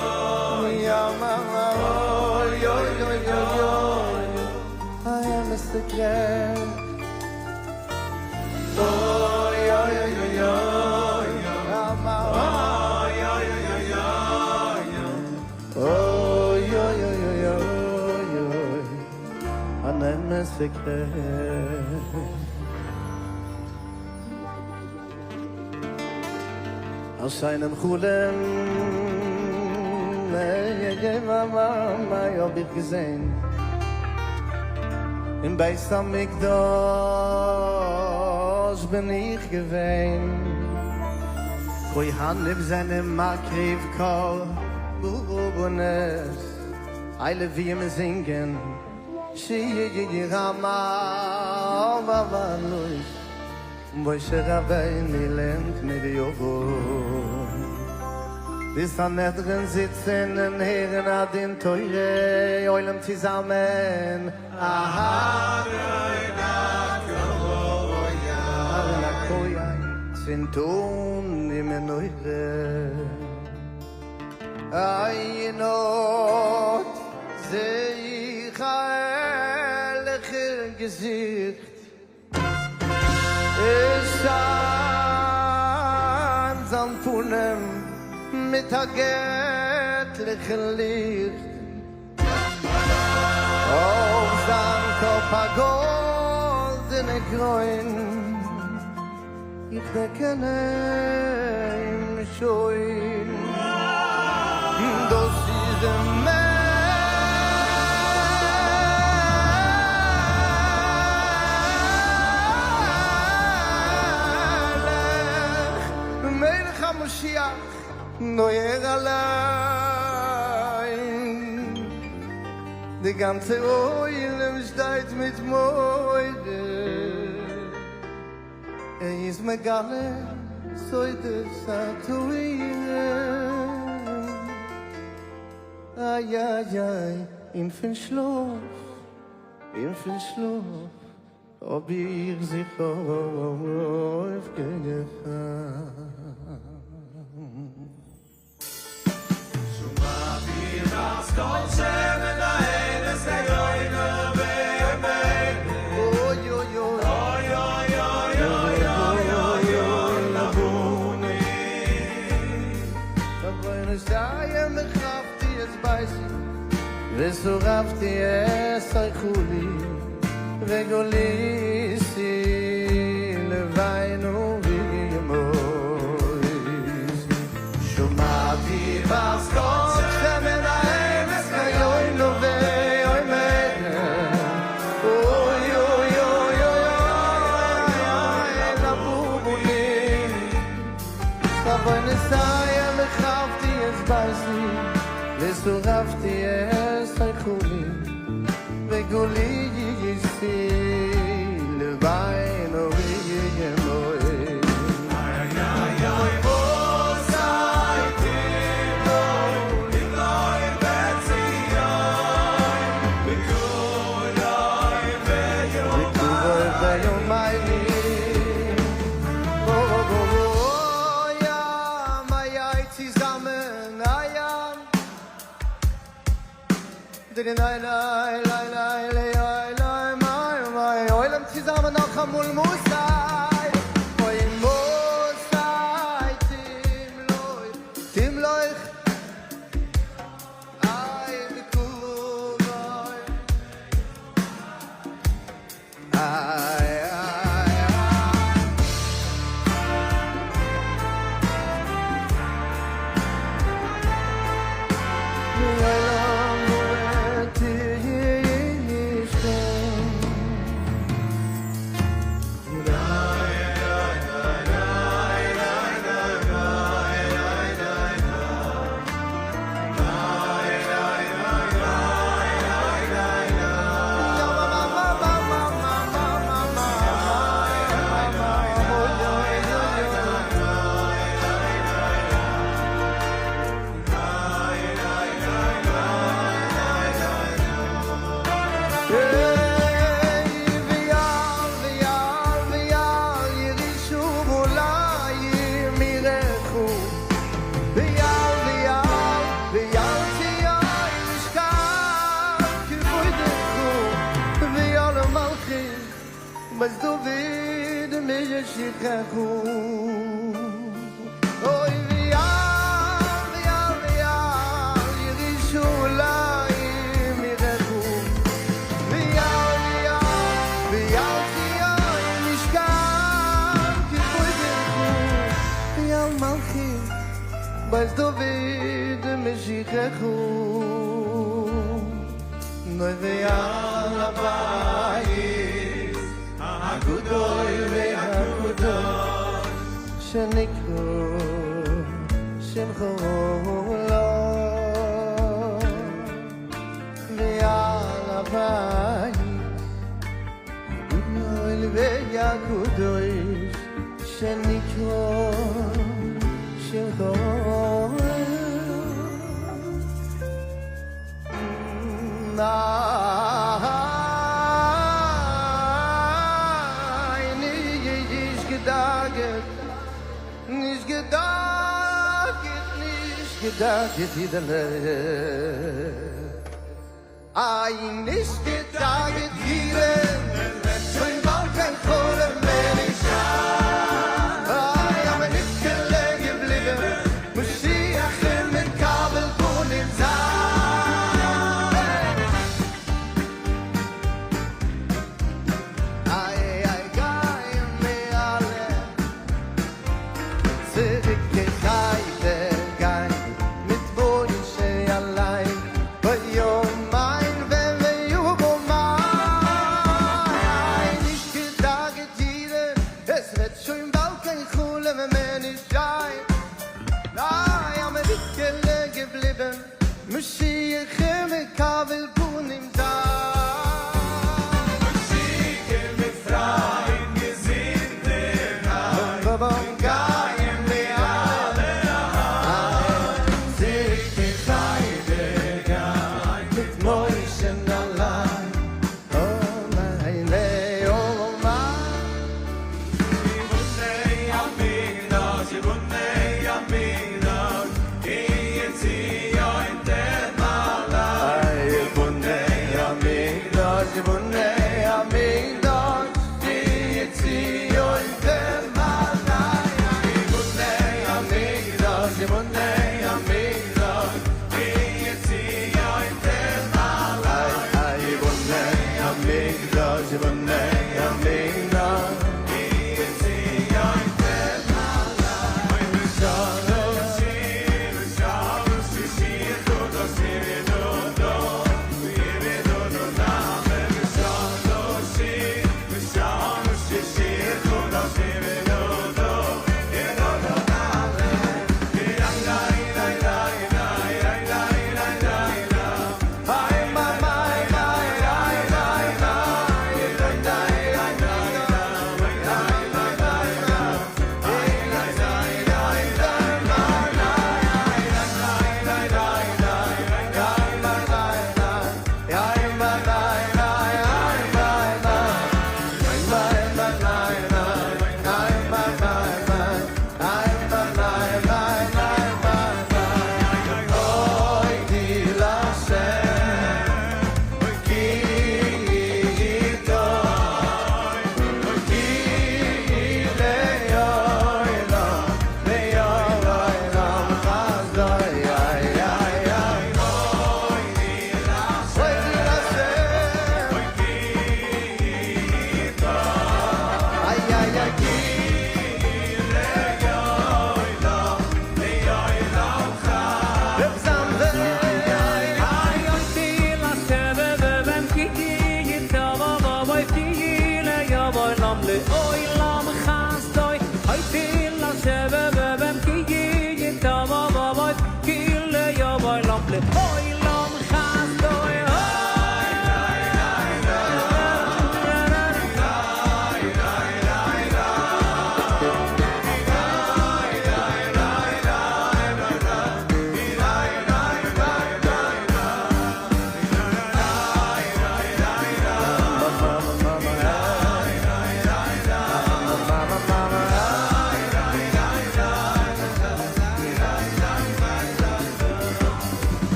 Ja, ma, ma, yo, yo, yo, yo. I am a secret. Oh, yo, yo, yo, yo, yo. Ja, ma, Oh, yo, yo, yo, yo, yo. Oh, yo, yo, yo, yo, yo. I am a secret. Aus seinem Chulem, ey, ey, ma, ma, ma, hab ich gesehen. Im Beis Hamikdash bin ich gewesen. Kohanim זענען מקריב קרבנות. אלע ווי מיר זינגען. שיר המעלות. משה רבינו לערנט מיט די אבות. די סנהדרין זיצן און הערן א דין תורה, עולם צוזאמען. אהרן הכהן צינדט אן די מנורה. איי אין אט זע איך א הערליכער געזיכט. עס שיינט זיין פנים מיט א געטליכן ליכט. אויף זיין קאפ א גאלדענע קרוין. איך דערקען אים שוין. דאס איז דער מלך, מלך המשיח, נאר ער אליין. די גאנצע עולם שטייט מיט מורא. ער איז מגלה סודות התורה. איי איי איי, און פון שלאף, און פון שלאף, האב איך זיך אויפגעכאפט. שמעתי דאס קול שמנהל את הגויים ואומר, אוי אוי אוי, אוי אוי אוי אוי אוי אוי אוי לבוני. בעוונותי החרבתי את ביתי ושרפתי את היכלי וגליתי But you're mine, when you were mine.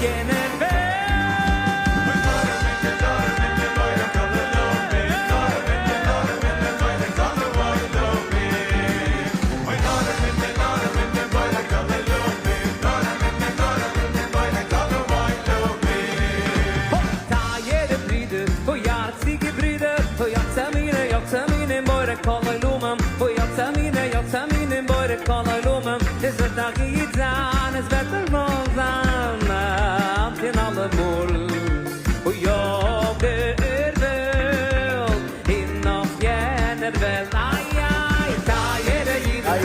יענער וועלט. טייערע ברידער, אוי הארציגע ברידער, אוי יצא מינה, יצא מינה, בורא כל עולמים, אוי יצא מינה, יצא מינה, בורא כל עולמים, עס וועט א גוט זיין, עס וועט דערמאנט זיין, היינט און אלעמאל, אוי אויף דער וועלט, און אויף יענער וועלט, איי איי, טייערע אידן,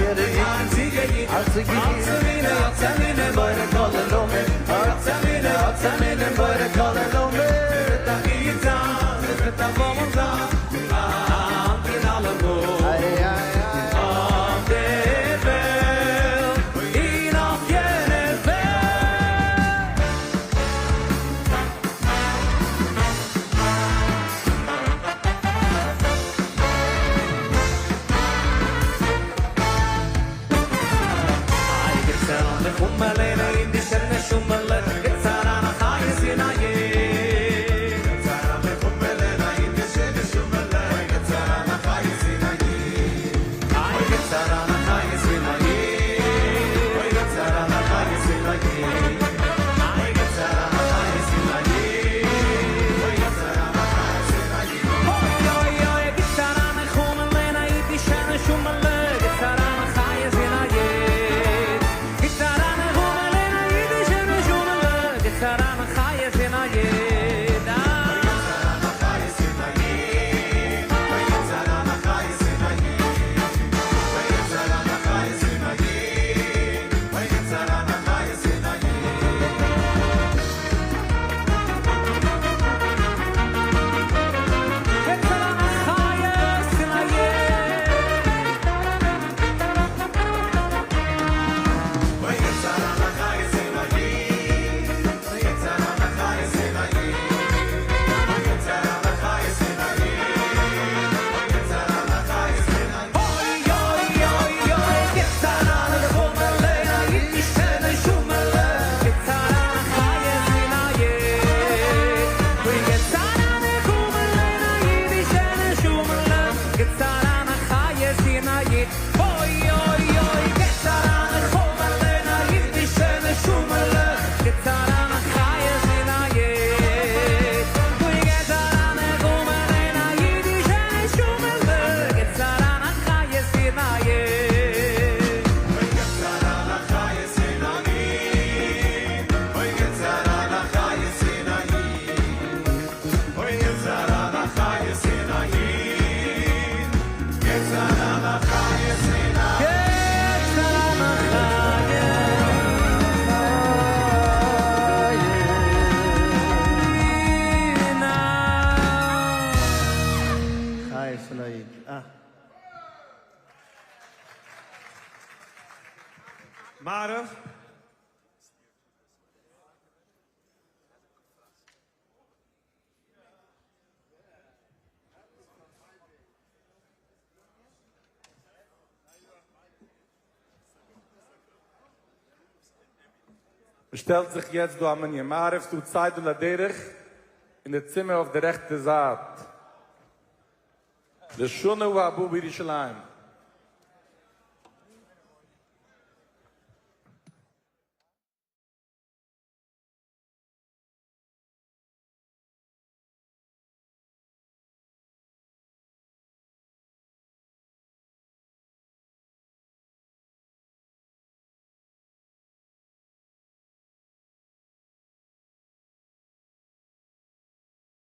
הארציגע אידן, יצא מינה, יצא מינה, בורא כל עולמים, יצא מינה, יצא מינה, בורא כל עולמים, עס וועט א גוט זיין, עס וועט דערמאנט זיין, היינט און אלעמאל, אויף דער וועלט, און אויף יענער וועלט. איי גיבט'ס אריין די חומעלענע אין די שענע שומעלע, גיבט'ס אריין א חיות אין א איד. גיבט'ס אריין די חומעלענע אין די שענע שומעלע, גיבט'ס אריין א חיות אין א איד. איי גיבט'ס אריין א חיות אין א איד. אוי גיבט'ס אריין א חיות אין א איד. איי גיבט'ס אריין א חיות אין א איד. אוי גיבט'ס אריין א חיות אין א איד. אוי אוי אוי גיבט'ס אריין א חומעלענע אין די שענע שומעלע, גיבט'ס אריין א חיות אין א איד. גיבט'ס אריין א חומעלענע אין די שענע שומעלע, גיבט'ס אריין א חיות אין א איד. אוי גיבט'ס אריין א חיות אין א איד. אוי גיבט'ס אריין א חיות אין א איד. אוי גיבט'ס אריין א חיות אין א איד. אוי גיבט'ס אריין א חיות אין א איד. גיבט'ס אריין א חיות אין א איד. אוי גיבט'ס אריין א חיות אין א איד. אוי גיבט'ס אריין א חיות אין א איד. אוי גיבט'ס אריין א חיות אין א איד. אוי גיבט'ס אריין א חיות אין א אוי אוי אוי אוי גיבט'ס אריין א חומעלע אין א אידישע נשמה'לע גיבט'ס אריין א חיות אין א איד אוי גיבט'ס אריין א חומעלע אין א אידישע נשמה'לע גיבט'ס אריין א חיות אין א איד אוי אוי אוי גיבט'ס אריין א חומעלע אין א אידישע נשמה'לע גיבט'ס אריין א חיות אין א איד אוי גיבט'ס אריין א חומעלע אין א אידישע נשמה'לע גיבט'ס אריין א חיות אין א איד אוי גיבט'ס אריין א חיות אין א איד אוי גיבט'ס אריין א חיות אין א איד אוי גיבט'ס אריין א חיות אין א איד גיבט'ס אריין א חיות אין א גיבט'ס אריין א חיות אין א חיות אין א איד. אה. מעריב. מ'שטעלט זיך יעצט דא א מנין מעריב, ס'דא צידה לדרך אין די צימער אויף די רעכטע זייט. לשנה הבאה בירושלים.